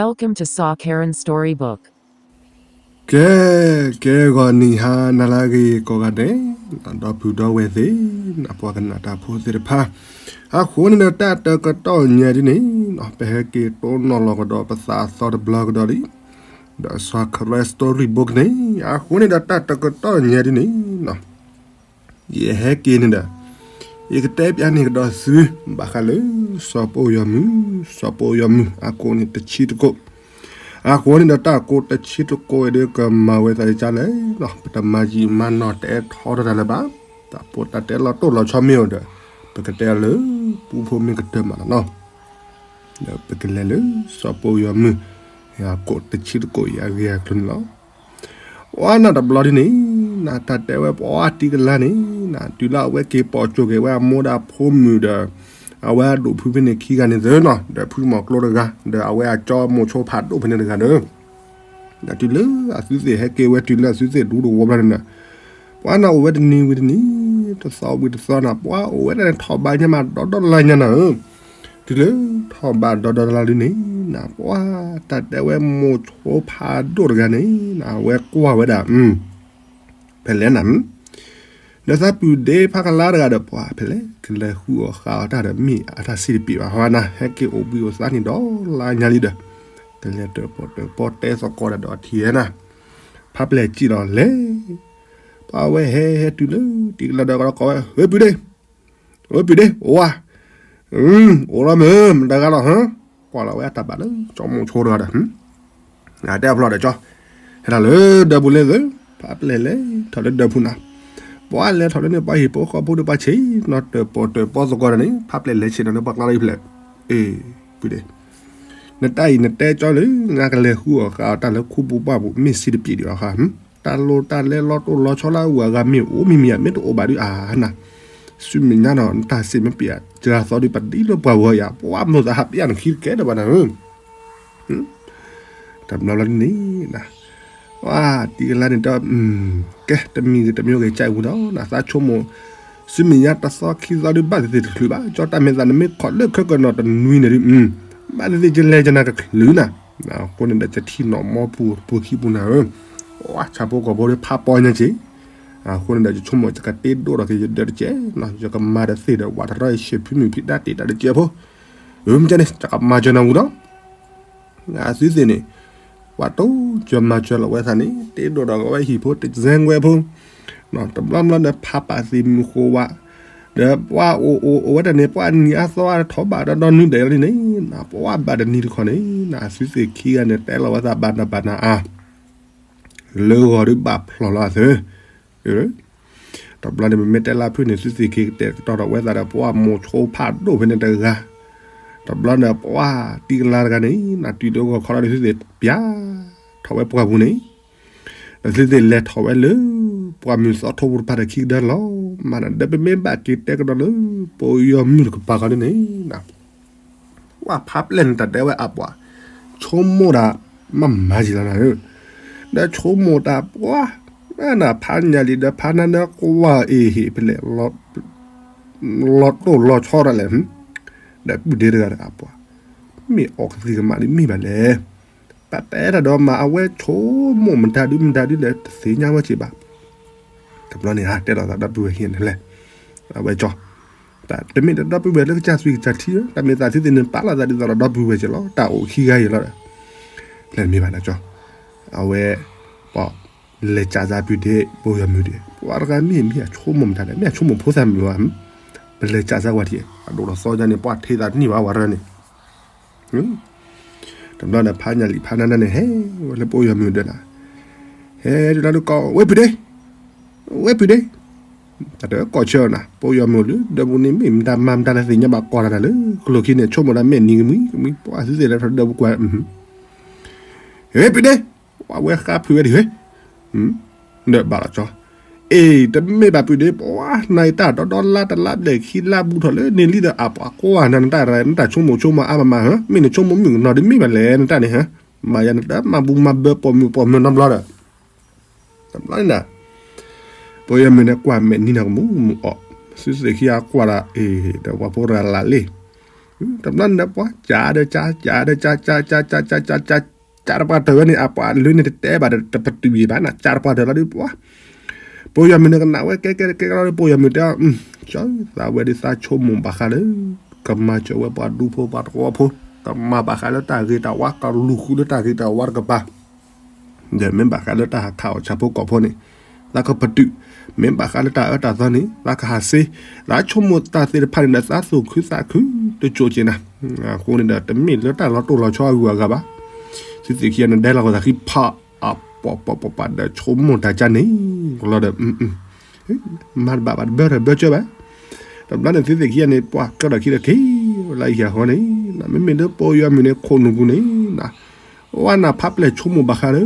Welcome to Saw Karen Storybook. ကဲ, ကဲဂီၤနံၤဟါနၤလၢအဂ့ၤကိးဂၤဒဲး, ဒီပုၢ်ဒီဝဲၢ်သ့ၣ်, ပှၤကနၣ်တၢ်ဖိသ့ၣ်တဖၣ်, အဃိန့ၣ်ဒီးတၢ်တကတီၢ်ညါဒ်န့ၣ်, ပဟဲက့ၤတိၢ်နီၣ်လီၤကဒီးပသးအသီတဘျီကဒီးလံ, ဒီး Saw Karen Storybook န့ၣ်, အဃိန့ၣ်ဒီးတၢ်တကတီၢ်ညါဒ်န့ၣ် ယဟဲက့ၤန့ၣ်ဒီး, ယကတဲပျးန့ၢ်ကဒီးသု, ဘၣ်ဃးလၢ စီၤပီယီၤမုၢ်, စီၤပီယီၤမုၢ် အကိးန့ၣ်တဆံတကိး, အဃိန့ၣ်ဒီးတၢ်ကိးတဆံတကိးအံၤဒီးကမၤဝဲသးဒ်လဲၣ်, ပတမၤယံာ်မၤနီၢ်တဲထီတၢ်လၢၤဘၣ်, တၢ်ဖိတၢ်တဲလီၤတိၢ်လီၤဆီမ့ၢ်အိၣ်ဒီး, ပကတဲလၢ ပူဖိမ့ၢ်ကတၢၢ်မးလီၤနီၤ, ဒီးပကလဲၤလၢ စီၤပီယီၤမုၢ်, အကိးတဆံတကိးအံၤအဂ့ၢ်အကျိၤန့ၣ်လီၤ. ပှၤနတဘျီဒ်န့ၣ်, နတၢ်တဲဝဲပှၤတံၤကလါန့ၣ်, နတုၤလၢအဝဲက့ၤပိာ်ကၠိက့ၤဝဲအမိၢ်ဒီးအဖိမုၣ်ဒီး, အဝဲအဒိၣ်ဖုဖဲန့ၣ်ခံဂၤန့ၣ်သ့နီၤ, ဒီးဖုမီၤကျိတဂၤ, ဒီးအဝဲအကၠီမိၤဆိဖးဒိၣ်ဖဲန့ၣ်တဂၤဒီး, နတုၤလၢအသုသ့ၣ်ဟဲက့ၤဝဲတုၤလၢအသုသ့ၣ်ဒူတဝီဘျီန့ၣ်, ပှၤနအိၣ်ဝဲတနံၤဝံၤတနံၤ, တသီဝံၤတသီနၤ, ပှၤအိၣ်ဝဲဒၣ်န့ၣ် ထီၣ်ဘးညါမးဒီဒီလါညါနၤဧၢ တုၤလၢထီၣ်ဘးဒီဒီလါဒ်န့ၣ်, နပှၤတၢ်တဲဝဲမိၤဆိဖးဒိၣ်တဂၤန့ၣ်, နဝဲကွၢ်ဝဲဒၣ်, ဖဲလဲၣ်နၤ, ဒီးသးပုၢ်ဒ့ဖးကလါတဂၤဒီးပှၤဖဲလဲၣ်, ကလဲၤဃုအီၣ်ဃုအီတၢ်ဒီးမ့ၢ်အတၢ်စံးတပ့ၤဘၣ်ဟီနၤ, ဟဲက့ၤအိၣ်ဘှံးအိၣ်သါန့ၣ်ဒီလါညါလံဒီး, ကလဲၤတၢၣ်ပီၣ်တၢၣ်ပီၣ်တဲသကိးတၢ်ဒီးအထံၣ်ဝဲနၤ, ဖးပျဲၢ်စံၣ်လီၤလဲၣ် ပှၤဝဲဟဲဟဲတုၤလၢတံၤကလါဒီးကဒီးကိးဝဲ, ဝဲပုၢ်ဒ့, ဝဲပုၢ်ဒ့, အိၣ်ဧါ, အိၣ်လီၤမ့ၢ် မတၤဂၤလီၤဟၢ, ကွၢ်လီၤဝဲအတၢ်ဘၣ်လၢ ကၠီမိၤဆိတဂၤဒီး, တဲအဖျီဒီးကၠီ, ဟဲဒၣ်လၢဒၢးပူၤလၢသ့, ဖးပျဲၢ်လဲၤထီၣ်လၢဒၢးပူၤနၤ, ပှၤလဲၤထီၣ်လၢန့ၣ် ပှၤဟံၣ်ဖိဃီဖိဒီးပှၤဆ့ၣ်နီၤတၢၣ်ပီၣ်တၢၣ်ပီၣ်သကိးတၢ်န့ၣ် ဖးပျဲၢ်လဲၤဆ့ၣ်နီၤန့ၣ် ပှၤကျါလၢဖဲလဲၣ်, အ့ၣ်, ပုၢ်ဒ့ နတၢ်အံၤနတဲကၠီလၢ နကလဲၤဃုအီၣ်ဃုအီတၢ်လၢခူပူၤပှၢ်ပူၤ မ့ၢ်စံးတပ့ၤဒံးအီၤဃါ, တၢ်လိၣ်တၢ်လဲလီၤတိၢ်လီၤဆီလၢအဂၤမ့ၢ်အိၣ်မ့ၢ်မံၤဧါ မ့ၢ်တအိၣ်ဘၣ်ဒုးအါနၤ, ဆူမဲာ်ညါနီၤ နတၢ်စံးမ့ၢ်ပ့ၤဧါ စှၤသီဒုးပဒ်လၢပှၤဂီၤဧါ ပှၤမိၢ်သးဟးပျဲၢ်နခံတကဲဒီးဘၣ်နၤဧၢ တဘျီဘျီဒ်န့ၣ်, ပှၤတံၤကလါန့ၣ်ဒီး, ကဲ တမံၤဂ့ၤတမံၤဂ့ၤ ကဲဝံၤဒီး နသးဆိကမိၣ်, ဆူမဲာ်ညါတသီခံသီဒုး ဘၣ်သ့ၣ်သ့ၣ်တချုးဘၣ် ကၠီတၢ်မဲာ်သး နမ့ၢ်ခိးလၢခဲကနီၤတနွံန့ၣ်ဒုး, ဘၣ်သ့ၣ်သ့ၣ်ယလဲၤကနၤတချုးနၤ, အဃိန့ၣ်ဒီး ယထံၣ်နီၣ်မီပူၤပူၤခံပူၤနၤဧၢ, ပှၤဆၣ်ဖိကီၢ်ဖိဒီးဖးပီညါက့ၤ, အဃိန့ၣ်ဒီး ယဆိကမိၣ် ယကတ့ဒိၣ်ထီၣ်က့ၤယဒၢးတကဲး, ယကမၤဒီးသ့ၣ်ဒီး ဝးတရီယဆဲးဖုမုၢ်ဖံးဒါတ့ၢ်တၢ်တကဲးဖိ, အမ့ၢ်ကဲန့ၣ် ယကမၤစၢၤနၤဝံၤဒီး အသုသ့ၣ်န့ၣ်, ပှၤတိစၢၤမၤစၢၤလီၤဝဲသးန့ၣ် တ့ဒိၣ်ဒီးဝဲဟံၣ်ဖိတစဲးဝဲဖိ, တဘျီဘျီဒီးဖးပာ်သ့ၣ်မုၢ်ဃိဝဲ, ဒီးပှၤအိၣ်အိၣ်အိၣ်ဝဲတၢ်န့ၣ် ပှၤနံၤအသီအါထီၣ်ဘၣ်ဒီးဒီနွံဒဲးလီၤန့ၣ်, ပှၤဘၣ်တနံၤတခီန့ၣ်, အသုသ့ၣ်ခံဂၤန့ၣ် တဲလီၤဝဲသးဘၣ်နၤဘၣ်နၤအါ လၢဂီၤဒုးဘၣ်ဖျိးလီၤအသၢ, တဘျီန့ၣ် ပမ့ၢ်တဲလၢဖုၣ်န့ၣ် သုသ့ၣ်က့ၤကတဲာ်ကတီၤဒီးဝဲသးဒီး ပှၤမိၤဆိဖးဒိၣ်ဖဲန့ၣ်တဂၤ, တဘျီန့ၣ် ပှၤတံၤကလါတဂၤန့ၣ် နတုၤလၢဂီၤခီလီၤဒီး သုသ့ၣ်ပျၢ်ထီၣ်ဝဲပှၢ်ပူၤန့ၣ်, ဒီးသုသ့ၣ်လဲၤထီၣ်ဝဲလၢ ပှၢ်မုၢ်သီထိပူၤတဖၣ်ဒီးခံကဒါလီၤ, မၤဒီးပမ့ၢ်ဘၣ်က့ၤတဲာ်ကတီၤလၢ ပယီၤမုၢ်တကပၤဃီဒ်န့ၣ် ပှၤဖးပျဲၢ်န့ၣ် တၢ်တဲဝဲအပှၤ, ဆိကမိၣ်တၢ် မၤမၤယံာ်လီၤနၤဧၢ, ဒီးဆိကမိၣ်တၢ်ပှၤ, နဖးညၣ်လံဒီးဖးနၤဒီးကွၢ်အ့ၣ်ဟ့ၣ်ဖဲလဲၣ်, လီၤတိၢ်လီၤဆီဒၣ်လဲာ်, ဒီးပုၢ်ဒ့တဂၤဒီးအပှၤ, မ့ၢ်အီၣ်ကသံၣ်ကမးဒ်မ့ၢ်ဘၣ်လဲၣ်, ပတဲတၢ်ဒီးမၤအဝဲဆိကမိၣ်မတၤဒုမတၤဒုလဲၣ် တသ့ၣ်ညါဝဲက့ၤဘၣ် တဘျီန့ၣ် တဲလိာ်သးဒီပုၢ်ဝဲၢ်ဟံၣ်န့ၣ်လဲၣ်, အဝဲကၠီ, တမ့ၢ်ဒီးဒီပုၢ်ဝဲၢ်လၢကစၢ်သွံၣ်ကစၢ်ထံဧၢ, တၢ်မ့ၢ်သးသုသ့ၣ်န့ၣ် ပာ်လီၤသးဒ်သိးဒီးဒီပုၢ်ဝဲၢ်က့ၤလီၤ, တၢ်အိၣ်ခံဂၤအံၤလီၤဒီး, ဖဲမ့ၢ်ဘၣ်နကၠီ, အဝဲ, ပလဲၤစးစၢ်ပုၢ်ဒ့ ပယီၤမုၢ်ဒ့, ပှၤတဂၤမ့ၢ်မ့ၢ်အဆိကမိၣ်မတၤလဲၣ်, မ့ၢ်အဆိကမိၣ်ဖိသၣ်မုၣ်ဧါ, ပလဲၤစးစၢ်ဝဲထံၣ်, အဒိၣ်ဒီးသီညါန့ၣ် ပှၤထံၣ်သးတန့ၢ်ဘၣ်ဝဲရၢန့ၣ် တဘျီန့ၣ် ဖးညၣ်လံာ်ဖးနၤနၤန့ၣ် ဟဲဝဲလၢပယီၤမုၢ်ဒ့နၤ, ဟဲတုၤလၢကီး ဝဲပုၢ်ဒ့, ဝဲပုၢ်ဒ့, တၢ်တကီၢ်ဆၢနၤ ပယီၤမုၢ်လၢဒီပုၢ်န့ၣ် မ့ၢ်မတၤမၤမတၤလၢသ့ၣ်ညါဘၣ်ကီးတၢ်တၢ်လၢ ကလိာ်ခံန့ၣ် ဆိကမိၣ်တၢ်မဲာ်နံၤကမှံကမှံ ပှၤသုသ့ၣ်လၢထီၣ်ဒီပုၢ်ကွၢ်, ဝဲပုၢ်ဒ့, ပှၤဝဲဃါဖုးဝဲဒၣ်ဝဲ ဒီးဘၣ်လီၤကၠီ, အ့ၣ် တမ့ၢ်ဘၣ်ပုၢ်ဒ့ ပှၤနၤအံၤတၢ်ဒီဒီလါတလါဘျဲၣ်ခံလါ ဘူးထီၣ်လၢန့ၣ်လံဒီး အပှၤကွၢ်နၤ နတၢ် နတၢ်ဆိကမိၣ်ဆိကမးအါမးမးဧၢ, မ့ၢ်နဆိကမိၣ်မုၣ်ကနီၤဒ်မ့ၢ်ဘၣ်လဲၣ် နတၢ်န့ၣ်ဧၢ, မၤယၤနတၢ်မၤဘူးမၤဘၢပိာ်မုၣ်ပိာ်မၢၤနီတဘျီဒီး တဘျီန့ၣ် ပယီၤမုၢ်န့ၣ်ကွၢ်မဲာ်နံၤန့ၣ်ကမူးမူးအီၤ, သုသ့ၣ်ခံဂၤကွၢ်ဒီး အ့ၣ် ဒီးပှၤဖိတဂၤလၢ်လံ, တဘျီန့ၣ်ဒီးပှၤ ကးဒီးကး ကးဒီးကး ကး ကး ကး ကး ကး ကး ကးတပှၢ်တၢၢ်ဝဲန့ၣ် အပှၤလၢန့ၣ်တတဲဘၣ်ဒီး တပတုာ်ယံၤဘၣ်နၤ ကးတပှၢ်တၢၢ်လီၤဒီးပှၤ ပိယီၤမုၣ်န့ၣ်ကနၣ်ဝဲကဲကဲကဲကဲလီၤဒီး ပိယီၤမုၣ်တဲအီၤ ကၠီ သးဝဲဒ်သးဆိကမိၣ်ဘၣ်ဃးလၢ ကမၤစၢၤဝဲပှၤဒူဖိပှၤတဝီဖိ ကမၤဘၣ်ဃးလၢတၢ်ဂ့ၤတၢ်ဝါ ကလူၤဃုလၢတၢ်ဂ့ၤတၢ်ဝါတကပၤ ဒီးမ့ၢ်ဘၣ်ဃးလၢတၢ်ဟးခးအီၣ်ဆၣ်ဖိကီၢ်ဖိန့ၣ် သးကပတုာ်, မ့ၢ်ဘၣ်ဃးလၢတၢ်အၢတၢ်သီန့ၣ် သးကဟးစ့, သးဆိကမိၣ်တၢ်သ့ၣ်တဖၣ်န့ၣ်ဒီး သးသူၣ်ခုသးခုတစိၢ်က့ၤနၤ, အဃိန့ၣ်ဒီး တမ့ၢ်လၢတၢ်လီၤတိၢ်လီၤဆီအဂုၤအဂၤဘၣ်. သုသ့ၣ်ခံဂၤန့ၣ် ဒဲလီၤကသးခံဖး အပှၤပှၤပှၤပှၤဒီးဆိကမိၣ်တၢ်ကါန့ၣ် ကလီၤဒီး မၤတဘၣ်ဘၣ်တဘၢတဘၢကၢဘၣ်. တဘျီန့ၣ်သုသ့ၣ်ခံဂၤန့ၣ် ပှၤကၢထီၣ်ခံဒီးက့ၤ လၢအဟံၣ်အဃီန့ၣ် မ့မ့ၢ်လၢပိယီၤမုၣ်န့ၣ် ခိၣ်နူာ်ပူၤန့ၣ် ဝဲနၤဖးပျဲၢ်ဆိကမိၣ်ဘၣ်ဃးလၢ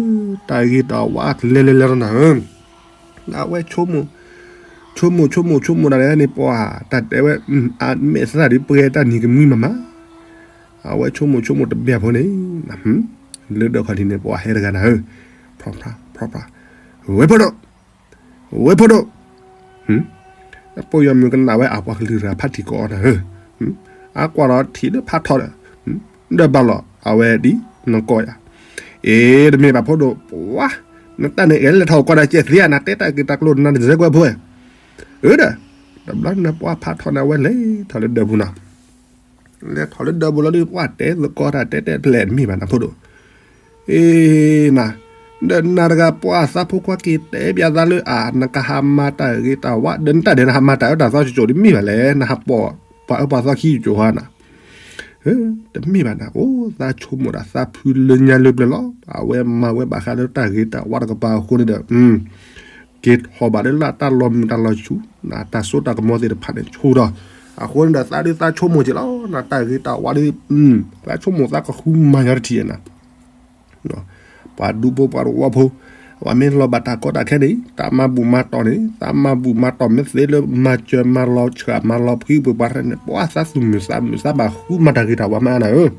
တၢ်ဂ့ၤတၢ်ဝါကလဲၤလဲၤလဲၤလီၤနၤဧၢ, အဝဲဆိကမိၣ်, ဆိကမိၣ်ဆိကမိၣ်ဆိကမိၣ်ဒၣ်လဲာ်န့ၣ် ပှၤတၢ်တဲဝဲ အမဲာ်သၣ်ဒ်ပှဲၤတၢ်နံၤကမှံမးမး, အဝဲဆိကမိၣ်ဆိကမိၣ်တဘျီဖိန့ၣ် လၢဒၢးခီၣ်ထံးန့ၣ် ပှၤဟဲတဂၤနၤဧၢ, ဖျီဖျါဖျီဖျါ, ဝဲဖိဒိၣ် ဝဲဖိဒိၣ်, ပိယီၤမုၣ်ကနၣ်ဝဲအပှၤကလုာ်တဂၤဖးထံၣ်ကိးအီၤနၤဧၢ, အကွၢ်ဒီးထံၣ်လၢဖးထီဒီး, ဒီးဘၣ်လီၤအဝဲဒ်နကီၢ်ယၤ, အ့ တမ့ၢ်ဘၣ်ဖိဒိၣ်, ပှၤ, နတၢ်န့ၣ်အဲၣ်လဲၤထီၣ်ကီၢ်ဒၣ်ကဲသ့ဧါ နတဲတၢ်ဂ့ၢ်တၢ်ကျိၤနၤတစဲးကွဲးဖိ, အၢဒီး, တဘျီန့ၣ်ပှၤဖးထီန့ၣ် အဝဲလဲၤထီၣ်လၢဒၢးပူၤနီၤ လဲၤထီၣ်လၢဒၢးပူၤလီၤဒီး ပှၤတဲသကိးတၢ်တဲတဲပျဲၢ်တမ့ၢ်ဘၣ်နၤဖိဒိၣ်, အ့ နၤ, ဒီးနၤတဂၤပှၤသးဖိခွါက့ၤတဲပျးသးလၢအါ နကဟးမၤတၢ်ဂ့ၤတၢ်ဝါ ဒီးနတၢ်ဒဲးနဟးမၤတၢ်အၢတၢ်သီကၠိကၠိဒ်မ့ၢ်ဘၣ်လဲၣ် နဟးပိာ်ပှၤအၢပှၤသီခံကၠိကၠိဟါနၤ, တမ့ၢ်ဘၣ်နၤ အိၣ်သးဆိကမိၣ်ဒၣ်သးဖုလၢညါလၢပျၢၤလီၤ အဝဲမၤဝဲဘၣ်ဃးလၢတၢ်ဂ့ၤတၢ်ဝါတကပၤအဃိန့ၣ်ဒီး က့ၤထီၣ်ဘၣ်လၢတၢ်လီၤမုၢ်တၢ်လီၤဆူၣ်, တၢ်စိတၢ်ကမီၤသ့ၣ်တဖၣ်န့ၣ်ဆူၣ်ဒီး, အဃိန့ၣ်ဒီးသးဒုးသးဆိကမိၣ်က့ၤလီၤ, တၢ်ဂ့ၤတၢ်ဝါဒ်, သးဆိကမိၣ်သးကဃုမၤညီတထံၣ်နၤ, ပှၤဒူဖိပှၤတဝီဖိ, ပှၤမ့ၢ်လီၤဘၣ်တၢ်ကီတၢ်ခဲန့ၣ် တၢ်မၤဘူၣ်မၤတီၢ်န့ၣ် သးမၤဘူၣ်မၤတီၢ်မ့ၢ်သ့လၢမၤစၢၤမၤလီၤဆှးမၤလီၤဖှံပှၤတဖၣ်န့ၣ် ပှၤသးသူၣ်မုာ်သးမုာ်သးဘၣ်ဃုမၤတၢ်ဂ့ၤတၢ်ဝါမးနၤဧၢ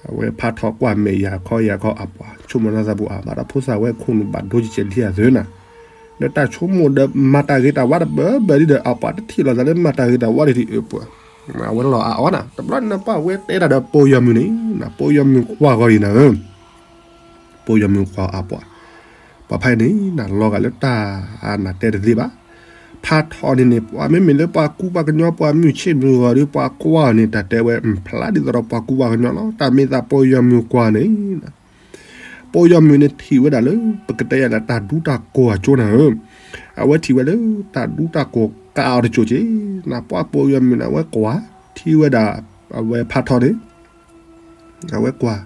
အဝဲဖးထီကွၢ်မဲာ်ယၤခီယၤခီအပှၤ ဆိကမိၣ်လၢသးပူၤအါ ဘၣ်ဒီးဖိသၣ်ဝဲခိၣ်နူာ်ဘၣ်ဒိကကဲးလံအသုနၤ, ဒီးတၢ်ဆိကမိၣ်ဒီးမၤတၢ်ဂ့ၤတၢ်ဝါတဘၢဘၢဒ်ဒီး အပှၤတထံၣ်လိာ်သးလၢမၤတၢ်ဂ့ၤတၢ်ဝါဒ်ထံၣ်အပှၤ, အဝဲလီၤအါအီနၤ တဘျီန့ၣ်ပှၤဝဲတဲတၢ်ဒီးပိယီၤမုၣ်န့ၣ် ပိယီၤမုၣ်ကွၢ်ဂီၤအံၤနၤဧၢ ပိယီၤမုၣ်ကွၢ်အပှၤ, ပှၤဖဲန့ၣ် နလီၤဂာ်လၢတၢ်နတဲတသ့ဘၣ်, ဖးထီန့ၣ်န့ၣ် ပှၤမ့မ့ၢ်လၢပှၤကူပှၤကညီပှၤမုၢ်ဆ့ၣ်မုၢ်ဂီၤဒီး ပှၤကွၢ်အီၤန့ၣ် တၢ်တဲဝဲ ဖျါဒ်သိးဒီးပှၤကူပှၤကညီလီၤ. တၢ်မ့ၢ်သးပိယီၤမုၣ်ကွၢ်န့ၣ် ပိယီၤမုၣ်န့ၣ်ထံၣ်ဝဲဒၣ်လၢ ပကတဲယၤလၢတၢ်ဒူတၢ်ကိၢ်အကၠိနၤဧၢ, အဝဲထံၣ်ဝဲလၢ တၢ်ဒူတၢ်ကိၢ်ကးအီၤတကၠိက့ၤ, နပှၤပိယီၤမုၣ်န့ၣ် အဝဲကွၢ် ထံၣ်ဝဲဒၣ် အဝဲဖးထီန့ၣ် အဝဲကွၢ်,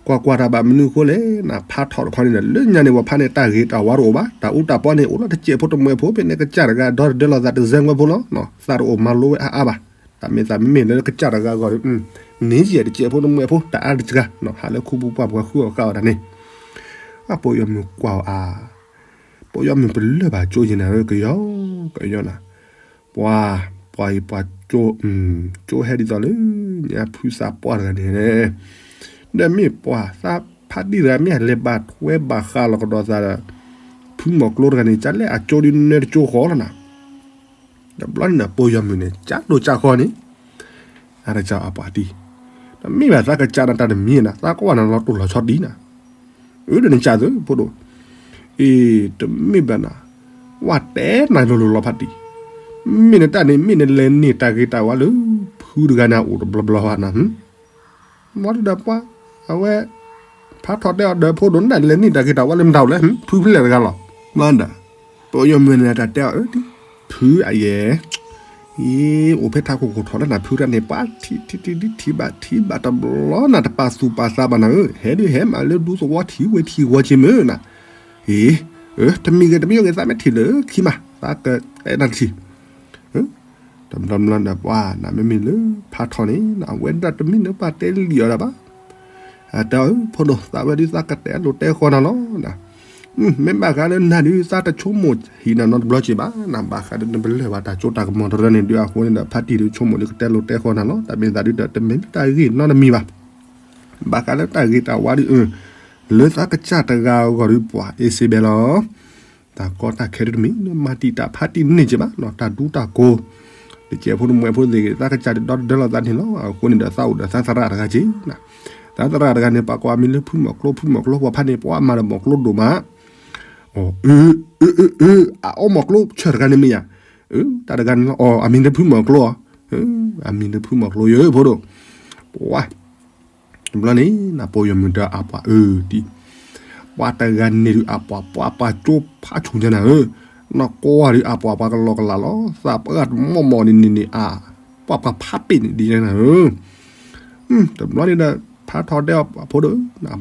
ကွၢ်ကွၢ်တၢ်ဘၣ်မနုၤအဃိလဲၣ် နဖးထီတခီန့ၣ်ဒီး လၢညါန့ၣ် ပှၤဖးန့ၣ် တၢ်ဂ့ၤတၢ်ဝါတအိၣ်ဘၣ်, တၢ်အူတၢ်ပီန့ၣ် အိၣ်လီၤတစဲးဖိတမှဲးဖိ, ဖဲန့ၣ်ကစၢ်တဂၤဒီတဒၢလီၤသးတစဲးဝဲဖိလီၤ, သးတအိၣ်မၤလိဝဲအါအါဘၣ်, တၢ်မ့ၢ်သးမ့မ့ၢ်လၢကစၢ်တဂၤအဂီၢ်ဒီး န့ၣ်ယဲၢ်တစဲးဖိတမှဲးဖိ တအါတစှၤ, ဟးလၢခူပူၤပှၢ်ပှၤဃုအီၣ်ဃာ်အီၤတၢ်န့ၣ်, အပိယီၤမုၣ်ကွၢ်အီၤအါ ပိယီၤမုၣ်ပလၢၢ်ဘၣ်ကၠိယဲၢ်နၤဧၢ ကယီကယီနၤ, ပှၤ, ပှၤအံၤပှၤကၠိ, ကၠိဟဲဒ်သိးလၢ ညါဖုသးပှၢ်တဂၤန့ၣ်, ဒီးမ့ၢ်ပှၤသးဖးတံၢ်တဂၤမ့ၢ်အလဲၤဘၣ်ထွဲဘၣ်ဃးလီၤကဒီးသးဒီး ဖုမီၤကျိတဂၤန့ၣ် ကလဲၣ်အကၠိဒ်နဲတကၠိဃီလီၤနၤ, တဘျီန့ၣ်ဒီးပိယီၤမုၣ်န့ၣ် ကးဒိၣ်ကးဃီန့ၣ် အါတကးအပှၤတံၢ်, တမ့ၢ်ဘၣ်သးကစၢ်နၤတၢ်တမံၤနၤ သးကဝၢ်နၤလီၤတိၢ်လီၤဆီဒ်နၤ, အၢဒီးနကးသုဖိဒိၣ်, အ့ တမ့ၢ်ဘၣ်နၤ, ဝဲတဲနၤလိၤလိၤလီၤဖးတံၢ်, မ့ၢ်နတၢ်န့ၣ် မ့ၢ်နလဲၤန့ၢ်တၢ်ဂ့ၤတၢ်ဝါလၢ ဖုတဂၤန့ၣ်အိၣ်တဘျီဘျီဘၣ်နၤ, မ်တဒီးပှၤ, အဝဲ, ဖးထီတဲအီၤဒီးဖိဒိၣ်နတၢ်လဲၤန့ၢ်တၢ်ဂ့ၤတၢ်ဝါလၢမတၤအိၣ်လဲၣ် ဖုဖဲလဲၣ်တဂၤလီၤ, မၤဒီး, ပိယီၤမုၣ်န့ၣ်တၢ်တဲအီၤအၢ, ဖုအယဲၢ် အံၤ, အိၣ်ဖဲထးခိၣ်ခိၣ်ထီၣ်လၢနၤဖုတၢ်န့ၣ် ပှၤထံၣ်ထံၣ်ထံၣ်ဒ်ထံၣ်ဘၣ်ထံၣ်ဘၣ်တဘျီနၤ တပာ်သူၣ်ပာ်သးဘၣ်နၤဧၢ, ဟဲဒုးဟဲမးလၢဒူသဝီထံၣ်ဝဲထံၣ်ဂီၤက့ၤမုၢ်နၤ, အ့, တမံၤဂ့ၤတမံၤဂ့ၤ သးမ့ၢ်ထံၣ်လၢခံမး သးကတဲနၤတထံၣ် တဘျီဘျီဒီးပှၤ နမ့မ့ၢ်လၢ ဖးထီန့ၣ် အဝဲဒၣ်တမ့ၢ်လၢပှၤတဲလံအီၤဒၣ်ဘၣ်, အတဲအီၤ ဖိဒိၣ် သးဝဲဒုးသးကတဲလိာ်တဲဃီနၤလီၤ, မ့ၢ်ဘၣ်ဃးလၢနၤဒုးသးတဆိကမိၣ်ဟံၣ်နၤနီတဘျီက့ၤဘၣ်, နဘၣ်ဃးဒီးနပလၢၢ်ဘၣ်တၢ်စိတၢ်ကမီၤတရၢန့ၣ်ဒုးအဃိန့ၣ်ဒီး ဖးတံၢ်ဒုးဆိကမိၣ်လၢကတဲလိာ်တဲဃီနၤလီၤ, တၢ်မ့ၢ်သးဒုးဒီးတမ့ၢ်လၢတၢ်ဂ့ၢ်နီတမံၤဘၣ်, ဘၣ်ဃးလၢတၢ်ဂ့ၤတၢ်ဝါဒုး, လၢသးကစၢ်တဂၤအဂီၢ်ဒုးပှၤအ့စ့ဘဲလီၤ တၢ်ကီတၢ်ခဲဒုးတမ့ၢ်လၢမၤတံာ်တာ်ဖးတံၢ်န့ၢ်က့ၤဘၣ်နီၤ, တၢ်ဒူတၢ်ကိၢ်, တကဲဖိတမွဲဖိသ့ၣ်ဂ့ၤ သးကစၢ်ဒီတဒၢလီၤသးန့ၣ်လီၤ. အဃိန့ၣ်ဒီးသးအိၣ်ဒီးသးသရၣ်တဂၤက့ၤ, သးသရၣ်တဂၤန့ၣ် ပှၤကိးအမံၤလၢဖုမီၤကျိ ဖုမီၤကျိ ပှၤဖါန့ၣ် ပှၤမၤဒီးမီၤကျိဒိၣ်မး, အ အအအအ အအီမီၤကျိဆၢၣ်တဂၤန့ၣ်မ့ၢ်ယၤ, တၢ်တဂၤန့ၣ်လီၤ အီ အမံၤလၢဖုမီၤကျိအီၤ, အမံၤလၢဖုမီၤကျိယဖိဒိၣ်, ပှၤ တဘျီန့ၣ် နပိာ်ယီၤမုၣ်ဒီးအပှၤအၢတံၢ်, ပှၤတဂၤန့ၣ်ဒုးအပှၤ ပှၤပှၤကၠိဖးဆူၣ်ညါနၤဧၢ, နီၢ်ကီၢ်ဒုးအပှၤ ပှၤကလီကလးလီၤ, သးပှၢ်တမီၢ်မီၢ်န့ၣ်န့ၣ်န့ၣ် အ ပှၤပှၤဖးပ့ၣ်န့ၣ်ဒ်ညါနၤဧၢ, တဘျီန့ၣ်ဒီး ဖးထီၣ်တဲအဖိဒိၣ်,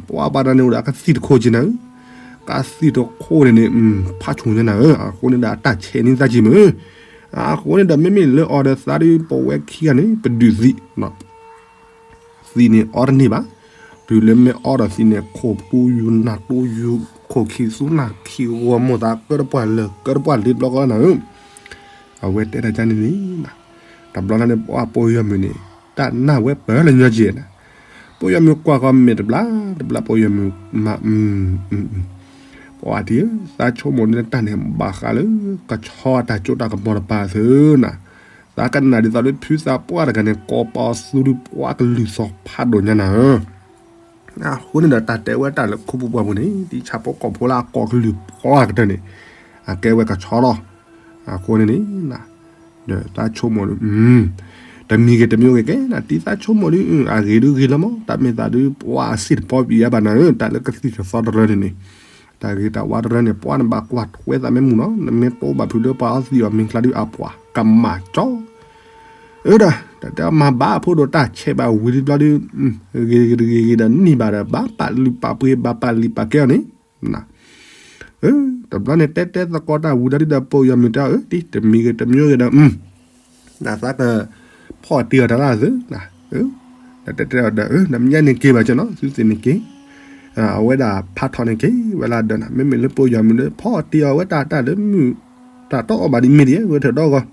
ပှၤပှၤတဂၤန့ၣ်အိၣ်ဒီးကသံၣ်တခိၣ်က့ၤနၤဧၢ, ကသံၣ်တခိၣ်န့ၣ်န့ၣ် ဖးဆူၣ်ညါနၤဧၢ, အဃိန့ၣ်ဒီးအတၢ်ဆဲးန့ၢ်သးက့ၤမ့ၢ်, အဃိန့ၣ်ဒီးမ့မ့ၢ်လၢအီၤဒီးသးဒုး ပဝဲခံဂၤန့ၣ် ပဒုးသံ သံးန့ၣ်အီတန့ၢ်ဘၣ်, တုၤလၢမ့ၢ်အီဒီးသံးန့ၣ် ခိၣ်ပူယူၤနၢ်တူယူၤ ခိၣ်ခံသူနၢ်ခံဂီၤ မိၢ်သးကၢတပှၢ်လၢာ် ကၢတပှၢ်လ့ဘျီဃီနၤဧၢ, အဝဲတဲတၢ်ကန့ၣ်န့ၣ်, တဘျီလၢ်န့ၣ် ပှၤပိာ်ယီၤမုၣ်န့ၣ် တၢ်နၢ်ဝဲပၢၢ်လၢညီက့ၤနၤ, ပိာ်ယီၤမုၣ်ကွၢ်ဃီမဲာ်တဘျီ တဘျီပိာ်ယီၤမုၣ်မၤ ပှၤတံၢ်ဧၢ, သးဆိကမိၣ်န့ၣ်တၢ်န့ၣ် ဘၣ်ဃးလၢ ကဆီအတၢ်စိတၢ်ကမီၤတပၤသုနၤ, သးကနၣ်ဒ်သိးလၢဖုသးပှၢ်တဂၤန့ၣ် ကိးပီၤသူဒုးပှၤကလုၢ်သီဖးဒိၣ်ညါနၤဧၢ, အဃိန့ၣ်ဒီးတၢ်တဲဝဲတၢ်လၢခိပူၤပှၢ်ပူၤန့ၣ် ဒ်ဆၣ်ဖိကီၢ်ဖိလၢအကိးကလုၢ်ပှၤကတၢၢ်န့ၣ် အကဲဝဲကဆီလီၤ, အဃိန့ၣ်န့ၣ် ဒီးသးဆိကမိၣ်ဒုး တမံၤဂ့ၤတမံၤဂ့ၤကဲနၤ ဒ်သးဆိကမိၣ်ဒုး အဂ့ၤဒုးဂ့ၤလီၤမး တၢ်မ့ၢ်သးဒုး ပှၤအစ့ၣ်တပီပံးယါဘၣ်နၤဧၢ, တၢ်လၢကသံၣ်ကသီတရၢန့ၣ်န့ၣ်, တၢ်ဂ့ၤတၢ်ဝါတရၢန့ၣ် ပှၤနဘၣ်ကွၢ်ထွဲသးမ့ၢ်မုာ်နီၤ, နမ့ၢ်တိဘၣ်ဖုးလၢပှၤအီသံးအီၤမ့ၢ်ကျါဒုးအပှၤကမၣ်ကၠီ, အၢဒီး တၢ်တဲမၤဘၣ်အဖိဒိၣ်တၢ်ဆဲးဘၣ်ဝံၤလံဘျီဒုး ဂ့ၤဂ့ၤတဂ့ၤဂ့ၤဒီးနံၣ်ဘၣ်ဒီး ဘၣ်ပာ်လုၢ်ပာ်ပှ့ၤ ဘၣ်ပာ်လံာ်ပာ်ကဲအီၤန့ၣ် တဘျီန့ၣ် တဲတဲသကိးတၢ်ဝံၤလီၤဒုးဒီး ပိာ်ယီၤမုၣ်တဲအီၤ အၢ ဒ်တမံၤဂ့ၤတမံၤဂ့ၤဒီး နသးကဖီၣ်တံၢ်အီၤတၢ်လၢသု, နတဲတဲအီၤဒီး နမ့ၢ်ညါန့ၣ်က့ၤဘၣ်ကနီၤ သုသ့ၣ်န့ၣ်က့ၤ, အဝဲဒၣ်ဖးထီၣ်န့ၣ်က့ၤဝဲလၢဒီးနၤ မ့မ့ၢ်လၢပိာ်ယီၤမုၣ်ဒီး ဖီၣ်တံၢ်အီၤဝဲတၢ်တၢ်လၢမုၢ် တၢ်တီအီၤဘၣ်ဒ်မ့ၢ်ဒ်ဝဲထၢၣ်ဒီ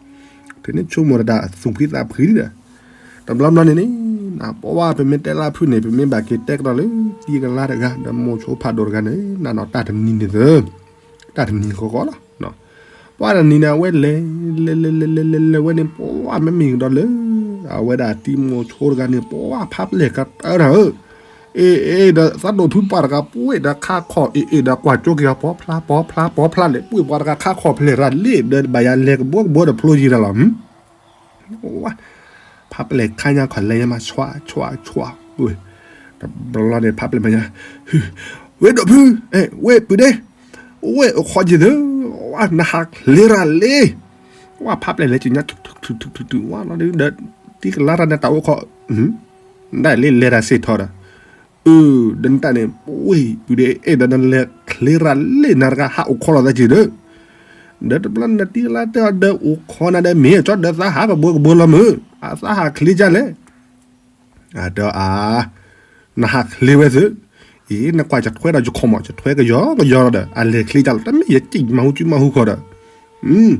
ဂီၢ်, တုၤန့ၣ်ဆိကမိၣ်ဒီးတၢ်သူၣ်ဖှံသးဖှံဒ်ဒီး တဘျီဘျီန့ၣ်န့ၣ် ပဝဲပမ့ၢ်တဲလၢဖုၣ်န့ၣ် ပမ့ၢ်ဘၣ်က့ၤတဲကဒီးလၢ တံၤကလါတဂၤ ဒီးမိၤဆိဖးဒိၣ်တဂၤန့ၣ် နနီၤတၢ်တနံၤန့ၣ်သၢ, တၢ်တနံၤဃီဃီလီၤ. ပှၤတနံၤန့ၣ် အဝဲလဲၤ လဲၤ လဲၤ လဲၤ လဲၤ လဲၤ လဲၤဝဲန့ၣ် ပှၤမ့မ့ၢ်ကဒီးလၢ အဝဲဒၣ်တံၤမိၤဆိတဂၤန့ၣ် ပှၤဖးပျဲၢ်ကတၢၢ်နၤဧၢ, အ့ အ့ ဒီးသးဒိၣ်ထူပှၢ်တဂၤ ပှ့ၤဒီးခါခီၣ် အ့ အ့ ဒီးကွၢ်ကၠိက့ၤအီၤ ပီဖျါ ပီဖျါ ပီဖျါလဲၣ် ပှ့ၤပှၤတဂၤခါခီၣ်ဖျဲၣ်ရၤလ့ၣ် ဒီးဘၣ်ယၤလဲၤကဘှီကဘှီဒီးဖျိယံၤတၢ်လီၤ ဝဲ ဖးပျဲၢ်ခါညါခီၣ်လဲၤညါမး ဆွး ဆွး ဆွး, တဘျီန့ၣ် ဖးပျဲၢ်မဲာ်ညါ ဝဲဒိးဖု ဝဲပုၢ်ဒ့ ဝဲအိၣ်ခိးက့ၤသၢ ဝဲနဟးချ့ရၤလ့ၣ်, ဝဲဖးပျဲၢ်လဲၤက့ၤညါ ထုထုထုထုထု ဝဲလီၤဒီး တံၤကလါတၢ်န့ၣ်တၢ်အိၣ်ခိး ဒၣ်လၢလဲၤတၢ်စ့ၢ်ထီၣ်ဒီး အၢ ဒီးနတၢ်န့ၣ် ဝဲပုၢ်ဒ့ အဲၣ်ဒိးနလဲၤချ့ရၤလ့ၣ် နၤတဂၤဟးအိၣ်ခိးလီၤသးက့ၤဒီး ဒီးတဘျီနတံၤကလါတဲအီၤဒီး အိၣ်ခိးနၤဒီးမ့ၢ်ကၠီဒီးသးဟးကဘှီကဘှီလီၤမုၢ် အသးဟးချ့ကလဲၣ်, ဒီးအ နဟးချ့ဝဲသ့, အံၤ နကွၢ်ယထွဲဒီးယခီၣ်မး ယထွဲကယီကယီဒီး အလဲၤချ့ကလီၤ တမ့ၢ်ယစံၣ်မၤဟူစုမၤဟူခီၣ်ဒီး,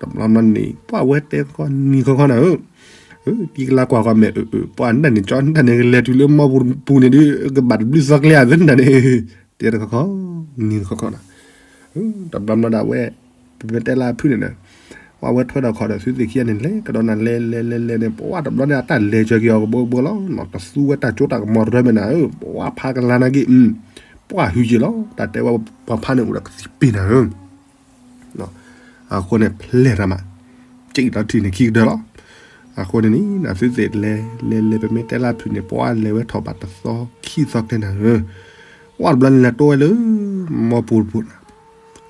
တဘျီန့ၣ် ပှၤဝဲတဲကီနံၤခီခီနၤဧၢ, တံၤကလါကွၢ်ဃီမဲာ် ပှၤနတၢ်န့ၣ် ကၠီနတၢ်န့ၣ် ကလဲၤတုၤလၢမီပူၤတပူၤန့ၣ်ဒုး ကဘၣ်တဘျုးသီကျဲဧါသ့နတၢ်န့ၣ်, တဲတခီခီ နံၤခီခီနၤ, တဘျီဘျီဒၣ်ဝဲ ပမ့ၢ်တဲလၢအဖုၣ်န့ၣ်ဒီး ပှၤဝဲထွဲဒီးခီၣ်ဒီးသုသ့ၣ်ခံဂၤန့ၣ် လဲၤကဒီးနၤလဲၤလဲၤလဲၤလဲၤန့ၣ် ပှၤတဘျီန့ၣ် အတၢ်လဲၤကၢက့ၤအီၤကဘှီကဘှီလီၤ တသူဝဲတၢ်စိတၢ်ကမီၤတရၢမဲာ်နၤဧၢ, ပှၤဖးကလါနာ်က့ ပှၤဟုက့ၤလီၤ တၢ်တဲဝဲပှၤဖးန့ၣ်အိၣ်ဒီးကသံၣ်ပ့ၤနၤဧၢ အဃိန့ၣ် ဖျဲၣ်တၢ်မး ကၠံၣ်လီၤထံၣ်န့ၣ်ခံကတၢၢ်လီၤ. အဃိန့ၣ်န့ၣ် သုသ့ၣ်လဲၤလဲၤလဲၤ ပမ့ၢ်တဲလၢဖုၣ်န့ၣ် ပှၤလဲၤဝဲထီၣ်ဘၣ်တသီခံသီကျဲနၤဧၢ, ပှၤတဘျီန့ၣ် လဲၤတိဝဲလၢ မီပူၤတပူၤန့ၣ်,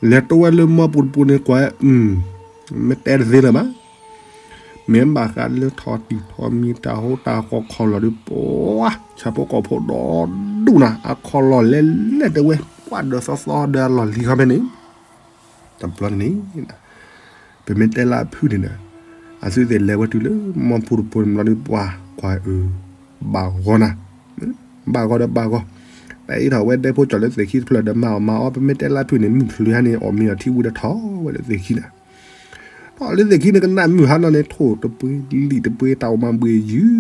လဲၤတိဝဲလၢမီပူၤတပူၤန့ၣ် ကွၢ် မ့ၢ်တဲတသ့လၢၤဘၣ် မ့ၢ်ဘၣ်ဃးလၢထီၣ်တံၢ်ထီၣ်မံၤတၢ်ဟိတၢ်ဃီခီၣ်လီၤဒုး ပှၤ ဆၣ်ဖိကီၢ်ဖိဒီဒူၣ်နၤ အခီၣ်လီၢ်လဲၤလဲၤတဲဝဲ ပှၤဒီးသီသီဒီးအလီၢ်လံၤခီဖဲန့ၣ်, တဘျီန့ၣ်န့ၣ် ပမ့ၢ်တဲလၢအဖုၣ်န့ၣ်ဒီး အသုသ့ၣ်လဲၤဝဲတုၤလၢမီပူၤတပူၤန့ၣ်ဘျီဒုး ပှၤကွၢ်အၢ ဘၣ်ဂီၤနၤ, ဘၣ်ဂီၤဒီးဘၣ်ဂီၤ, ပအဲၣ်ဒိးဝဲဒဲဖိကၠီၣ်လၢသ့ၣ်ခံတဖျၢၣ်ဒီးမၤအီၣ်မၤအီ ပမ့ၢ်တဲလၢအဖုၣ်န့ၣ် မုၢ်ချုးဟါန့ၣ် အီၣ်မ့ၤအီထံဝံၤဒီးထီၣ်ဝဲလၢသ့ၣ်ခံနၤ, ထီၣ်လၢသ့ၣ်ခံန့ၣ် ကနၣ်မုၢ်ဟါလီၤန့ၣ် ထိၣ်တပှ့ၤလံၣ်တပှ့ၤ တၢ်အိၣ်မၤဘှ့ၣ်ယုၢ်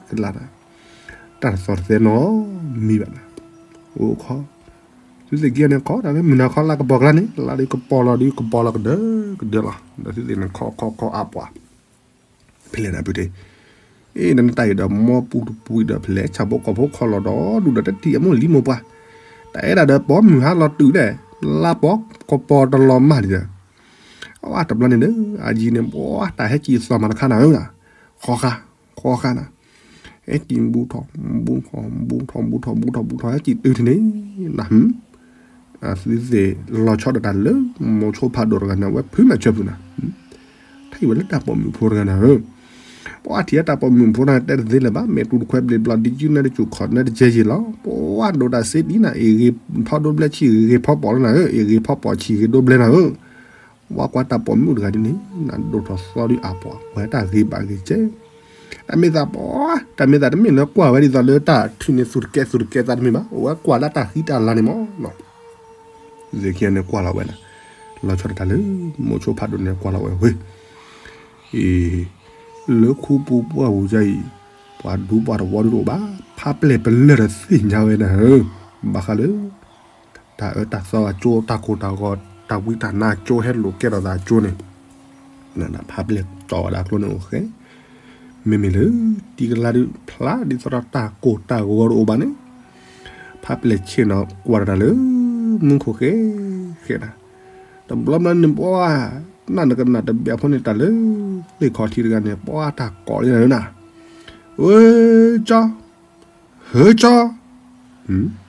ကလါတၢ်, တၢ်တသီတသဲနီတမံၤဘၣ်နၤ, အိၣ်ခီ သုသ့ၣ်ခံဂၤန့ၣ် ခီတၢ်လၢမုၢ်နၤခီလါကပီၤကျါန့ၣ် လါဒုးကပီၤလီၤဒုးကပီၤလီၤကဒၢကဒၢလီၤ, ဒီးသုသ့ၣ်န့ၣ် ခီခီခီအါပှၤ ဖဲလဲၣ်နၢ်ပၢၢ်တ့ၢ်, အ့ နတၢ်အံၤဒီး မီပူၤတပူၤဒီး ဖဲလဲၣ်ဆၣ်ဖိကီၢ်ဖိခီၣ်လီၤဒီး ဒူၣ်ဒီးတထံၣ်အမိၢ်လံမိၢ်ပှၢ်, တၢ်အဲၣ်ဒၣ်ဒီးပိာ်မုၣ်ဟါလီၤတုၤလဲၣ်, လါပီကပီၤတလီၤမၢ်လံဒီး, အဝဲတဘျီန့ၣ်ဒီး အယံၤန့ၣ် ပှၤတၢ်ဟဲက့ၤသီၣ်မၤတခါနၤဧၢ, ဃီဃါ, ဃီဃါနၤ, ဟဲက့ၤဘူးထီၣ်, ဘူးထီၣ်, ဘူးထီၣ်, ဘူးထီၣ်, ဘူးထီၣ်, ဟဲက့ၤတုၤထံၣ်န့ၣ်, န အသုသ့ၣ်လီၤဆီဒၣ်တၢ်လၢ မိၤဆိဖးဒိၣ်တဂၤန့ၣ် အဝဲဖုးမၤဆၢဖုးနၤ, ထံၣ်ဝဲလၢတၢ်ပိာ်မုၣ်ဖိတဂၤနၤဧၢ, ပှၤထံၣ်အတၢ်ပိာ်မုၣ်ဖိတဂၤတဲတသ့လၢၤဘၣ်, မ့ၢ်တူတခွဲးဘျ့ဘျီ ဒ်ကၠူနဲတကၠူၢ်ခီၣ်နဲတကဲယ့ၤလီၤ, ပှၤဒိၣ်တၢ်စ့ဒ်နၤ အ့ၣ်ဂ့ၤဖီဒိဘျဲဆံၣ်ဂ့ၤဖီပိာ်လၢနၤဧၢ, အ့ၣ်ဂ့ၤဖီပိာ်ဆံၣ်ဂ့ၤဒိဘျဲနၤဧၢ, ပှၤကွၢ်တၢ်ပိာ်မုၣ်တဂၤဒ်န့ၣ် နဒိၣ်ထီၣ်သီဒုးအါပှၤ ကွၢ်တၢ်ဂ့ၤဘၣ်ဂ့ၤကဲ တၢ်မ့ၢ်သးပှၤ, တၢ်မ့ၢ်သးတမ့ၢ်လၢကွၢ်ဝဲဒ်သိးလၢတၢ်ထုးန့ၢ်သူၣ်တကဲသူၣ်တကဲသးတမ့ၢ်ဘၣ်, အိၣ်ဝဲကွၢ်လၢတၢ်ဃံတၢ်လၤန့ၣ်မး, သ့ၣ်ခံဂၤန့ၣ်ကွၢ်လီၤဝဲနၤ, လီၤဆီဒၣ်တၢ်လၢ မိၤဆိဖးဒိၣ်န့ၣ်ကွၢ်လီၤဝဲဝ့ၢ်, အ့ၣ်, လၢခူပူၤပှၢ်ပူၤဒ်အံၤ, ပှၤဒူပှၤတဝီဒုတအိၣ်ဘၣ်, ဖးပျဲၢ်ပလၢၢ်ဒီးသ့ၣ်ညါဝဲနၤဧၢ, ဘၣ်ဃးလၢ တၢ်အၢတၢ်သီအကၠိ တၢ်ကိၢ်တၢ်ဂီၤ တၢ်ဝံတၢ်နါအကၠိ ဟဲလိာ်ကဲထီၣ်သးအကၠိန့ၣ်, ဖးပျဲၢ်တီၢ်ဝဲဒၣ်ကျိန့ၣ်အိၣ်ဃဲ, မ့မ့ၢ်လၢ တံၤကလါဒုးဖျါ ဒ်သိးဒီးတၢ်ကိၢ်တၢ်ဂီၤတအိၣ်ဘၣ်န့ၣ်, ဖးပျဲၢ်ဆ့ၣ်နီၤကွၢ်တၢ်လၢ မူခိၣ်ဃဲဃဲဒၣ်, တဘျီဘျီန့ၣ်ပှၤ နၢ်နကနၣ်တဘျီဖိန့ၣ် တၢ်လၢ သ့ၣ်ခီၣ်ထံးတဂၤန့ၣ် ပှၤတၢ်ကိးလံနၤဧၢနၤ, ဝဲကၠီ ဟၢကၠီ,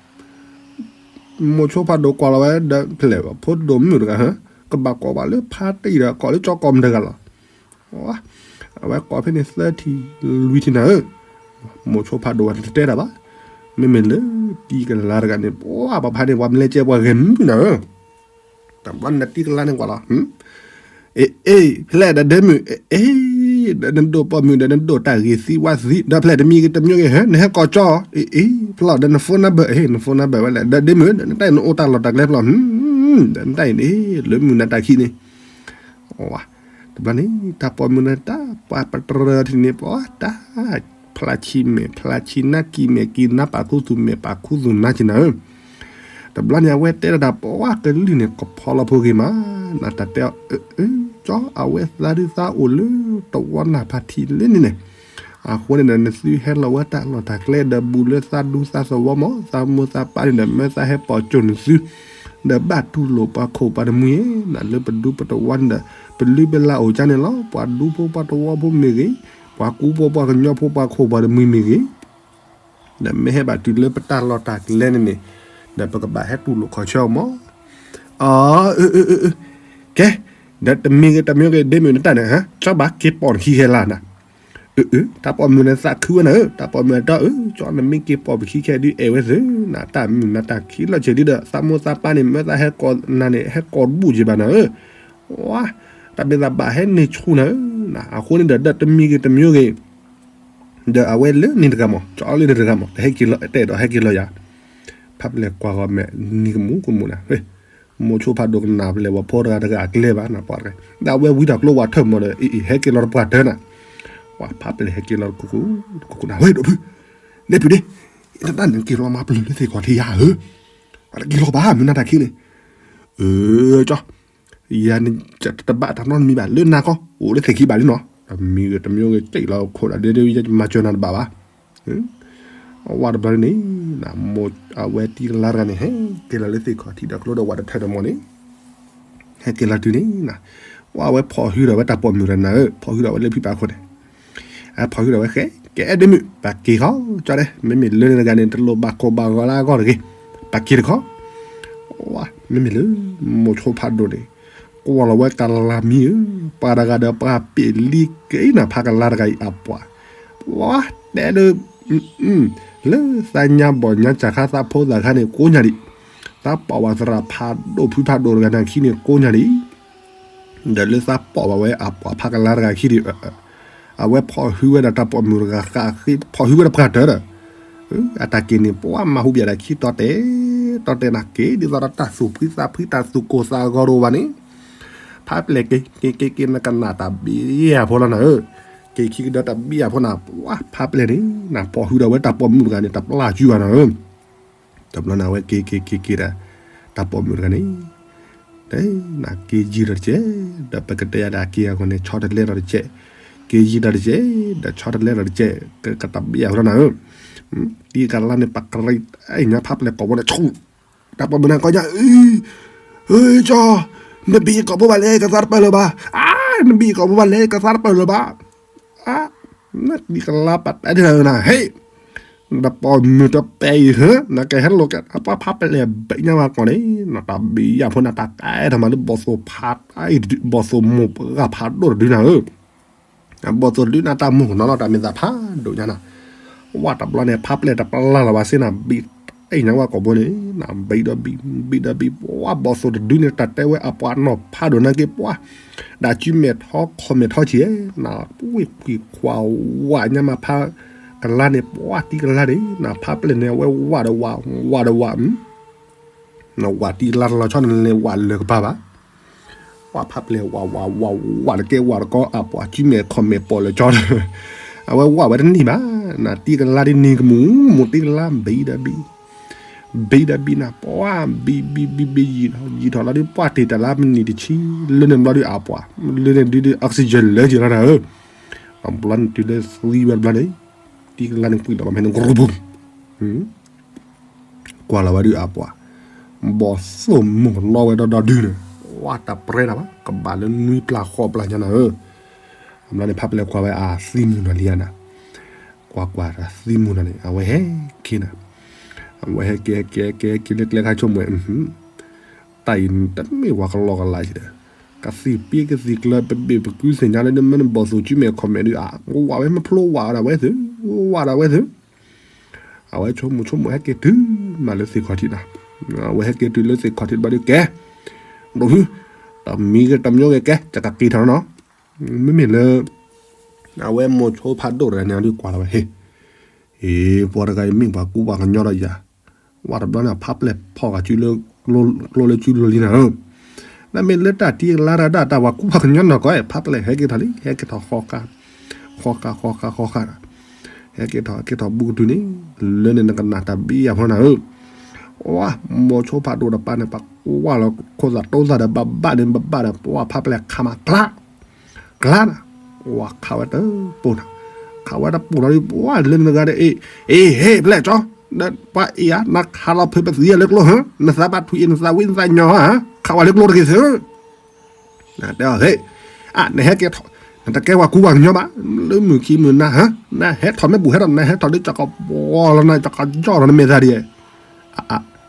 မိၤဆိဖးဒိၣ်ကွၢ်လီၤဝဲဒီး ဖဲလဲၣ်ဖိဒိၣ်မုၣ်တဂၤဧၢ, ကဘၣ်ကိးဘၣ်လၢဖါတံၢ်ဒီး ကိးလၢကၠီကိးမတၤတဂၤလီၤ, အဝဲကိးဖဲန့ၣ်သၢထံၣ်လွံၢ်ထံၣ်နၤဧၢ, မိၤဆိဖးဒိၣ်ဝဲတတဲတၢ်ဘၣ်, မ့မ့ၢ်လၢတံၤကလါတဂၤန့ၣ် ပှၤပှၤဖါန့ၣ် ပှၤမလဲကဲပှၤဂဲၤမုၣ်နၤဧၢ တဘျီန့ၣ်တံၤကလါန့ၣ်ကွၢ်လီၤ, အ့ အ့ ဖဲလဲၣ်ဒီးဒ့မုၣ် အ့ အ့ ဒီးနဒိၣ်ပိာ်မုၣ်ဒီးနဒိၣ်တၢ်ဂ့ၤသံဝါသံ ဒီးဖဲလဲၣ်တမံၤဂ့ၤတမံၤဂ့ၤ ဟၢ နဟဲကိးကၠီ အ့ အ့ ဖျီၣ်ဒီးန phone number အ့ န phone number ဝဲလဲၣ် ဒီးဒ့မုၣ် ဒီးနတၢ်အံၤနအိၣ်တၢ်လီၢ်တၢ်ကျဲဖျီၣ် နတၢ်အံၤန့ၣ် လၢမုၢ်နၤတၢ်ခံန့ၣ် တဘျီန့ၣ် တၢ်ပိာ်မုၣ်န့ၣ် တၢ်ပှၤပတြၢၤထံၣ်န့ၣ် ပှၤတၢ် ဖျါဆံမဲာ် ဖျါဆံနါ ကံမဲာ်ကံနါ ပာ်ခူသူၣ်မဲာ် ပာ်ခူသူၣ်နါက့နၤဧၢ, တဘျီန့ၣ် အဝဲတဲဒၣ်တၢ် ပှၤကလုၢ်န့ၣ် ကဖီလီၤဖိဂ့ၤမး, နတၢ်တဲအီၤ အၢ အၢ ကၠီ အဝဲသးဒုးသးအိၣ်လၢတဝီနၢ်ဖးထံလၢန့ၣ်န့ၣ်, အဃိန့ၣ်ဒီး နသုဟဲလီၤဝဲတၢ်လီၢ်တၢ်ကျဲဒီး ဘူးလၢသးဒူသးသဝီမး သးမိၢ်သးပၢ်န့ၣ်ဒီး မၢသးဟဲပိာ်ကၠိၣ်နသု ဒီးဘၣ်တူၢ်လိာ်ပှၤခိၣ်ပှၤတမှံၤဧၢ, နလၢပဒူပတဝီန့ၣ်ဒီး ပလုၢ်ပလၢ်အိၣ်ကၢန့ၣ်လီၤ, ပှၤဒူဖိပှၤတဝီဖိမ့ၢ်ဂ့ၤ, ပှၤကူဖိပှၤကညီဖိပှၤခိၣ်ပှၤတမှံၤမ့ၢ်ဂ့ၤ, ဒီးမ့ၢ်ဟဲဘၣ်တုၤလၢပတၢ်လီၢ်တၢ်ကျဲန့ၣ်န့ၣ်, ဒီးပကဘၣ်ဟဲတူၢ်လိာ်ခီၣ်ဆၢအီၤမး, အၢ အၢ အၢ အၢ ကဲ, ဒီးတမံၤဂ့ၤတမံၤဂ့ၤ ဒ့မုၣ်နတၢ်န့ၣ် ကၠီဘၣ်က့ၤပိာ်နခံခဲလၢာ်နၤ အၢ အၢ တၢ်ပိာ်မုၣ်န့ၣ်သးခုဝဲနၤဧၢ, တၢ်ပိာ်မုၣ်အတီၢ်အၢ ကၠီနမ့ၢ်က့ၤပိာ်ပခံခဲဒုးအဲၣ်ဝဲသု, နတၢ်မုၢ်နတၢ်ခံလီၤဆဲးဒုဒီး သးမိၢ်သးပၢ်န့ၣ် မၢသးဟဲကိးနၤန့ၣ် ဟဲကိးတဘူၣ်က့ၤဘၣ်နၤဧၢ, ဝါ, တၢ်မ့ၢ်သးဘၣ်ဟဲန့ၢ်ဆူၣ်နၤဧၢ, အဃိန့ၣ်ဒီး ဒီးတမံၤဂ့ၤတမံၤဂ့ၤ ဒီးအဝဲလၢန့ၣ်တဂၤမး ကၠီလၢန့ၣ်တဂၤမး တဟဲက့ၤလီၤတဲာ်ဒီးဟဲက့ၤလီၤယၤ, ဖးပလဲၣ်ကွၢ်ဂီၤမဲာ် နံၤကမူကမူနၤ မိၤဆိဖးဒိၣ်ကနၣ်ဖဲလဲၣ် ပှၤဖိတဂၤတဂၤအကျဲဘၣ်နၤပှၤတဂၤ, ဒီးအဝဲဝံတၢ်ကျိဝဲထၢၣ်မးဒီး အံၤ အံၤ ဟဲက့ၤလီၤတပှၢ်တၢၢ်နၤ, ပှၤဖးပလဲၣ်ဟဲက့ၤလီၤတကူကူ တကူကူနၤ ဝဲဒီးဖု, နဲဖုဒ့, နတၢ်န့ၣ်က့ၤလီၤမၤပျုၤလၢသ့ၣ်ခီၣ်ထံးယၤဧၢ, ပှၤတက့ၤလီၤဘၣ် မုၢ်နၤတၢ်ခံန့ၣ်, အၢ ကၠီ ယၤန့ၣ် တဘၣ်တၢ်နီတမံၤဘၣ် လၢနၤခီ အိၣ်လၢသ့ၣ်ခံဘၣ်လံနီၤ, တမံၤဂ့ၤတမံၤဂ့ၤ က့ၤလီၤခိၣ်ဒၣ်ဒဲဒဲ ယမၤစၢၤနၤတဘၣ်ဘၣ်, အဝဲတဘျီန့ၣ် အဝဲတံၤကလါတဂၤန့ၣ် ဟဲက့ၤလီၤလၢသ့ၣ်ခီၣ်ထံးဒီးကျိဒီးဝဲတထၢၣ်ဒီးမးန့ၣ်, ဟဲက့ၤလီၤတုၤန့ၣ် ပှၤဝဲဖီၣ်ဟုဒီးဝဲတၢ်ပိာ်မုၣ်တဂၤနၤဧၢ, ဖီၣ်ဟုဒီးဝဲလၢဖံဘၣ်ခိၣ်န့ၣ် အဖီၣ်ဟုဒီးဝဲဃဲ ကဲဒ့မုၣ် ပာ်က့ၤခီ ကၠီဒဲး မ့မ့ၢ်လၢန့ၣ်တဂၤန့ၣ် တလိၣ်ဘၣ်ကိးဘၣ်ဂီၤလၢအဂီၢ်တဂ့ၤ, ပာ်က့ၤတခီ, ဝါ မ့မ့ၢ်လၢ မိၤဆိဖးဒိၣ်န့ၣ် ကွၢ်လီၤဝဲကလါမံဧၢ, ပှၤတဂၤဒီးပှၤပ့ၢ်လံက့ၤနၤ ဖးကလါတဂၤအံၤအပှၤ, ဝါ တဲဒၢ လၢသးညါဘီၣ်ညါစၢ်ခါသးဖိသၣ်ခါန့ၣ် ကိးညါဒံး, သးပိာ်ဘၣ်သရၣ်ဖးဒိၣ်ဖုဖးဒိၣ်တဂၤန့ၣ်ခံန့ၣ် ကိးညါဒံး ဒီးလၢသးပိာ်ဘၣ်ဝဲအပှၤဖးကလါတဂၤခံဒံး, အဝဲဖီၣ်ဟုဝဲဒၣ်တၢ်ပိာ်မုၣ်တဂၤဃးဃ့ ဖီၣ်ဟုဝဲဒၣ်ပှၤတၢၢ်ဒီး, အတၢ်က့ၤန့ၣ် ပှၤမၤဟူဘၣ်ဒၣ်ခံတီတဲာ်, တီတဲာ်နၤက့ၤ ဒ်သိးဒီးတၢ်သူၣ်ဖှံသးဖှံ တၢ်သူၣ်ကိၢ်သးဂီၤတအိၣ်ဘၣ်န့ၣ်, ဖးပျဲၢ်က့ၤ က့ၤက့ၤက့ၤ နကနၣ်တၢ်ဘံၣ်အဖိလီၤနၤဧၢ, က့ၤခံကဒီးတၢ်ဘံၣ်အဖိနၤ, ပှၤဖးပျဲၢ်န့ၣ် နဖီၣ်ဟုဒီးဝဲတၢ်ပိာ်မုၣ်တဂၤန့ၣ် တပျၢ်စုဘၣ်နၤဧၢ တဘျီန့ၣ် အဝဲက့ၤက့ၤက့ၤက့ၤဒီး တၢ်ပိာ်မုၣ်တဂၤန့ၣ်, နက့ၤယံာ်ဒီးတကဲး, ဒီးပကတဲယၤဒၣ်က့ၤအဂီၢ်န့ၣ် ဆီတလဲဒီးတကဲး, က့ၤယံၤဒီးတကဲး ဒီးဆီတလဲဒီးတကဲး ကတၢ်ဘံၣ်ယၤဖိလီၤနၤဧၢ, တံၤကလါန့ၣ် ပကရံၣ်အံၤညါဖးပျဲၢ်ကိာ်ဘိန့ၣ် ဆူၣ် တၢ်ပိာ်မုၣ်နၤကီညါ အၢ ကၠီ, နဘံၣ်ယကိာ်ဘိဘၣ်လဲၣ် ကသါတပၢၢ်လၢၤဘၣ်, အါ နဘံၣ်ယကိာ်ဘိဘၣ်လဲၣ် ကသါတပၢၢ်လၢၤဘၣ်, အါ နတံၤကလါပာ်တဲဒၣ်နၤ ဟ့ၣ် ဒီးပိာ်မုၣ်တပဲအံၤ နကဟဲလိာ်ကဲ အပှၤဖးပျဲၢ်ဘံၣ်ညါဝဲကိာ်န့ၣ် နတၢ်ဘံၣ်ယၤဖိန့ၣ် တၢ်ကဲထီၣ်မးလၢဘီၣ်သိၣ်ဖး ဘီၣ်သိၣ်မိၢ်ပှၢ်ဖးဒိၣ်တဒုနၤဧၢ, ဘီၣ်သိၣ်တဒုနၤ တၢ်မိၢ်ကနီၤလီၤ တၢ်မ့ၢ်သးဖးဒိၣ်ညါနၤ, ဝဲတဘျီန့ၣ် ဖးပျဲၢ်တပျၢ်လီၤဘၣ်စ့ၢ်နၤ ဘံၣ်အံၤညါဝဲကိာ်ဘိန့ၣ် နဘံၣ်ဒီးဘံၣ် ဘံၣ်ဒီးဘံၣ် ပှၤဘီၣ်သိၣ်တဒုန့ၣ် တၢ်တဲဝဲအပှၤနီၢ်ဖးဒိၣ်နာ်က့ ပှၤ ဒၣ်စုမဲာ်ထီ ခီၣ်မဲာ်ထီက့ၤ နဝ့ၢ်ကွံာ်ခွါဝးညါမးဖးကလါန့ၣ် ပှၤတံၤကလါန့ၣ် နဖးပျဲၢ်န့ၣ် အဝဲဝးဒီးဝး ဝးဒီးဝး နဝးတံၤကလါတလီၤဆီန့ၣ် ဝးလၢကပၤဘၣ်, ဝးဖးပျဲၢ် ဝး ဝး ဝး ဝးတကဲ ဝးတကီ အပှၤစုမဲာ်ခီၣ်မဲာ်ပိာ်လၢကၠီ အဝဲဝးဝဲတန့ၢ်ဘၣ်, နတံၤကလါဒ်န့ၣ်ကမူၣ် မူၣ်တံၤကလါ ဘံၣ်ဒီးဘံၣ် ဘံၣ်ဒီးဘံၣ်နၤ ပှၤ ဘံၣ် ဘံၣ် ဘံၣ် ဘံၣ် ယံာ်ထီၣ် ယံာ်ထီၣ်လီၤဒီး ပှၤတ့ၢ်တၢ်လၢမနံၤတဆံ လၢန့ၣ်ဘျီဒီးအပှၤ လၢန့ၣ်ဒုးဒီး oxygen လၢက့ၤလီၤနၤဧၢ, တဘျီန့ၣ်တုၤလၢသံဝဲတဘျီန့ၣ် တံၤကလါန့ၣ်ကွံာ်လီၤမးဖဲန့ၣ် ကရူၢ်ပူၤ ကွၢ်လီၤဝဲဒုးအပှၤ ဘီၣ်သိၣ်မိၢ်ကနီၤဝဲဒီဒုန့ၣ် ဝးတၢ်ပြဲတၢ်ဘၣ် ကဘၣ်လၢနွံပျၢ်ဃိးပျၢ်ညါနၤဧၢ, အဘျီန့ၣ် ဖးပျဲၢ်ကွၢ်ဝဲအသံမူၤနီၤလံနၤ, ကွၢ်ကွၢ်တၢ်သံမူၤနီၤန့ၣ် အဝဲဟဲက့ၤနၤ, အဝဲဟဲက့ၤ ဟဲက့ၤ ဟဲက့ၤ ဟဲက့ၤလၢကျဲခါဆိကမိၣ် တၢ်အံၤတမ့ၢ်ဝဲကလီကလါဒီး ကသံၣ်ပ့ကသံၣ်ကျၢၤ ပဘ့ၣ်ပကုသ့ၣ်ညါလၢနမ့ၢ်နဘီၣ်သိၣ်စုမဲာ်ခီၣ်မဲာ်ဒုး အဝဲမ့ၢ်ဖျိဝးဒၣ်ဝဲသု ဝးဒၣ်ဝဲသု အဝဲဆိကမိၣ်ဆိကမိၣ် ဟဲက့ၤတုၤမးလၢသ့ၣ်ခီၣ်ထံးနၤ, အဝဲဟဲက့ၤတုၤလၢသ့ၣ်ခီၣ်ထံးတဘျီဒုးကဲ, ဒိၣ်ဖု, တမံၤဂ့ၤတမံၤဂ့ၤကဲ ယကက့ၤထီၣ်နီၤ, မ့မ့ၢ်လၢ အဝဲမိၤဆိဖးဒိၣ်တဂၤန့ၣ်ဒုးကွၢ်လီၤဝဲ ဟ့ၣ် ဟ့ၣ် ပှၤတဂၤအံၤမ့ၢ်ပှၤကူပှၤကညီဒီးယၤ, ဝဲတဘျီန့ၣ် ဖးပျဲၢ်ဖီၣ်ဂၤစုလၢ ကျိလၢစုလီၤလံနၤဧၢ, နမ့ၢ်လၢတၢ်တံၤကလါတၢ်ဒၣ်တၢ်ပှၤကူပှၤကညီနီၢ်ကီၢ် ဖးပျဲၢ်ဟဲက့ၤထီၣ်လံ ဟဲက့ၤထီၣ်ဃီဃာ် ဃီဃာ် ဃီဃာ် ဃီဃာ်ဒီး ဟဲက့ၤထီၣ် ဟဲက့ၤထီၣ်ဘူးကတုၤန့ၣ် လၢန့ၣ်နကနၣ်တၢ်ဘံၣ်ယၤဖိနၤဧၢ, ဝဲ မိၤဆိဖးဒိၣ်တပၤန့ၣ် ပှၤကွၢ်လီၤခိၣ်သးတိသးဒီး ဘၣ်ဘၣ်န့ၣ် ဘၣ်ဘၣ်ဒီး ပှၤဖးပျဲၢ်ခးမး ကျါ ကျါနၤ, ဝဲခးဝဲတပိၢ်နၤ, ခးဝဲတပိၢ်လီၤဒုး ပှၤလၢနဂၤဒီး အ့ၣ် အ့ၣ် ဟ့ၣ် ပျဲၢ်ကၠီ, ဒီးပှၤအ့ၣ်ဧါ နခးလီၤဖုးပသံးလၢကျိဟၢ, နသးဘၣ်ထွံၣ်အ့ၣ် နသးဝံၣ်နသးညီဧါ, ခးဝဲလၢကျိတဂ့ၤသု, တဲအီၤ ဟ့ၣ် အါ နဟဲက့ၤထီၣ် နတကဲပှၤကူပှၤကညီဘၣ်, လၢမုၢ်ခံမုၢ်နၤဧၢ, နဟဲထီၣ်မ့ၢ်ပူၤဟဲထီၣ် နဟဲထီၣ်လၢကကဘီလီၤနၤ ကကယီၢ်လီၤနမဲာ်သၣ်ဒံး,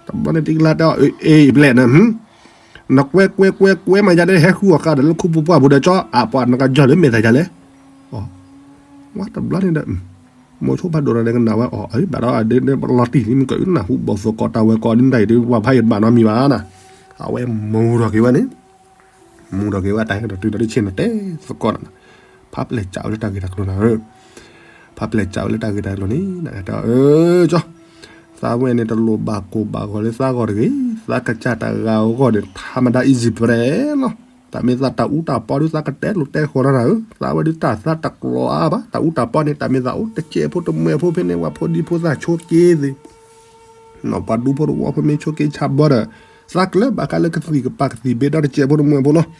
တဘျီန့ၣ်တံၤကလါတဲအီၤ အ့ၣ် ပျဲၢ်နၤ နကွဲကွဲကွဲကွဲမးယၤဒီး ဟဲဃုအီၣ်ဃာ်ဒီးလၢခူပူၤပှၢ်ပူၤဒီးကၠီ အပှၤနကယီၢ်လၢမဲာ်သၣ်ယၤလဲၣ်, ဝဲတဘျီန့ၣ်ဒီး မိၤဆိဖးဒိၣ်ဒီးကနၣ်ဝဲအီၤ ဘၣ်ဒီးအဒဲလီၤတံၢ်လံမ့ၢ်ကနၣ်ဟူဘီၣ်သိၣ်ကိးတၢ်ဝဲကိးဒ်နတၢ်အံၤဒီး ပှၤဖးယံၤတဘၣ်နီတမံၤဘၣ်နၤ, အဝဲမူၤထီၣ်က့ၤဝဲန့ၣ် မူၤထီၣ်က့ၤဝဲတၢ်ဟဲထီၣ်တုၤဒီးဆ့ၣ်နီၤတဲသကိးနၤ, ဖးပျဲၢ်စံးဝဲလၢတၢ်ဂ့ၢ်တၢ်ကျိၤနၤဧၢ, ဖးပျဲၢ်စံးဝဲလၢတၢ်ဂ့ၢ်တၢ်ကျိၤန့ၣ် နတဲအီၤ အၢ ကၠီ, သးဝဲန့ၣ်တလိၣ်ဘၣ်ကိၢ်ဘၣ်ဂီၤလၢသးဂီၢ်တဂ့ၤ, သးကစၢ်တဂၤအဂီၢ်န့ၣ် ထးမဒါ easy bread လီၤ, တၢ်မ့ၢ်သးတၢ်အူတၢ်ပီဒုးသးကတဲလိာ်တဲဃီၤလီၤနၤဧၢ, သးဝဲဒုးတၢ်သးတကျိၤအါဘၣ်, တၢ်အူတၢ်ပီန့ၣ် တၢ်မ့ၢ်သးအိၣ်တကဲးဖိတမှဲးဖိဖဲန့ၣ် ပှၤဖိဒံဖိသၣ်ဆိးက့သ့ၣ် နီၢ်ပှၤဒူဖိတဝီဖိမ့ၢ်ဆိးက့ဆးဘီဒီး သးကျၢၤဘၣ်ဃးလၢကသံၣ်ကပၤကသံၣ်ဘ့ဒီတကဲးဖိတမှဲးဖိလီၤ,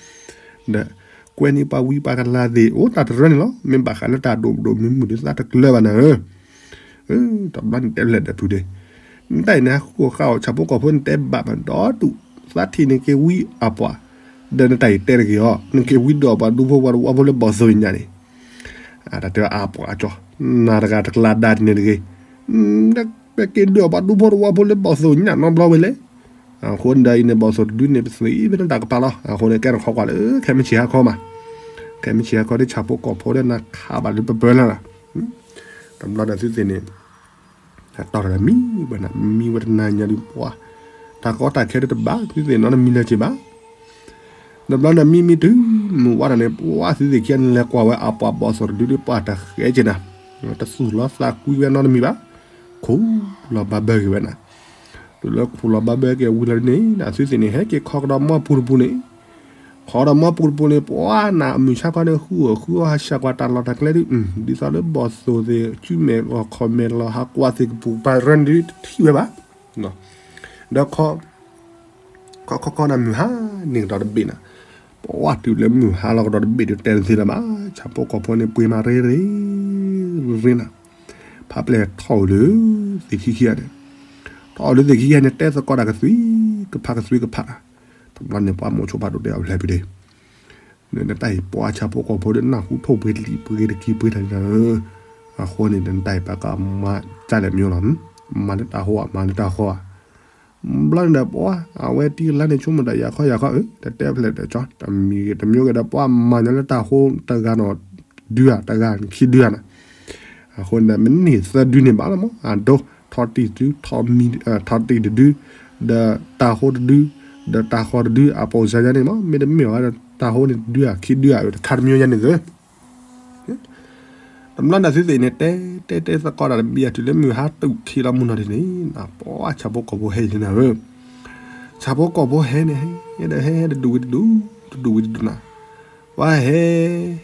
ဒီးကွဲန့ၢ်ပှၤဝံပှၤကလၤသ့ၣ် အိၣ်တၢ်တရၢန့ၣ်လီၤ, မ့ၢ်ဘၣ်ဃးလၢတၢ်ဒိၣ်ဒိၣ်မုၢ်မုၢ်ဒီးသးတကျၢၤဘၣ်နၤဧၢ, တဘျီန့ၣ်တဲလဲၣ်ဒီးဖုဒဲး, နတၢ်အံၤန့ၣ် ဟးဃုအီၣ်ဃာ်အီၣ်ဆၣ်ဖိကီၢ်ဖိန့ၣ်တဲဘၣ်မးဒီဒူၣ်, သးထံၣ်န့ၣ်က့ၤဝံအပှၤ, ဒီးနတၢ်အံၤတဲတဂ့ၤအီၤ, နက့ၤဝံဒီးပှၤဒူဖိပှၤတဝီဖိလၢဘီၣ်သိၣ်ညါန့ၣ် တၢ်တဲအပှၤကၠီ, နၤတဂၤတကျါဒါတန့ၣ်တဂ့ၤ, ပက့ၤဒုးအီၣ်ပှၤဒူဖိတဝီဖိလၢဘီၣ်သိၣ်ညၣ်နီတဘျီဝဲလဲၣ်, အဃိန့ၣ်ဒီးအံၤန့ၣ် ဘီၣ်သိၣ်တဒုန့ၣ် ပသ့ဖဲန့ၣ်တၢ်ကပၤလီၤ, အဃိန့ၣ် ကဲနခီကွၢ်လၢ ခဲမုၢ်ဆ့ၣ်ဟါခီမး, ခဲမုၢ်ဆ့ၣ်ဟါခီဒီးဆၣ်ဖိကီၢ်ဖိဒီးနခးဘၣ်လၢပပၢလၢ်လီၤ, တဘျီဒီးသုသ့ၣ်န့ၣ် တီၢ်ဒီးမံဝဲနၤ မံဝဲတနၤညါဒုးပှၤ, တၢ်ကီတၢ်ခဲဒုးတဘၣ် သုသ့ၣ်နီတမံၤလၢၤက့ၤဘၣ် တဘျီန့ၣ်မံမံတုၤ မုၢ်ဝါထီၣ်န့ၣ် ပှၤသုသ့ၣ်ခံဂၤန့ၣ် လဲၤကွၢ်ဝဲအပှၤဘီၣ်သိၣ်တဒုဒီးပှၤတဃဲက့ၤနၤ, တသူၣ်လီၤသးကွံဝဲနီတမံၤဘၣ်, ခိၣ်လီၤဘၣ်ဘၢက့ၤဝဲနၤ, တုၤလၢခိၣ်လီၤဘၣ်ဘၢက့ၤဝံၤလီၤဒ်န့ၣ် သုသ့ၣ်န့ၣ် ဟဲက့ၤခီကဒီးမီပူၤတပူၤန့ၣ်, ခီဒီးမီပူၤတပူၤန့ၣ် ပှၤနၤအမုၢ်ဆါခီန့ၣ် ဃုအီၣ်ဃုအီဟးဆှဲးကွၢ်တၢ်လီၢ်တၢ်ကျဲဒုး, ဒ်သိးလၢဘီၣ်သိၣ်သ့ၣ် စုမဲာ်လီၤခီၣ်မဲာ်လီၤ ဟးကွၢ်သ့ၣ်ကပူၤကပၤရၢန့ၣ်ဒုး တထံၣ်ဝဲဘၣ်, ဒီးခီ ခီခီခီနၤမုၢ်ဟါန့ၣ်ကဒီးတဘ့ၣ်နၤ, ပ ပှၢ်တုၤလၢမုၢ်ဟါလီၤကဒီးတဘ့ၣ်ဒီးတဲတသ့လၢၤဘၣ်, ဆၣ်ဖိကီၢ်ဖိန့ၣ် ပှ့ၤမၤရ့ရ့ရ့နၤ, ဖးပျဲၢ်ထီၣ်အိၣ်လၢသ့ၣ်ခံခံဂၤန့ၣ်, ထီၣ်အိၣ်လၢသ့ၣ်ခံခံဂၤန့ၣ် တဲသကိးတၢ်ကသွံကဖးကသွံကဖး, တဘျီန့ၣ် ပှၢ်မိၤဆိဖးဒိၣ်တဲအီၤဖျဲၣ်ဖုဒ့ နတၢ်အံၤ ပှၢ်ဆၣ်ဖိကီၢ်ဖိဒီးနၢ်ဟူထိၣ်ပှ့ၤလံာ်ပှ့ၤတကံပှ့ၤတၢ်န့ၣ်, အဃိန့ၣ် နတၢ်အံၤ ပကမၤတၢ်လဲၣ်မ့ၢ်လီၤ, မၤလၢတၢ်ဟိဧါ မၤလၢတၢ်ဃီဧါ, ဘျီန့ၣ်ဒီးပှၢ် အဝဲတံၤကလါန့ၣ် ဆိကမိၣ်တၢ်ယၤခီယၤခီဧၢ, တတဲဖျဲၣ်ဒီးကၠီ တမံၤဂ့ၤတမံၤဂ့ၤဒီး ပှၢ်မၤညီလၢတၢ်ဟိတဂၤနီၤ, ဒုဧါ တဂၤခံဒုဧါန့ၣ်, အဃိန့ၣ်ဒီး မ့ၢ်န့ၢ်သၢဒုန့ၣ်ဘၣ်လီၤမး, အဒိ ထီၣ်တံၢ်တဒု ထီၣ်တံၢ်တဒု, ဒီးတၢ်ဟိတဒု, ဒီးတၢ်ဃီတဒု အပိစါယါန့ၣ်မး, မ့တမ့ၢ်ဝဲဒီး တၢ်ဟိန့ၣ်တဒုဧါ ခံဒုဧါ တခါတမံၤယါန့ၣ်သၢ တဘျီန့ၣ်သုသ့ၣ်န့ၣ် တဲတဲတဲသကိးတၢ်တဘျီ တုၤလၢမုၢ်ဟါတုၤခံလီၤမုၢ်နီၤဒ်န့ၣ်, ပှၢ်ဆၣ်ဖိကီၢ်ဖိဟဲလံနၤဧၢ, ဆၣ်ဖိကီၢ်ဖိဟဲန့ၣ် ဟဲဒီးဟဲ ဟဲတဒူၣ်ဝံၤတဒူၣ်, တဒူၣ်ဝံၤတဒူၣ်နၤ, ပှၢ်ဟဲ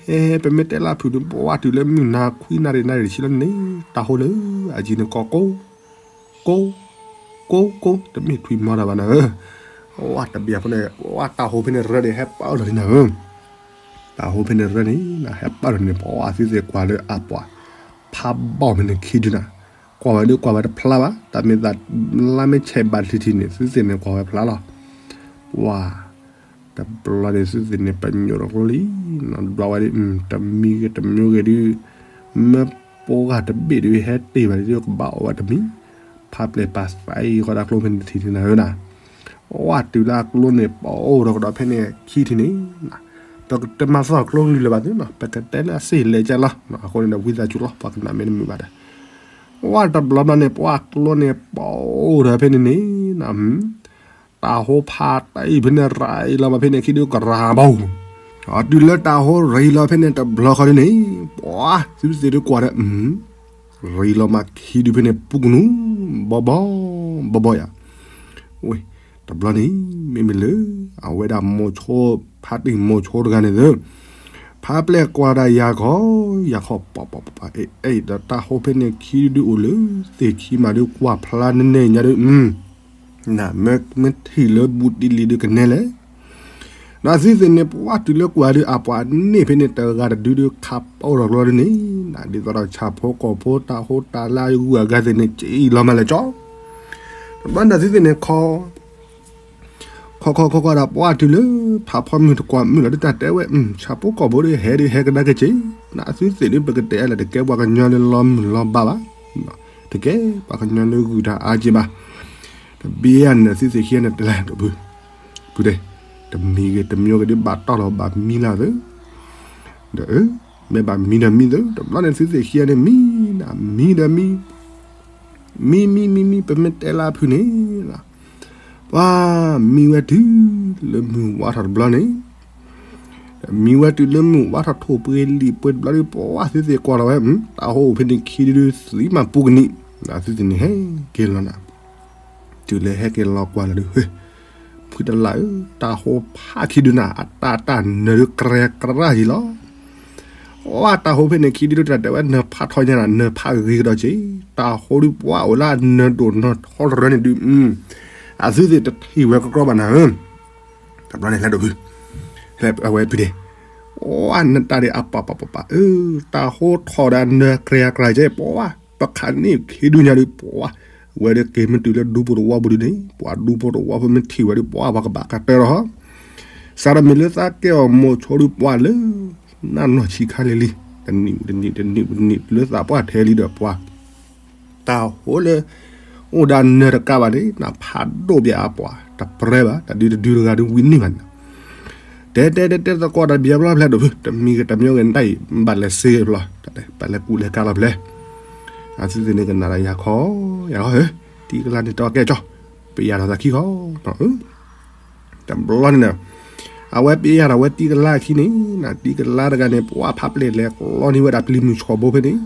ဟဲဟဲ ပမ့ၢ်တဲလၢဖုၣ်န့ၣ် ပှၢ်တုၤလၢမုၢ်နၤခွံနၣ်ရံၣ်နၣ်ရံၣ်တဆံလီၤန့ၣ် တၢ်ဟိလၢအယံၤန့ၣ်ကီကိ ကိ ကိ ကိ တမ့ၢ်ထွံၣ်မီတၢ်ဘၣ်နၤဧၢ, ပှၢ်တဘျီဖိန့ၣ် ပှၢ်တၢ်ဟိဖဲန့ၣ်ရၢန့ၣ် ဟဲပာ်လီၤလံနၤဧၢ, တၢ်ဟိဖဲန့ၣ်ရၢန့ၣ် ဟဲပာ်လီၤန့ၣ်ပှၢ်သုသ့ၣ်ကွၢ်လၢအပှၢ် ဖးဘီၣ်ဖဲန့ၣ်ခံဒုနၤ, ကွၢ်ဝဲဒုးကွၢ်ဝဲတဖျါဘၣ်, တၢ်မ့ၢ်သးလါမ့ၢ်ဆဲးဘၣ်ထံထံန့ၣ် သုသ့ၣ်န့ၣ်ကွၢ်ဝဲဖျါလီၤ, ပှၢ် တဘျီန့ၣ်သုသ့ၣ်န့ၣ် ပညိၣ်တကျိလံ, ဒွးဝဲဒုး တမံၤဂ့ၤတမံၤဂ့ၤဒုး မ့ၢ်ပိဂၤတဘ့ၣ်ဒုး ဟဲတ့ၢ်ဘၣ်ဒုး ကဘၣ်အိၣ်ဝဲတမံၤ, ဖးပျဲၢ်ပာ်သးအံၤဃီတၢ်ကျိဖဲန့ၣ်ထံၣ်န့ၣ်နၤဧၢနၤ, ပှၢ်တုၤလၢအကျိန့ၣ် ပအိၣ်ဒီးကဒီးဖဲန့ၣ်ခံထံၣ်န့ၣ်, ပကတမၤသီၣ်ကျိကလုၢ်လၢၤဘၣ်သုနီၤ, ပကတဲလၢအစ့ၢ်လဲၤကလီၤ, အဃိန့ၣ်ဒီး ဝံသးစူၤလီၤ ပှၤကနၣ်မ့ၢ်တမုာ်ဘၣ်ဒီး, ပှၢ်တဘျီဘျီန့ၣ် ပှၢ်ကျိန့ၣ် ပအိၣ်ဒီးဖဲန့ၣ်န့ၣ် တၢ်ဟိဖးတၢ်အံၤဖဲန့ၣ် ရၤအံၤလီၤမးဖဲန့ၣ်ခံဒုကရၤဘီ, တုၤလၢတၢ်ဟိရၤအံၤလီၤဖဲန့ၣ်တဘျီဃီဒုန့ၣ်, ပှၢ်သုသ့ၣ်ဒုးကွၢ်ဒီး, ရၤလီၤမးခံဒုဖဲန့ၣ်ပူၤကနူၤ, ဘီဘီ, ဘီဘီယၤ, ဝဲ, တဘျီန့ၣ် မ့မ့ၢ်လၢ အဝဲဒၣ်မိၤဆိ ဖးတံၢ်မိၤဆိတဂၤန့ၣ်သၢ ဖးပျဲၢ်ကွၢ်ဒၣ်ယၤခီ, ယၤခီ ပှၤပှၤပှၤ အဲၣ်အဲၣ်ဒီးတၢ်ဟိဖဲန့ၣ်ခံဒုအိၣ်လၢ သ့ၣ်ခံမးဒုးကွၢ်ဖျါန့ၣ်န့ၣ်ညါဒုး, နမ့ၢ်ထံၣ်လၢဘူးတံၢ်လံၤဒုးကနဲလဲၣ်, ဒီးသုသ့ၣ်န့ၣ် ပှၢ်တုၤလၢကွၢ်ဒုးအပှၤန့ၣ်ဖဲန့ၣ်တဂၤတဒုဒုးခးပအိၣ်ထီၣ်ကျိဒုးန့ၣ်, ဒ်သိးဒီးဆၣ်ဖိကီၢ်ဖိတၢ်ဟိတၢ်လၢအဂုၤအဂၤသ့ၣ်န့ၣ် က့အံၤလီၤမးလဲၣ်ကၠီ, တဘျီန့ၣ်သုသ့ၣ်န့ၣ်ခီ ခီခီခီခီဒီးပှၢ်တုၤလၢ ဖးဖီမုၢ်တကွၢ်မုၢ်လီၤဒုးတၢ်တဲဝဲ, ဆၣ်ဖိကီၢ်ဖိဒုးဟဲဒုးဟဲကဒါက့ၤက့ၤ, နသုသ့ၣ်ဒုး ပကတဲအါလဲၣ်တကဲပှၤကညီလၢလီၤမုၢ်လီၤဘၣ်ဘၣ်, တကဲပှၤကညီလၢဂုၤတၢ်အါက့ၤဘၣ်, တဘ့ၣ်အါန့ၣ်သုသ့ၣ်ခံဂၤန့ၣ်တလဲၤဒိးဘု, ဖုတဲ, တမံၤဂ့ၤတမံၤဂ့ၤဒုးဘၣ်တီၢ်လီၤဘၣ်မံလၢ်သု, ဒီး မ့ၢ်ဘၣ်မံဒီးမံသု, တဘျီန့ၣ်သုသ့ၣ်ခံဂၤန့ၣ်မံ, မံဒီးမံ မံမံမံမံ ပမ့ၢ်တဲလၢအဖုၣ်န့ၣ်, ပှၤမံဝဲတုၤလၢမုၢ်ဝါထီၣ်တဘျီန့ၣ်, မံဝဲတုၤလၢမုၢ်ဝါထီၣ်ထိၣ်ပှ့ၤလံာ်ပှ့ၤတဘျီဒုး ပှၤသုသ့ၣ်ကွၢ်လီၤဝဲ, တၢ်ဟိအိၣ်ဖဲန့ၣ်ခံဒုဒုးသံမးပူၤကနံၣ်, သုသ့ၣ်န့ၣ်ဟဲက့ၤလီၤနၤ, တုၤလၢဟဲက့ၤလီၤကွၢ်လီၤဒုး ဖုတလးဧၢ, တၢ်ဟိဖးခံဒုနၤ အတၢ်တၢ်နၢၤဒုးကြဲကြရၢ်ယံၤလီၤ, အတၢ်ဟိဖဲန့ၣ်ခံဒုဒုးတၢ်တဲဝဲနၢၤဖးထီညါနၤ နၢၤဖးဂ့ၤကဒီးက့ၤ, တၢ်ဟိဒုးပှၤအိၣ်လၢအနၢၤဒိၣ်နၢၤထီတရၢန့ၣ်ဒုး, အသုသ့ၣ်တထံၣ်ဝဲကကြီဘၣ်နၤဧၢ, တဘျီန့ၣ်လဲၤဒိးဖု, လဲၤအဝဲဖုဒဲး, အနတၢ်ဒဲးအပာ်ပာ်ပာ်ပာ်ဧၢ, တၢ်ဟိထီၣ်ဒီးနၢၤကြဲကြရၢ်က့ၤ ပှၤ ပခးန့ၢ်ခံဒုညါဒုး ပှၤ ဝဲဒၣ်က့ၤမ့ၢ်တုၤလၢဒူဖိတဝီပူၤဒုန့ၣ် ပှၤဒူဖိတဝီဖိမ့ၢ်ထံၣ်ဝဲဒုး ပှၤပှၤကဘၣ်ကတၢၢ်လီၤ, စးထီၣ်မ့ၢ်လၢသးကဲအီၤမိၤဆိဒုးပှၤလၢ နၢ်နီၢ်ဆံးခါလံၤလံၤ တနံၣ်တနံၣ်တနံၣ်တနံၣ်လၢသးပှၢ်ထဲလံဒီးပှၤ တၢ်ဟိလၢ အိၣ်ဒၣ်နၢၤတကးဘၣ်န့ၣ် နဖးဒိၣ်ဘၣ်အပှၤ တပြဲဘၣ် တဒုတဒုတဂၤဒုးဝံၤန့ၢ်ဘၣ်န့ၣ် တဲတဲတဲတဲသကိးတၢ်ဘံၣ်ဘျီဖျဲၣ်ဒိၣ်ဖု တမံၤဂ့ၤတမံၤဂ့ၤနတၢ်အံၤ ဘၣ်လဲၤစ့လီၤ ဘၣ်လဲၤကူၣ်လဲၤကၤလီၤဖျဲၣ် အသုသ့ၣ်န့ၣ်ကနၣ်ဒီးယၤခီ ယၤခီဧၢ တံၤကလါန့ၣ်တၢ်ကဲကၠီ ပယၤထီၣ်သးခံခီ တဘျီန့ၣ် အဝဲပယၤထီၣ်ဝဲတံၤကလါခံန့ၣ် တံၤကလါတဂၤန့ၣ် ပှၤဖးပျဲၢ်လဲၤကျီန့ၢ်ဝဲဒၣ်ပျံၤမုၢ်ဆီၣ်ဘိဖဲန့ၣ်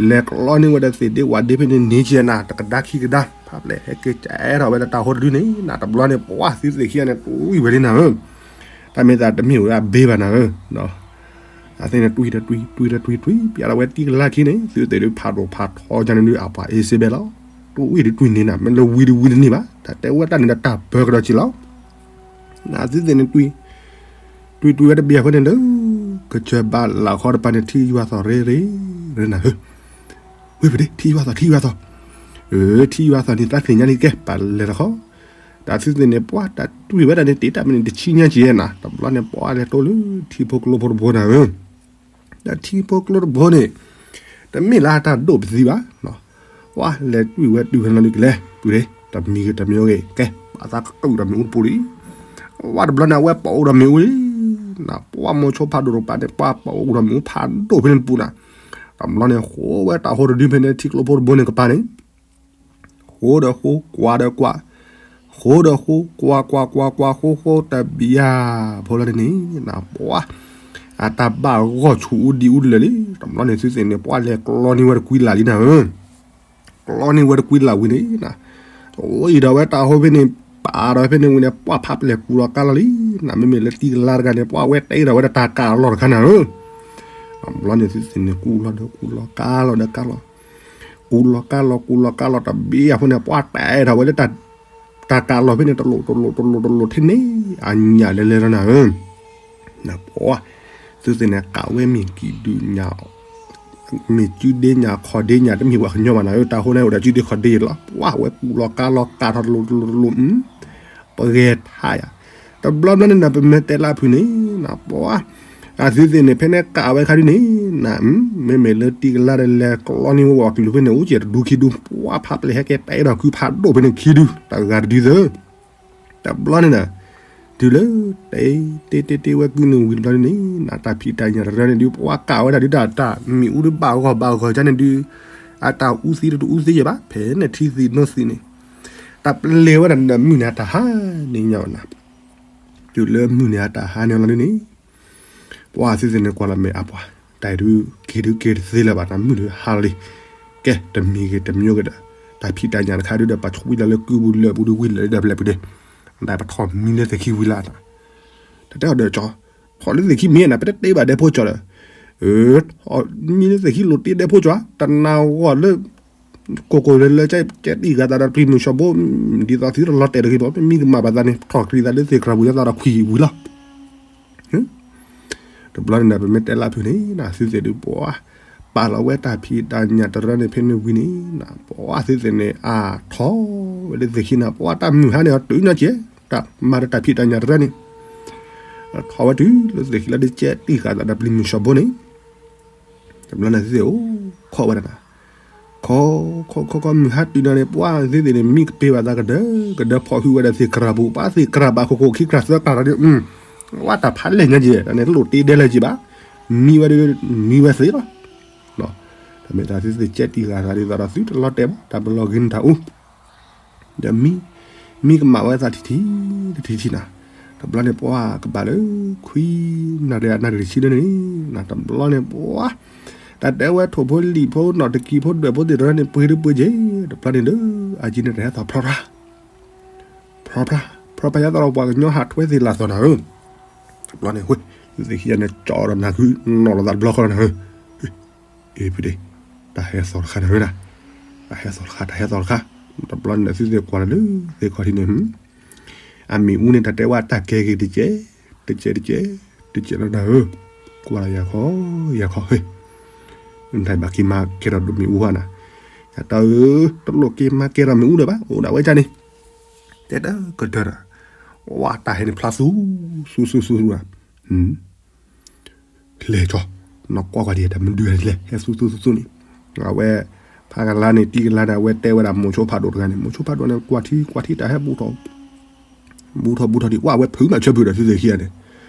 လဲၤကျီန့ၢ်ဝဲဒၣ်သ့ၣ်ဒ့ဝၣ်ဒ့ဖဲန့ၣ် န့ၢ်ကဲနၤ တကဒါခံကဒါ ဖးပျဲၢ်ဟဲက့ၤကဲထီၣ်ဝဲလၢတၢ်ဟိတဒုန့ၣ် နတဘျီန့ၣ် ပှၤသုသ့ၣ်ခံဂၤန့ၣ် တွံၢ်ဝဲလံနၤဧၢ တၢ်မ့ၢ်သးတမ့ၢ်ဝဲဒၣ်ဘ့ဘၣ်နၤဧၢ အသ့ၣ်န့ၣ်တွံၢ်တတွံၢ် တွံၢ်တတွံၢ် တွံၢ် ပယၤထီၣ်ဝဲတံၤကလါခံန့ၣ် သုသ့ၣ်ဒုးဖးဒိၣ်ဖးထီကန့ၣ်ဒုး အပှၤအ့စ့ဘဲလီၤ တွံၢ်ဝံၤဒုးတွံၢ်န့ၢ်နၤ မ့ၢ်လၢဝံၤဒုးဝံၤတန့ၢ်ဘၣ် တၢ်တဲဝဲတၢ်န့ၣ်ဒီးတၢ်ပၢကဒီးက့ၤလီၤ နသုသ့ၣ်န့ၣ်တွံၢ် တွံၢ်တွံၢ်ဝဲတဘ့ၣ်အဃိန့ၣ်လၢ ကစၢၢ်ဘးလးခီတပၤန့ၣ် ထံယွၤသီၣ်ရ့ရ့ရ့နၤဧၢ, ဝ့ၢ်ပဒ့ ထံယွၤသီၣ် ထံယွၤသီၣ်, အၢ ထံယွၤသီၣ်န့ၣ် သးသ့ၣ်ညါလံကဲ ပလဲၤတခီ, တၢ်သုသ့ၣ်န့ၣ် ပှၤတၢ်တွံၢ်ဝဲဒၣ်န့ၣ် တ့တၢ်မ့ၢ်န့ၣ် တဆံညါကဲနၤ, တဘျီန့ၣ် ပှၤလဲၤတိၢ်လၢထံဖိကျိဖိတဘိနၤဧၢ ဒီးထံဖိကျိတဘိန့ၣ် တမ့ၢ်လၢအတၢ်ဒိၣ်ပသံဘၣ်, ပှၤလဲၤတွံၢ်ဝဲတွံၢ်ဝဲလီၤလံကလဲၤ ပုၢ်ဒ့ တမံၤဂ့ၤတမံၤဂ့ၤ ကဲ ပှၤသးကတူၢ်ဒီးမ့ၣ်အူတပူၤလံ, ဝဲတဘျီန့ၣ် အဝဲပအိၣ်ဒီးမ့ၣ်အူလံ, နပှၤမိၤဆိဖးဒိၣ်တကပၤန့ၣ် ပှၤပအိၣ်ဒီးမ့ၣ်အူဖးဒိၣ်ဖဲန့ၣ်တပူၤနၤ, တဘျီန့ၣ် ဃိဝဲတၢ်ဟိတဒုဖဲန့ၣ် ထံကျိဖိတဘိန့ၣ်ကပၤန့ၣ် ဃိဒီးဃိ ကွၢ်ဒီးကွၢ်, ဃိဒီးဃိ ကွၢ်ကွၢ်ကွၢ်ကွၢ် ဃိဃိတဘံယၤ, ဖိလီၤန့ၣ် နပှၤ အတၢ်ဘၣ်ဂီၢ်ဆူၣ်အူဒံအူလၢာ်လံ, တဘျီန့ၣ်သုသ့ၣ်န့ၣ် ပှၤလဲၤကျီန့ၢ်ဝဲတကွံလၢ်လံနၤဧၢ, ကျီန့ၢ်ဝဲတကွံလၢ်ဝံၤန့ၣ် န အိၣ်အံၤဒီးဝဲတၢ်ဟိဖဲန့ၣ် ပာ်ဒီးဖဲန့ၣ်ဝံၤန့ၣ် ပှၤဖးပျဲၢ်ကူလီၤကါလီၤလံ, နမ့မ့ၢ်လၢတံၢ်ကလါတဂၤန့ၣ် ပှၤဝဲတဲဒီးဝဲတၢ်ကးလီၤတခါနၤဧၢ, တဘျီန့ၣ်သုသ့ၣ်န့ၣ် ကူလီၤဒီးကူလီၤကါလီၤဒီးကါလီၤ ကူလီၤကါလီၤ ကူလီၤကါလီၤ တဘ့ၣ်အဃိန့ၣ် ပှၤတဲဒီးဝဲလၢ တၢ်ကးလီၤဖဲန့ၣ် တလိၣ်တလိၣ်တလိၣ်တလိၣ်ထဲန့ၣ် အညၣ်လဲၤလဲၤလီၤနၤဧၢ, နပှၤ သုသ့ၣ်န့ၣ် ကးဝဲမ့ၢ်ကံၣ်ဒုးညၣ် မ့ၢ်ကုဒ့ညၣ်ခီၣ်ဒ့ညၣ် တမ့ၢ်ပှၤကညီဘၣ်နၤဧၢ, တၢ်ဟိန့ၣ်အိၣ်ဒီးကုဒ့ခီၣ်ဒ့လီၤ, ပှၤဝဲကူလီၤကါလီၤကးထီၣ်တလိၣ်တလိၣ်တလိၣ် ပဂဲၤထါယၤ, တဘျီဘျီန့ၣ်နပမ့ၢ်တဲလၢအဖုၣ်န့ၣ် နပှၤ အသုသ့ၣ်န့ၣ် ဖဲန့ၣ်ကးဝဲခါဒုန့ၣ် န မ့မ့ၢ်လၢတံၢ်ကလါဒီးလဲၤကျီန့ၢ်ဝဲဝီၤကလုာ်ဖဲန့ၣ် အိၣ်ကဲတဒူခံဒူ ပှၤဖးပျဲၢ်ဟဲကဲတဲဒီးကုဖးဒိၣ်ဖဲန့ၣ်ခံဒု တဂၤတဒုသၢ တဘျီန့ၣ်န တုၤလၢ တဲ တဲ တဲ တဲဝဲကုန့ၣ်ဝံၤတဘျီန့ၣ် နတၢ်ဖံးတၢ်ညၣ်တရၢန့ၣ်ဒုး ပှၤကးဝဲဒၣ်ဒုးတၢ် တၢ်မ့ၣ်အူဒုးဘၣ်ဂီၢ်ဘၣ်ဂီၢ်ကန့ၣ်ဒုး အတၢ်အူသံတအူသံယဲဘၣ် ဖဲန့ၣ်ထံသံးနိသံးန့ၣ် တၢ်ပျဲဝဲဒၣ်ဒီးမုၢ်န့ၣ်အတၢ်ဟါန့ၣ်ညါဝဲနၤ တုၤလၢမုၢ်န့ၣ်အတၢ်ဟါန့ၣ်လီၤဒုးန့ၣ် ပှၤသုသ့ၣ်န့ၣ်ကွၢ်လီၤမ့ၢ်အပှၤ တၢ်ဒုးက့ၤဒုးက့ၤတသ့လၢၤဘၣ် တၢ်မုၢ်ဒုးဟါလီၤလံ ကဲ တမံၤဂ့ၤတမံၤဂ့ၤဒီး တၢ်ဖံးတၢ်ညၣ်တခါဒုးဒီး ပှၤဆိၣ်ဝံၤလီၤလၢကုပူၤလၢပူၤဒုးဝံၤလီၤလၢဒၢးပျဲၢ်ပူၤဒုး ဒၣ်ပထီၣ်မံလၢသ့ၣ်ခံဝံၤလီၤ တၢ်တဲအီၤဒီးကၠီ ထီၣ်လၢသ့ၣ်ခံမ့ၢ်နၤ ပတတဲဘၣ်ဒဲဖိကၠီဒီး မံလၢသ့ၣ်ခံလိာ်တ့ဒဲဖိကၠီ တနာ်ဂီၢ်လၢ ကိၢ်ကိၢ်လၢလၢ ကဲတံၢ်ဂၤသးဒီးပျံၤမုၢ်ဆှီဘိ ဒ်သိးသုတလီၤတဲာ်တဂ့ၤဘၣ် မ့ၢ်မံကမၣ်ဘၣ်သးန့ၣ် ထီၣ်ကရံၣ်သးလၢသ့ၣ်ကြၢးပူၤ ယသးဒီးခွံဝံၤလီၤ တဘျီန့ၣ်ဒီး ပမ့ၢ်တဲလၢဖုၣ်န့ၣ် နသုသ့ၣ်ဒုးပှၤ ပာ်လီၤဝဲတၢ်ဖံးတၢ်ညၣ်တရၢန့ၣ် ဖဲန့ၣ်ဝံၤန့ၣ် နပှၤသုသ့ၣ်န့ၣ် အါထီၣ်ဝဲလၢသ့ၣ်ခံန့ၣ် ပှၤတၢ်မုၢ်ဟါန့ၣ် အတုၤညါကဲ တၢ်မၤဒီးတၢ်ဖံးတၢ်ညၣ်တရၢန့ၣ် ထီၣ်ဝဲတုၤလၢသ့ၣ်ခံလၢဒုးကဲတံၢ်ဂၤသးဒီးပျံၤမုၢ်ဆှီဘိန့ၣ် တဘျီန့ၣ်သုသ့ၣ်အိၣ်ခီၣ်ဝဲဒၣ်နၤ ခီ ခီ ခီ ခီ မုၢ်ဟါတုၤနၤန့ၣ် ပှၤသုသ့ၣ်န့ၣ် မံကပ့ၤဘၣ်သးကဒၢ ကဒၢဖီၣ်ဟုၣ်ဝဲဒၣ်သ့ၣ်ကြၢးပူၤ ပှၤသ့ၣ်ကြၢးဘၣ်ခိၣ်ခိၣ်ခံကြၢးသၢကြၢးဒီး ဝဲတၢ်ဖးလဲၢ်ညါကဲ တၢ်န့ၣ်တလိၣ်တ့ဒဲလၢၤကဲဘၣ် မံဝဲဒုး မံဝဲသ့လီၤ တၢ်မ့ၢ်တၢ်သုသ့ၣ်ကဲတံၢ်ဂၤသးဒ်သိးဒီးသုတလီၤတဲာ်ဘၣ် တၢ်ပလီၢ်ဂ့ၤန့ၣ်တၢ်အိၣ် ဒီးမံ မံကမၣ်ဝဲသးထံထံ တထံထံနၤ တဘျီန့ၣ်ပှၤကဘၣ်လၢ ခွံနၣ်ရံၣ်အနၣ်ရံၣ်တဆံန့ၣ် တဘျီန့ၣ်ပှၤ တၢ်တဲဝဲထိၣ်ဖိလံာ်ဖိနီၣ်တကံဖိဒွဲၣ်ဖိသ့ၣ်တဖၣ်န့ၣ် ပှ့ၤဒုးပှ့ၤက့ၤ တဘျီန့ၣ်ဒီး အကံန့ၣ်တဟဲသီၣ်ဖြီဖြါ ဖြီဖြါ ဖြီဖြါယသးဒီးပှၤကညီဟးထွဲသ့ၣ်လၢ်သီၣ်နၤဧၢ တဘျီန့ၣ် သ့ၣ်ခံဂၤန့ၣ် ကၠီဒီးနၢ်ကုနီၣ်လီၤသးတဘျီဃီနၤဧၢ အ့ ဖုဒ့ တၢ်ဟဲသီၣ်တခါန့ၣ်ဝဲဒၣ် တၢ်ဟဲသီၣ်တခါ တၢ်ဟဲသီၣ်တခါ တဘျီန့ၣ်သုသ့ၣ်ကွၢ်လၢလၢသ့ၣ်ခီၣ်ထံးန့ၣ် အမ့ၣ်အူန့ၣ် တၢ်တဲဝဲတၢ်ကဲက့ၤတကဲး တကဲးတကဲး တကဲးလီၤနၤဧၢ ကွၢ်လီၤယၤခီ ယၤခီ နတၢ်ဘၣ်က့ၤမၤကဲထီၣ်ဒိၣ်မ့ၣ်အူဘၣ်နၤ ယတၢ်ဧၢ တလိၣ်က့ၤမၤကဲထီၣ်မ့ၣ်အူလၢၤဘၣ် အိၣ်ဒၣ်ဝဲဒ်န့ၣ် တဲတၢ်ကတၢၢ်ဒီး ဝဲတၢ်ဟဲန့ၣ်ဖျါသူ သူ သူ သူ သူ လဲၤကၠီ နကွၢ်ကွၢ်ဒ်တၢ်မနုၤလဲၣ် ဟဲသူသူသူသူန့ၣ် အဝဲ ဖးကလါန့ၣ် တံၢ်ကလါန့ၣ် အဝဲတဲဝဲဒၣ်မိၤဆိဖးဒိၣ်တဂၤန့ၣ် မိၤဆိဖးဒိၣ်န့ၣ် ကွၢ်ထံ ကွၢ်ထံ တၢ်ဟဲဘူးထီၣ် ဘူးထီၣ်ဘူးထီၣ်ဒံး ဝဲဖုးမးဆၢဖုးဒီးသုသ့ၣ်ခံဂၤန့ၣ်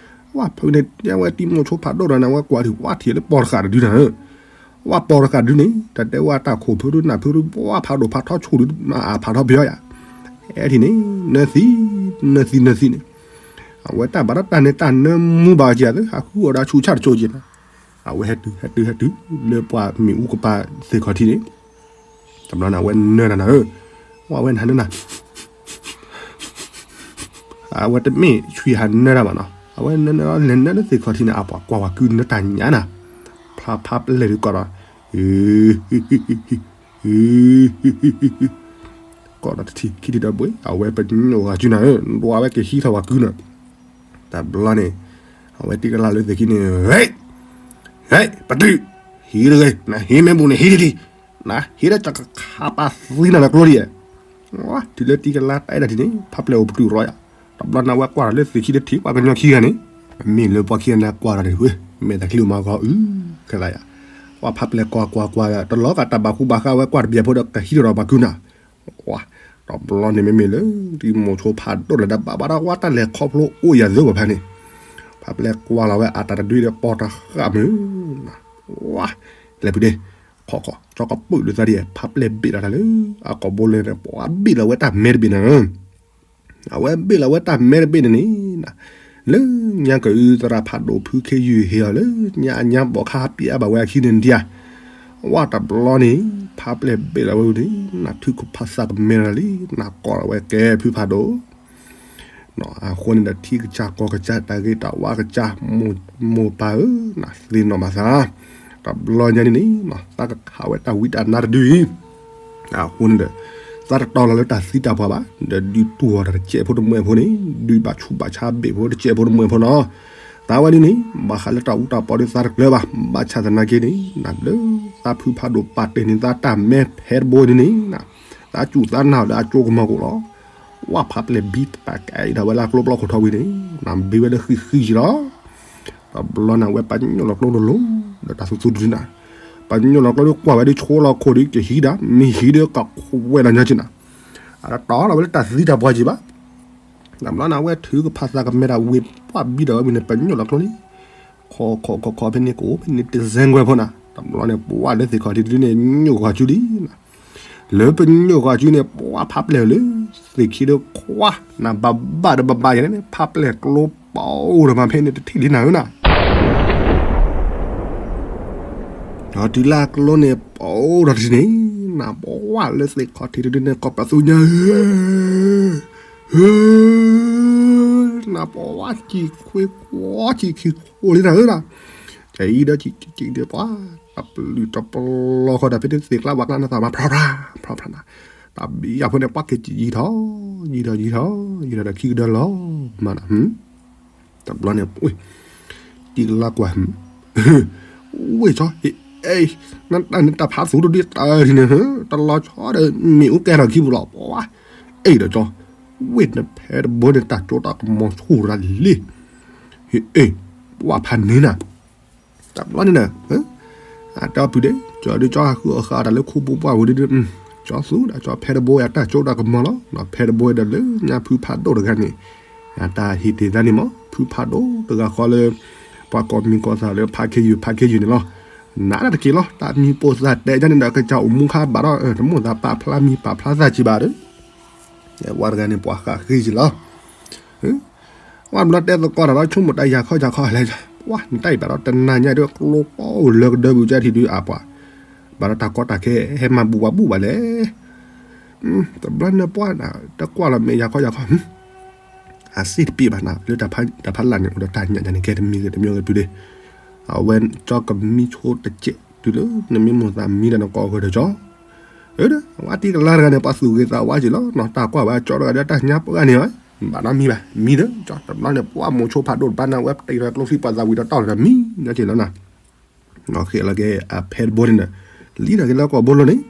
ဝဲဖုးန့ၣ် တဲဝဲတံၢ်မိၤဆိဖးဒိၣ်တဂၤန့ၣ် အဝဲကွၢ်ထံ ဝဲထံၣ်လၢပီၢ်တဃာ်တဒုန့ၣ် ဝဲပီၢ်တဃာ်တဒုန့ၣ် တၢ်တဲဝဲတၢ်ခိၣ်ဖုးဒု နၢ်ဖုးဒု ဝဲဖးဒိၣ်ဖးထီဆိၣ်ဒု အဖးထီပယီၤယၤ အဲထံၣ်န့ၣ် နၢသံ နၢသံ နၢသံန့ၣ် အဝဲတၢ်ဘၣ်တၢ်န့ၣ် တၢ်နၢမူဘၣ်က့ၤသ့ ဟးဃုအီၣ်ဒီးဆူၣ်ဆၣ်တစိၤက့ၤနၤ အဝဲဟဲတုၤ ဟဲတုၤ ဟဲတုၤ လၢပှၤမ့ၣ်အူကပၤသ့ၣ်ခီၣ်ထံးန့ၣ် တဘျီန့ၣ် အဝဲနၢတၢ်နၤဧၢ ဝဲ ဝဲနၤနၢနၤ အဝဲတမ့ၢ်ဆွံဟးနၢတၢ်ဘၣ်နီၤ အဝဲနၢနၢ လဲၤနၢလၢသ့ၣ်ခီၣ်ထံးန့ၣ် အပှၤကွၢ်ဝဲကုနၢတၢ်ညါနၤ ဖျါဖးပလဲၢ်ဒုးကီးဒီး ကီးဒီးတထံၣ်ခံထံၣ်ဒီးဘှ့ၣ် အဝဲပညိၣ်ဂၤစုနၤဧၢ ဒွးဝဲကဟံးထီၣ်ဝဲကုနၤ တဘျီန့ၣ် အဝဲတံၢ်ကလါလၢသ့ၣ်ခံန့ၣ်, ဟဲ, ဟဲ, ပတုာ်, ဟံးတဂ့ၤ, နဟံးမ့ၢ်ဘူးန့ၣ်ဟံးတထံ, နဟံးဒီးကခးပာ်သံနၤလၢကျိဒံး, တုၤလၢတံၢ်ကလါတၢ်အဲၣ်ဒိးထံးန့ၣ် ဖါပျဲၢ်အိၣ်ပတုာ်ရီယၤ, တဘျီန့ၣ်ဝဲကွၢ်ဒီးလၢသ့ၣ်ခံတထံး ပှၤကညီခံဂၤန့ၣ်, မ့ၢ်လၢပှၤခံဂၤန့ၣ်ကွၢ်ဒီးဝဲ, မဲာ်သးချံမၤဂီၤအု, ခဲသးယၤ, ပှၤဖါပျဲၢ်ကွၢ်ကွၢ်ကွၢ် တလီၤဂာ်တၢ်ဘၣ်ဃူဘၣ်ဃးဝဲကွၢ်တဘၣ်ဖိဒီးကဟံးဒီးပှၤကုနၤ တဘျီန့ၣ်မ့မ့ၢ်လၢ တံၤမိၤဆိဖးဒိၣ်လၢၤဒီးဘၣ်ဘၣ်ဒီးဝဲတၢ်လဲၤခီဖျိအိၣ်ယၤသ့ဘၣ်ဖဲန့ၣ်, ဖါပျဲၢ်ကွၢ်လီၤဝဲအတၢ်တဒုဒီးပိာ်တဃၣ်မုၢ်, ဝါ, လဲၤဖုဒ့, ခီခီ ကၠီကပုာ်လၢသးဒ် ဖါပျဲၢ်ဘ့ၣ်လီၤတၢ်လၢ အကိာ်ဘိလဲၣ်န့ၣ် ပှၤဘ့ၣ်လီၤဝဲတၢ်မဲတဘ့ၣ်န့ၣ် အဝဲဘ့ၣ်လီၤဝဲတၢ်မဲတဘ့ၣ်န့ၣ်န့ၣ်, လၢညါကအုသရၣ်ဖးဒိၣ်ဖုခ့ယုၢ်ဟ့ၣ်အီၤလၢညါအညါဘီၣ်ခါဟးပျဲအါဘၣ်ဝဲအခံန့ၣ်ဒံးဧါ, ဝါတဘျီန့ၣ် ဖါပျဲၢ်ဘ့ၣ်လီၤဝဲန့ၣ် နထုကဖၣ်သးကမဲလီၤလံ နကိးလီၤဝဲကဲဖုဖးဒိၣ် အဃိန့ၣ်ဒီး ထံကစၢ်ကီၢ်ကစၢ်တၢ်ဂ့ၤတၢ်ဝါကစၢ် မိၢ်ပၢ်ဧၢ, နသ့ၣ်နီၣ်ဘၣ်သး, တဘျီညါန့ၣ်န့ၣ် သးကခးဝဲတၢ်ဝံတၢ်နါတဒုအံၤ, အဃိန့ၣ်ဒီး သးတတီၤလီၤလၢတၢ်သံတၢ်ပှၢ်ဘၣ်, ဒီးဒုးတူၢ်အီၤတၢ်တစဲးဖိတမှဲးဖိန့ၣ် ဒုးဘၣ်ဆူးဘၣ်ဆါဘ့ၣ်ဖိတစဲးဖိတမှဲးဖိနီၤ, သးဝဲဒ်န့ၣ် ဘၣ်ဃးလၢတၢ်အူတၢ်ပီဒီးသးတကျၢၤဘၣ်, ဘၣ်ဆၣ်သနာ်က့န့ၣ် နလၢသးဖုဖးဒိၣ်ပာ်တ့ၢ်န့ၢ်သးတၢ်မဲဖဲတဘိန့ၣ်န့ၣ် သးစူၢ်သးနာ်လၢအကၠိကမီၤကိၣ်လီၤ ဝဲဖးပျဲၢ်ဘံတၢ်ကဲအံၤဒၣ်ဝဲလၢကျိပျီခိၣ်ထီဝံၤန့ၣ် နဘံဝဲလၢဃံဃံက့ၤလီၤ, တဘျီန့ၣ်ဝဲပညိၣ်လီၤကျိတလိၤ, ဒီးတၢ်သူသူတဒုနၤ, ပညိၣ်လီၤကျိဒီးကွၢ်ဝဲဒီးဆိလီၤခိၣ်ဒီးကဟံးဒၣ် မ့ၢ်ဟံးဒီးကခွဲးလီၤညါက့နၤ, အတတီလီၤဝဲလၢတၢ်သံတၢ်ပှၢ်က့ဘၣ် တဘျီန့ၣ် အဝဲထုကဖၣ်သးကမဲတၢ်ဝံၤ ပှၢ်ဘံဒီးဝဲဝံၤန့ၣ် ပညိၣ်လီၤကျိန့ၣ် ခီခီခီခီဖဲန့ၣ်ကအိၣ်ဖဲန့ၣ်တစဲးခွဲးဖိနၤ, တဘျီန့ၣ် ပှၢ်လၢသ့ၣ်ခီၣ်ထံးတဒုန့ၣ် ညိၣ်ဃီၤစုလံနၤ, လၢပညိၣ်ဃီၤစုန့ၣ် ပှၢ်ဖးပျဲၢ်လၢ သ့ၣ်ခံဒီးခွါ နၤဘၣ်ဘၣ်ဒီးဘၣ်ဘၣ်ယၤန့ၣ် ဖးပျဲၢ်ကျိပအိၣ်ဒီးမၤဖဲန့ၣ်တထံၣ်လံနၤဧၢနၤ ဒီးတုၤလၢအကျိန့ၣ် ပအိၣ်ဒီးတထံၣ်န့ၣ် နၤပှၢ်လၢသ့ၣ်ခီၣ်ထံးတဒုန့ၣ် ကိးပသူညါဧၢ ဧၢ, နၤပှၢ်စံၣ်ခွ့ခွီစံၣ်ခံခိၣ်လံနၤဧၢနၤ, ကအံၤဒီးစံၣ်စံၣ်ဒီးပှၤ တပျုာ်တပလီၢ်ဃီဒီးဖဲန့ၣ်သ့ၣ်ကျါဝၣ်ကျါနသးမၤဖျီဖျါ ဖျီဖျါနၤ, တၢ်ဘံယၤဖိန့ၣ် ပှၢ်က့ၤစံၣ်ယံၤထီၣ် ယံၤထီၣ်ယံၤထီၣ် ယံၤထီၣ်ဒီးခံကဒၢလီၤ မၤနၤ တဘျီန့ၣ် တံၢ်ကလါကွၢ် ဝ့ၢ်ကၠီ အဲ နတၢ်န့ၣ်တၢ်ဖးသူတဒုတၢ်ထံၣ်န့ၣ် တလီၤဆီဒီးမ့ၣ်အူကဲထီၣ်ခံပူၤလီၤ ပှၤ အဲၣ်ဒီးကၠီ ဝ့ၢ်နဖဲတဘိန့ၣ် တၢ်ကၠိတၢ်ကမီၤဆူၣ်ရၤလံ ဟ့ၣ် ပှၤဖးန့ၢ်နၤ တဘျီန့ၣ်ဒီး အတဲအီၤဖုဒ့ ကၠီဒုးကၠီဟးဃုအီၣ်ဃာ်အီၣ်တၢ်လၢခူပူၤပှၢ်ဝံၤဒုး ကၠီသူဒီးကၠီဖဲတဘိအတၢ်ကၠိတၢ်ကမီၤလီၤ ဖဲတဘိဒီးလၢညါဖုဖးဒိၣ်တဂၤန့ၣ် အတၢ်ဟ့ၣ်တ့ၢ်သးန့ၣ်မ့ၢ် ဖုဖးဒိၣ်တဂၤဃီလၢ ပှၤကိးမံၤကိးသးလၢဖးခ့ယုၢ် ဖးခ့ယုၢ်န့ၣ်လီၤ. နးတၢ်တက့ၢ်လီၤ တၢ်မံၤပိာ်သးတဲဒ်န့ၣ်ဒီး ကစၢ်အိၣ်မူခါဘၣ်ဒီး တမိၣ်သးပာ်ဖျါမံၤပာ်ဖျါသးက့ဘၣ်ဒီး ဝဲတဂၤန့ၣ် ပှၤဃးဃ့က့ၤလီၤ. ဝဲဘျီတဲသကိးတၢ်ဒီး ဆိကမိၣ်တၢ်ယၤခီယၤခီလဲၣ်, ပှၤနတၢ်အံၤဘၣ်ဒီးတနၤညါဒီး ကျိပအိၣ်လၢကဒၢပူၤကဲထံၣ်ဒုးအပှၤ, ဘၣ်ဒီးတၢ်ကီတၢ်ခဲ ဟဲမၤဘူၣ်ဘၣ်ဘူၣ်ဘၣ်လဲၣ်. တဘျီန့ၣ်ပှၤနၤ တကွၢ်လီၤမဲာ်ယၤခီယၤခီ အစ့တပ့ၢ်ဘၣ်နၤ လၢတၢ်ဖးလၢ်န့ၣ် အိၣ်ဒီးတၢ်ညၣ်ညါန့ၣ် ကဲတမံၤဂ့ၤတမံၤဂ့ၤတုၤဒ့ အဝဲကၠီကမံဆိတစဲးတုၤလၢ နမ့ၢ်မိၣ်သးမံဒီးနကိးဂၢၢ်ဒီးကၠီ အဝဲတံၢ်ကလါတဂၤန့ၣ် ပှၤသူၣ်ဂ့ၤသးဝါက့ၤလီၤနီၤ တၢ်ကွၢ်ဝဲကၠီတဂၤဒီးတၢ်ညါပှၢ်န့ၣ် ဘၣ်နီတမံၤဘၣ် မံဒီးကၠီ တဘျီန့ၣ် ပှၤမိၤဆိဖးဒိၣ်တဘၣ်န့ၣ် အဝဲပတံၢ်လီၤကျိသံပှၤသးဝံၤဒီးတီၢ်လီၤဒီးမံနီၤက့ၤလီၤနၤ ဃ့လီၤက့ၤအဖဲတဘိန့ၣ်ဒီး လံဒီးက့ၤလၢကိာ်ဘိလိၤန့ၣ်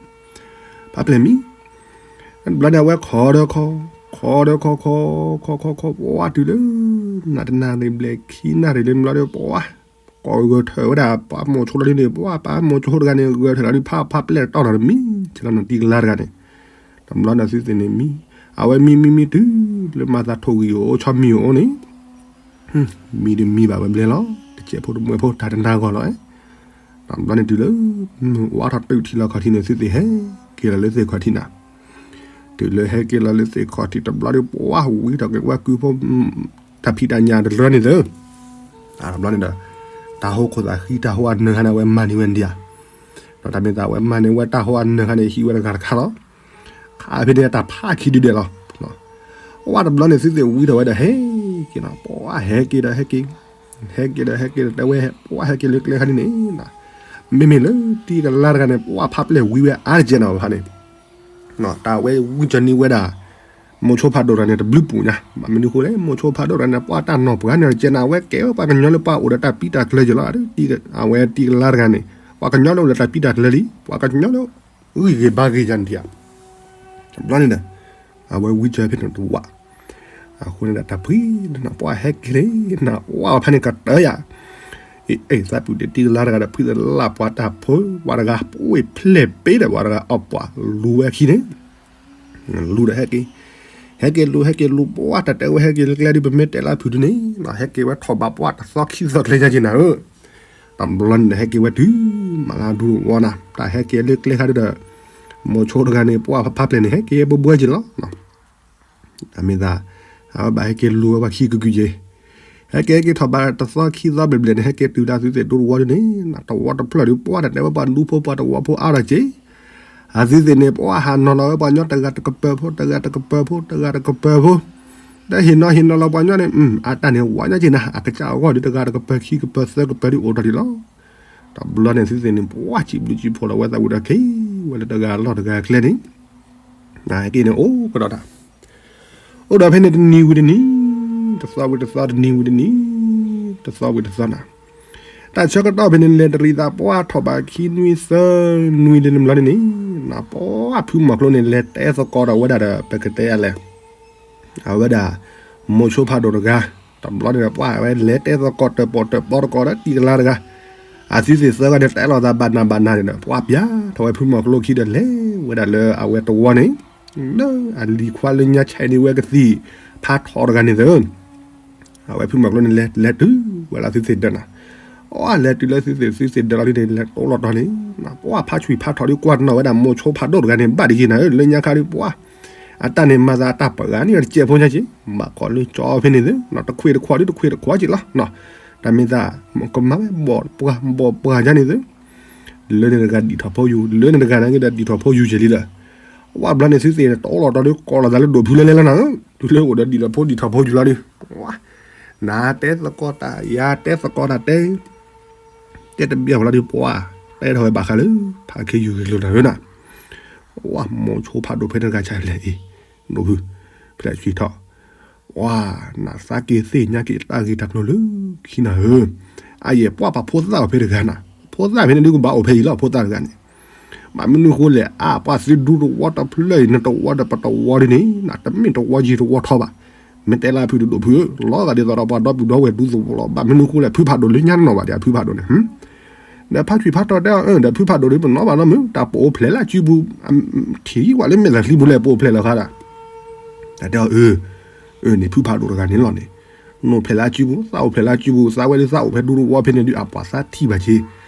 ဖးပျဲၢ်မံ တဘျီန့ၣ် အဝဲခိးဒီးခိး ခိးဒီးခိးခိး ခိးခိးခိး ပှၤတုၤလၢ နၢ်တနၢ်န့ၣ်ဘျဲၣ်ခံနၢ်ရ့ၣ်လၢဘျီဒီး ပှၤ ကိးဂဲၤထၢၣ်ဝဲဒၣ် ပှၤမိၤဆိလီၤဒ်န့ၣ် ပှၤပှၤမိၤဆိတဂၤန့ၣ် ဂဲၤထၢၣ်လီၤဒ်ဖးဖးပျဲၢ်တီၢ်လီၤတမံၤ ကလီၤနတံၢ်ကလါတဂၤန့ၣ် တဘျီန့ၣ်သုသ့ၣ်န့ၣ်မံ အဝဲမံမံမံတုၤလၢမၤသးထိၣ်ဂံၢ်အိၣ်အိၣ်ဆီမံၤအိၣ်အိၣ်န့ၣ် မံဒုးမံဘၣ်ဝဲဘျဲၣ်လီၤ တစဲးဖိတမှဲးဖိတၢ်တနၤဂီၢ်လီၤ တဘျီန့ၣ်တုၤလၢ မုၢ်ဝါထီၣ်တုၤထံလီၤခီၣ်ထံးန့ၣ် သုသ့ၣ်ဟဲက့ၤလီၤလၢသ့ၣ်ခီၣ်ထံးနၤ တုၤလၢဟဲက့ၤလီၤလၢသ့ၣ်ခီၣ်ထံးတဘျီဒီး ပှၤဝံထီၣ်က့ၤဝဲကုဖိ တၢ်ဖံးတၢ်ညၣ်တလၢန့ၣ်သၢ တဘျီန့ၣ်ဒီး တၢ်ဟိခိၣ်သးဃံတၢ်ဟိအနၢၤခါန့ၣ် အဝဲမၤန့ၢ်ဝဲဒံးဧါ ဒီးတၢ်မ့ၢ်သးဝဲမၤန့ၢ်ဝဲတၢ်ဟိအနၢၤခါန့ၣ် ဟံးဝဲတဂၤတခါလီၤ ခါဖဲန့ၣ်တၢ်ဖးခံဒုဒဲးလီၤ ဝဲတဘျီန့ၣ် သုသ့ၣ်ဝံထီၣ်ဝဲဒီးဟဲက့ၤနီၤ ပှၤဟဲက့ၤဒီးဟဲက့ၤ ဟဲက့ၤဒီးဟဲက့ၤဒီးတဲဝဲ ပှၤဟဲက့ၤလၢကျဲခါန့ၣ်န့ၣ် မ့မ့ၢ်လၢတံၢ်ကလါတဂၤန့ၣ် ပှၤဖးပျဲၢ်ဝံဝဲအါတကဲနီၤဖးန့ၣ် တၢ်ဝဲဝံကၠီန့ၢ်ဝဲဒၣ် မိၤဆိဖးဒိၣ်တဂၤန့ၣ် တဘျုးပူၤညါ, ဘၣ်မနုၤဃိလဲၣ်, မိၤဆိဖးဒိၣ်တဂၤန့ၣ် ပှၢ်တၢ်နီၢ်ပှၤန့ၣ် ကဲနၤဝဲကဲဝဲပှၤကညီလၢပှၤအိၣ်ဒီးတၢ်ပံတၢ်ကျၢၤက့ၤလီၤ, အဝဲတံၤကလါတဂၤန့ၣ် ပှၤကညီလၢအိၣ်ဒီးတၢ်ပံတၢ်ကျၢၤလံ, ပှၤကညီလၢ ဂံၢ်ဂ့ၤဘါဂ့ၤယၤန့ၣ်ဧါ, တဘျီန့ၣ်ဒီး အဝဲဝံစၢၤဖဲန့ၣ်တဝး, အဃိန့ၣ်ဒီးတၢ်ဖှံနၤပှၢ်ဟဲက့ၤလံ, နပှၢ်ဖဲန့ၣ်ကတၢၢ်ယၤ, အ့ သးပုၢ်ဒ့တံၤကလါတဂၤဒီးဖုသလၢ်ပှၤတၢ်ဖိ ပှၤတဂၤ ပှ့ၤဖျဲၣ်ပ့ၤဒီးပှၤတဂၤအီၣ်ပှၤလူၤဝဲခံန့ၣ်, လူၤဒီးဟဲက့ၤ, ဟဲက့ၤလူၤ ဟဲက့ၤလူၤ ပှၢ်တၢ်တဲဝဲဟဲက့ၤလၢကျဲဒုး ပမ့ၢ်တဲလၢဖုဒုန့ၣ် ဟဲက့ၤဝဲထီၣ်ဘးပှၢ်တသီခံသီကျဲညါက့ၤနၤဧၢ, တဘျီန့ၣ်ဒီးဟဲက့ၤဝဲတုၤ မၤလၢဒူဝီနၤ တၢ်ဟဲက့ၤလၢကျဲခါဒုဒီး မိၤဆိတဂၤန့ၣ် ပှၢ်ဖးဖးပျဲၢ်န့ၣ် ဟဲက့ၤဘှဲဘှဲက့ၤလီၤ, အမ့ၢ်သး အဝဲဘၣ်ဟဲက့ၤလူၤဝဲပှၤခံကကုာ်က့ၤ, ဟဲက့ၤက့ၤထီၣ်ဘးတသီခံသီဘျဲၣ်ဘျဲၣ်န့ၣ် ဟဲက့ၤတုၤလၢအသုသ့ၣ်ဒူသဝီဒုန့ၣ် တဝီတဖျၢၣ်ဒု ပှၢ်တၢ်တဲဝဲပှၤဒူဖိပှၤတဝီဖိအါထီၣ်က့ၤ, အသုသ့ၣ်န့ၣ် ပှၢ်ဟးနီၤလီၤဝဲပှၤကညီတဂၤတကပၤဖိ တဂၤတကပၤဖိ တဂၤတကပၤဖိ, ဒီးဟ့ၣ်နီၤဟ့ၣ်နီၤလီၤပှၤကညီန့ၣ် အတၢ်န့ၣ်ဝးညါက့ၤနၤ အကစၢ်အဂီၢ်ဒု တဂၤတကပၤခံကပၤသၢကပၤဒုအိၣ်ထီၣ်ဒံးလီၤ, တဘျီန့ၣ်သုသ့ၣ်န့ၣ် ပှၢ်စံးဘျုးစံးဖှိၣ်လီၤဝဲသးဝံၤဒီးက့ၤဝဲလၢတဂၤလီၢ်တဂၤအကျဲန့ၣ်, နာ်က့န့ၣ် အိၣ်ကဒီးတၢ်, အိၣ်ဒီးဖဲန့ၣ်တနံၤဝံၤတနံၤ, တသီဝံၤတသီ တနံၤဝံၤတနံၤ, တသီဝံၤတသီနၤ, တၢ်ဆၢကတီၢ်ဖဲန့ၣ် လဲၤတရံးသးပှၢ်ထီၣ်ဘးခံနွံသၢနွံလၢနဘျီန့ၣ်န့ၣ်, နပှၢ်ဖုမီၤကျိန့ၣ် လဲၤတဲသကိးဒီးဝဲဒၣ်ဒီး ပကတဲအလဲၣ် အဝဲဒၣ် မိၤဆိဖးဒိၣ်တဂၤ, တဘျီန့ၣ်ဒီးပှၢ်ဝဲလဲၤတဲသကိးတၢၣ်ပီၣ်တၢၣ်ပီသကိးဒီးတံၤကလါတဂၤ, အသုသ့ၣ်သၢဂၤန့ၣ် တဲလိာ်သးဘၣ်နၤဘၣ်နၤန့ၣ်ဒီး ပှၢ်ပျၢ်ထီၣ်ဝဲဖုမီၤကျိခံဒီးလဲၤဝဲဒၣ်လၢအဝဲတဝီန့ၣ်, လၢအလံၤခွါလၢညါဆဲးန့ၢ်ဝဲကသံၣ်ဖးထီတဂၤန့ၣ်သၢ အဝဲဖုမီၤကျိန့ၣ်လဲၤ လဲၤတုၤဝဲလၢသုသ့ၣ်ဒၢးနၤ, အလဲၤတုၤလၢသုသ့ၣ်သုသ့ၣ်ဒၢးလီၤဒုန့ၣ် လဲၤတိလီၤတီၤန့ၣ်, ပှၢ်ဖးဆွံၣ်ဖးထီဒုကွၢ်တနီၤဝဲဒၣ်မိၤဆိဖးဒိၣ်တဂၤန့ၣ် ဘၣ်တယံၤနၤဧၢ လၢညါခါဒုပှၢ်, အတၢ်န့ၣ်မၤသးအတၢ်ပှၤဂၤန့ၣ်တစဲးဖိညါက့ၤ, ဘၣ်ကီးလၢကၠီဖဲန့ၣ်သၢ, တခွ့ၣ်တခွးဒုတခွ့ၣ်တခွးက့ၤလီၤ, တၢ်မ့ၢ်သး ကမၤဝဲဘီၣ်ပှၤဘီၣ်ပှၤညါန့ၣ်သၢ လၢန့ၣ်တဂၤဒံၣ်ထီၣ်ဖိယူၤ လၢန့ၣ်တဂၤနာ်က့ဒီးဒံၣ်ထီၣ်ဖိယူၤက့ၤလံဒီး, ဝဲဘျီန့ၣ်သုသ့ၣ်န့ၣ် တအိၣ်လီၤတီၤဒု ကိးလီၤသးလၢဒိၣ်ဖုလၢလဲလီၤနၤဧၢ, တုၤလၢအိၣ်ဒီးဒံၣ်ထီၣ်ဖိဒံၣ်ထီၣ်ဖိယူၤလီၤဒု, နၤတဲသကိးတၢ် ယၤတဲသကိးတၢ်တဲ, တဲတဘၣ်ဝဲလီၤဒုပှၢ်, တဲထီၣ်ဝဲဘၣ်ဃးလၢ ဖးခ့ယူၤဂ့ၤလိာ်နၤဧၢနၤ, ဝဲမိၤဆိဖးဒိၣ်ဖဲန့ၣ်တဂၤဆါလဲၣ်အံၤ, ဒိၣ်ဖု, ဖဲလဲၣ်ဆံးထီၣ် ပှၢ်, နသးက့ၤသ့ၣ်ညါက့ၤတၢ်ဂ့ၢ်တၢ်ကျိၤလၢခံနၤဧၢ, အယဲၢ်ပှၢ်ပှၤဖိသၣ်အိၣ်ဖဲတဂၤနၤ, ဖိသၣ်ဖဲန့ၣ်ဒုကဘၣ်အိၣ်ဖဲအံၤလီၤ ဖိသၣ်တဂၤန့ၣ်, ဘၣ်မနုၤဃိလဲၣ် အါပှၢ်သုဒူတဝီတဖျၢၣ်အံၤ နတဝီဒီးပတဝီဒ်န့ၣ် နတမ့ၢ်တဝီယံၤတဝီထီဘၣ်, မ့ၢ်တဲလၢဖုဒိၣ်ဒိၣ်ဖုဧၢ, လီၤဂာ်ဒ်သိးဒီးပှၤဒီပုၢ်ဒီဝဲၢ်ဒူသဝီလီၤ ဘၣ်မနုၤဃိလဲၣ် ဖုဖးဒိၣ်လၢညါနီၢ်ဘၣ်ဒံး ဖုဖးဒိၣ်န့ၣ် ဒီးဖါဆွံဖါထီတဲအီၤ ဒီးဖုဖးဒိၣ်ဒုးပနီၣ်ဘၣ်နီတမုာ် တၢ်ပအိၣ်ဖျဲၣ်လၢစုပူၤ, ထံၣ်ဝဲလၢမဲာ်သၣ်ချံပူၤလဲၣ် ပအိၣ်ဖျဲၣ်လၢၤခါဒၣ်, တၢ်တဲအီၤ အၢ, အၢန့ၣ်ဖုဖးဒိၣ်တဂၤန့ၣ်လီၤန့ၣ်, နအိၣ်ဖျဲၣ်လၢစုပူၤ သးအိၣ်ဖျဲၣ်လၢစုပူၤ သးဝဲဒုးသးအိၣ်ဖဲဒူတဝီဖဲန့ၣ်ဒုး အပှၤသးထံၣ်ဘၣ်က့ၤ,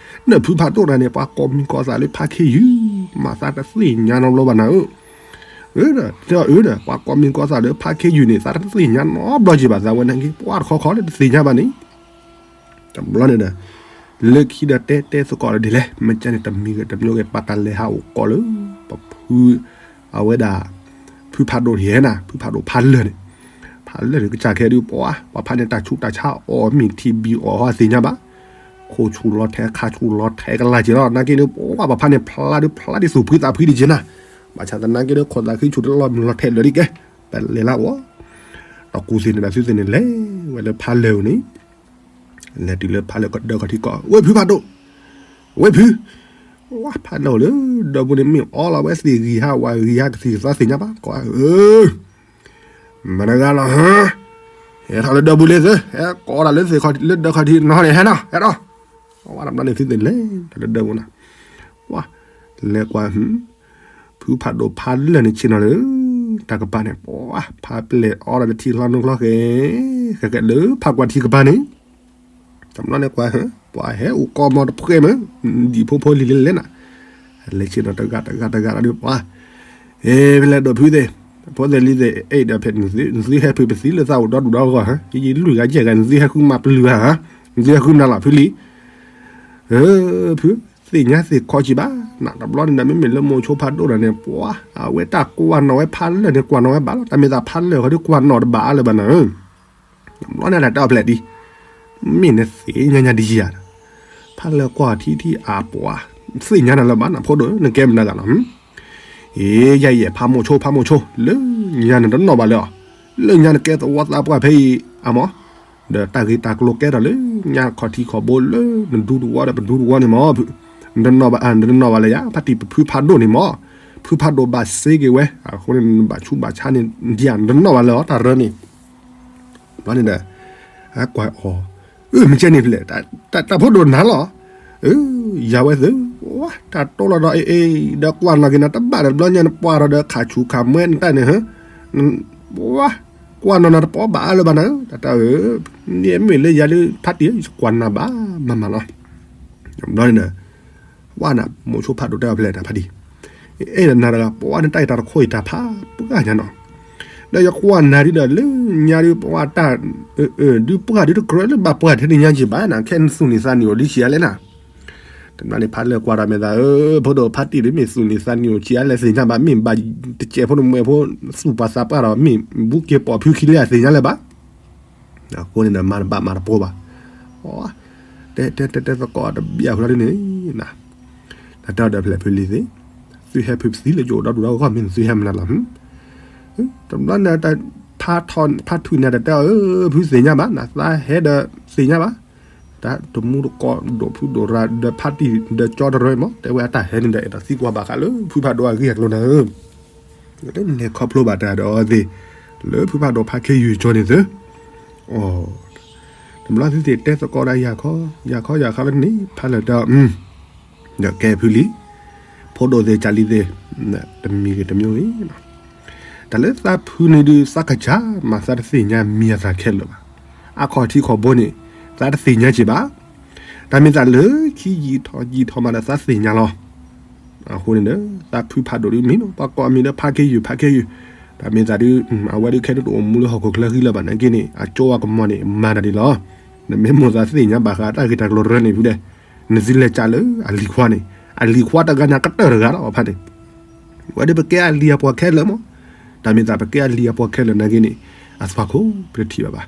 နဖုဖးဒိၣ်တဂၤန့ၣ် ပှၤကိးမံၤကိးသးလၢဖါခ့ယုၢ်, မ့ၢ်သးတသ့ၣ်ညါနီတဘျီဘၣ်နၤဧၢ, အၢ, တဲအီၤအၢဒီး ပှၤကိးမံၤကိးသးလၢဖါခ့ယုၢ်န့ၣ် သးတသ့ၣ်ညါနီတဘျီက့ၤဘၣ် သးဝဲနာ်က့ ပှၤတခီခီလၢတသ့ၣ်ညါဘၣ်န့ၣ် တဘျီန့ၣ်ဒီး လၢခံဒီးတဲတဲသကိးဒီးဒ်လဲၣ် မ့ၢ်ကန့ၣ်တမံၤဂ့ၤတမံၤဂ့ၤ ပာ်တၢ်လဲၤဟးအိၣ်ကီးလၢ ပဖု အဝဲဒၣ် ဖုဖးဒိၣ်ယဲၢ်နၤ ဖုဖးဒိၣ်ဖးလၢာ်န့ၣ်, ဖးလၢာ်န့ၣ် ကစၢ်ခဲဒုးပှၤ ပှၤဖးန့ၣ် တၢ်ဆူးတၢ်ဆါအီၣ်မ့ၢ်ထံဘံၣ်အီၣ်ဟီသ့ၣ်ညါဘၣ်, ခိၣ်ဆူၣ်လီၤထဲ ခါဆူၣ်လီၤထဲကလၢ်က့ၤလီၤ နာ်က့န့ၣ် ပှၤ ပှၤဖးန့ၣ် ဖျါဒုးဖျါဒ်သိးဖှံသးဖှံဒ်က့ၤနၤ, ဘၣ်ဆၣ်သနာ်က့ဒီး ခိၣ်သးခံဆူၣ်တလီၤမုၢ်လီၤထဲလၢာ်ဒ်ကဲ, ပလဲၤလၢအီၤ ဒီးကူသ့ၣ်န့ၣ်ဒီးသုသ့ၣ်န့ၣ် လဲၤဝဲလၢဖးလၢာ်န့ၣ် လဲၤတုၤလၢဖးလၢာ်ကဒၢခီၣ်ထံးကီး ဝဲၢ်ဖုဖးဒိၣ်, ဝဲၢ်ဖု, ဝဲဖးလၢာ်အိၣ်လၢဒၢးပူၤန့ၣ် မ့ၢ်အီလီၤဝဲသ့ၣ်ဂံၢ်ဟါဝၤဂံၢ်ဟါကသံၣ်ကသီသ့ၣ်ညါဘၣ် ကိးဧၢ, မတၤတဂၤလီၤဟါ, ဟဲထီၣ်လၢဒၢးပူၤလံသု, ဟဲကိးတၢ်လၢသ့ၣ်ခီၣ်ထံးလၢဒၢးခီၣ်ထံးနီၤန့ၣ် ဟဲနီၤ ဟဲဒီး, ဝဲတဘျီန့ၣ်သုသ့ၣ်လဲၤတၢ်လၢဒၢးပူၤနၤ, ဝဲ, လဲၤကွၢ် ဖုဖးဒိၣ်ဖးလၢာ်န့ၣ်ဆ့ၣ်နီၤလၢ တၢ်ကပၤန့ၣ် ပှၤဖးပျဲၢ်အီဒီးတထံၣ်လီၤနုာ်လီၤဃဲ, ဃဲဃဲလၢဖးကွၢ်ထံကပၤန့ၣ်, တဘျီန့ၣ်ကွၢ် ပှၤဟဲအိၣ်ကီးမီၤတဖှဲမ့ၢ်, ဒံၣ်ဖိဖိလံၤလံၤလဲၣ်နၤ, လဲၤဆ့ၣ်နီၤတဂၤတဂၤတဂၤဒီးပှၤ, အ့ ဖဲလဲၣ်ဒိၣ်ဖုသ့ၣ်, ဖိသ့ၣ်လံၤသ့ၣ် အဲၣ်ဒိးဖဲ နသုဟဲဖုးပသံလၢသးအိၣ်ဒီဒူၣ်ဒီဂီၢ်ဧါ, ယယံာ်လွံၢ်ဂၤယဲၢ်ဂၤ နသုဟဲဃုမၤပျုၤဧါ, နသုဟဲဃုနၤလီၤဖုလံၤ ဖု, သ့ၣ်ညါသ့ၣ်ခီကံဘၣ်, နတဘျီန့ၣ်ဒီး မ့မ့ၢ်လၢမိၤဆိဖးဒိၣ်ဒီးန့ၣ် ပှၤ, အဝဲတၢ်ကွၢ်နီၣ်ဝဲဖးလၢာ်န့ၣ် ကွၢ်နီၣ်ဝဲဘၣ်လီၤ, တၢ်မ့ၢ်သးဖးလၢာ်ဃီဒီးကွၢ်နီၣ်တဘၣ်အါလၢၤဘၣ်နၤဧၢ, တဘျီန့ၣ်ဒီးတဲအီၤဖျဲၣ်ဒံး, မ့ၢ်နသ့ၣ်ညါညါဒ်ယၤဒီး, ဖးလၢာ်ကွၢ်ထံထံအပှၤ, သ့ၣ်ညါနၤလၢၤဘၣ်နဖိဒိၣ်ဧၢ နကဲမနုၤဂၤလီၤ, အ့ ယဲယဲ ဖးမိၤဆိ ဖးမိၤဆိ လၢ ညါနတနီၣ်ဘၣ်လၢၤအီၤ, လၢညါနကဲသဝီသးပှၢ်ဖဲအံၤအမၢ်, ဒီးတၢ်ဂ့ၢ်တၢ်ကျိၤကဲထီၣ်လၢညါခီၣ်ထံးခီၣ်ဘိလၢနဒူသဝီဒီးပဒူသဝီန့ၣ်မၢ်, နတနီၣ်ဘၣ်, နတနီၣ်ဘၣ်လၢၤယၤ, ဖါတံၢ်ပဖုဖးဒိၣ်န့ၣ်မၢ်, ဖုဖးဒိၣ်ဘၣ်စ့က့ၤဝဲ, အဃိန့ၣ်နဘၣ်ဆူးဘၣ်ဆါန့ၣ်ဒ်ယၤ နတနီၣ်ဘၣ်လၢၤအီၤ တၢ်ရၢန့ၣ် ဘျီန့ၣ်ဒီး အကွၢ်အီၤ, အၢ မ့ၢ်ကဲန့ၣ်ဖဲလဲၣ်, တၢ်ဖိဒိၣ်နၤလီၤ, အၢ ယၤဝဲသ့ၣ်, ဝါ တၢ်တိလီၤဒီးအ့ၣ်အ့ၣ် ဒီးကွၢ်နီၣ်က့ၤနၤတဘၣ်ဒီး ဘျီညါနပှၢ်ထီၣ်ဒီးခးဆူးခးမွဲနတၢ်န့ၣ်ဧၢ, ဝါ ကွၢ်နီၣ်နၤတပီဘၣ်အါလၢၤဘၣ်နၤဧၢ, တၢ်တၢ်ဧၢ, န့ၣ်မ့ၢ်လၢယၤလၢဖါတံၢ် ယကွၢ်နၤဘၣ်မၤမၤလီၤ, ဘျီန့ၣ်ဒီး ဝါနၤ မိၤဆိဖးဒိၣ်တဲအီၤဖဲလဲၣ်နၤဖါတံၢ်, အဲၣ်နၤတဂၤ ပှၤနတၢ်အံၤတၢ်တခိၣ်အံၤတၢ်ဖးပှၢ်ညါနီၤ, ဒီးယကွၢ်နၤဒ်ဒီးလၢညါဒ်ပှၤတၢ် ဒုးပှၢ်ဒုးတကြၢးလၢဘၣ်ပှၢ်ထဲန့ၣ်ညါက့ၤဘၣ်နၤ, ခဲနသူၣ်နံၤသးနံၤအိၣ်ဒ်ဆံးအါလဲၣ်နၤ, တဘျီန့ၣ်ဖးလဲၣ်ကွၢ်ဒီးမဲာ်သးဧၢ, ဖိဒိၣ်ဖါတံၢ်ဒ်မ့ၢ်သူၣ်နံၤသးနံၤအိၣ်ဆံးအါလဲၣ်သ့ၣ်ညါဘၣ်, မ့ၢ်ဘၣ်တစဲးဖိတမှဲးဖိ သူၣ်ပှၤသးပှၢ်ဒီး မ့ၢ်ဘူးက့ၤပိာ်ဖုခံလၢအသ့ၣ်ညါလၢၤဘၣ် အဃိန့ၣ်ဒီးမၤတဘၣ်မၤတပိၤဘၣ်, တဲတဲတဲတဲသကိးတဘျီအဃိလီၤဒ်န့ၣ်, နတဲအီၤဒီးဖဲလဲၣ်ဖုလံၤသ့ၣ်, သုဟဲဖုပသံလၢယအိၣ်ဒီဒူၣ်ဒီဂီၢ် မ့ၢ်သုဟဲမနုၤလီၤ, တဘျီန့ၣ် ဖါထုးန့ၣ်တတဲအီၤ အၢ ဖုသ့ၣ်ညါဘၣ်နၤ, သးဟဲဒီးသ့ၣ်ညါဘၣ်, တၢ်တမူတကိးဒိၣ်ဖုဒိၣ်ရၤဒီးဖါတံၢ်ဒီးကၠီတရၢမၢ်, တဲဝဲအတၢ်ဟဲန့ၣ်ဒီးအဲၣ်ဒိးသံကွၢ်ဘၣ်ဃးလၢဖုဖးဒိၣ်အဂ့ၢ်အကျိၤနၤဧၢ လဲၤခီဖျိဘၣ်တၢ်ဒီးအီၤသ့ၣ်, လၢဖုဖးဒိၣ်ဖါခ့ယုၢ်ကၠီန့ၣ်သ့, တဘျီသုသ့ၣ်တဲသကိးဒၣ်ယၤခီ, ယၤခီယၤခီလၢန့ၣ် ဖးလဲၣ်တၢ်, ဒီးကဲဖုလံၤ, ဖိဒိၣ်သ့ၣ်ကၢ်လံၤသ့ၣ်, တမံၤဂ့ၤတမံၤဂ့ၤ, တၢ်လၢသးဖုန့ၣ်ဒုး သးကစၢ်မၤသးတသ့ၣ်ညါမံၤအသးခဲလၢာ်ဘၣ်, အခီၣ်ထံးခီၣ်ဘိန့ၣ် သးတသ့ၣ်ညါက့ၤဘၣ်, တၢ်မ့ၢ်သးလၢခံယံာ်ထီၣ်ယံာ်ထီၣ်မးဒီးသးသ့ၣ်ညါလီၤ အဃိန့ၣ်ဒီး သးဖုဖးဒိၣ်ဒ်မ့ၢ်နီၤ ပှၤကိးအမံၤလၢဖါခ့ယုၢ် ဖါခ့ယုၢ်, တၢ်မ့ၢ်သးဒုး အဝဲဒုးခဲဒုးတအိၣ်မူလၢဟီၣ်ခိၣ်ချၢဃံလၢၤဘၣ်နာ်က့န့ၣ် အကၠိအကမီၤန့ၣ် မၤတၢ်ဒ်လီၤ. နမ့ၢ်မိၣ်သးသ့ၣ်ညါဘၣ်ဃးတၢ်ဂ့ၢ်တၢ်ကျိၤတရၢန့ၣ်ဖုဒဲး, နသုလဲၤကးလၢအလံၤခွါန့ၣ်, အလံၤခွါတဂၤန့ၣ် အကတၢၢ်တဂၤလီၤဖါန့ၣ် ဝဲဒၣ်ပကဲအလံၤအပှၤခဲလၢာ်မး, တၢ်မ့ၢ်သးပကဲအလံၤအပှၤခဲလၢာ်နာ်က့န့ၣ် အသွၣ်ခိၣ်ပတထံၣ်ဘၣ်ဘၣ်.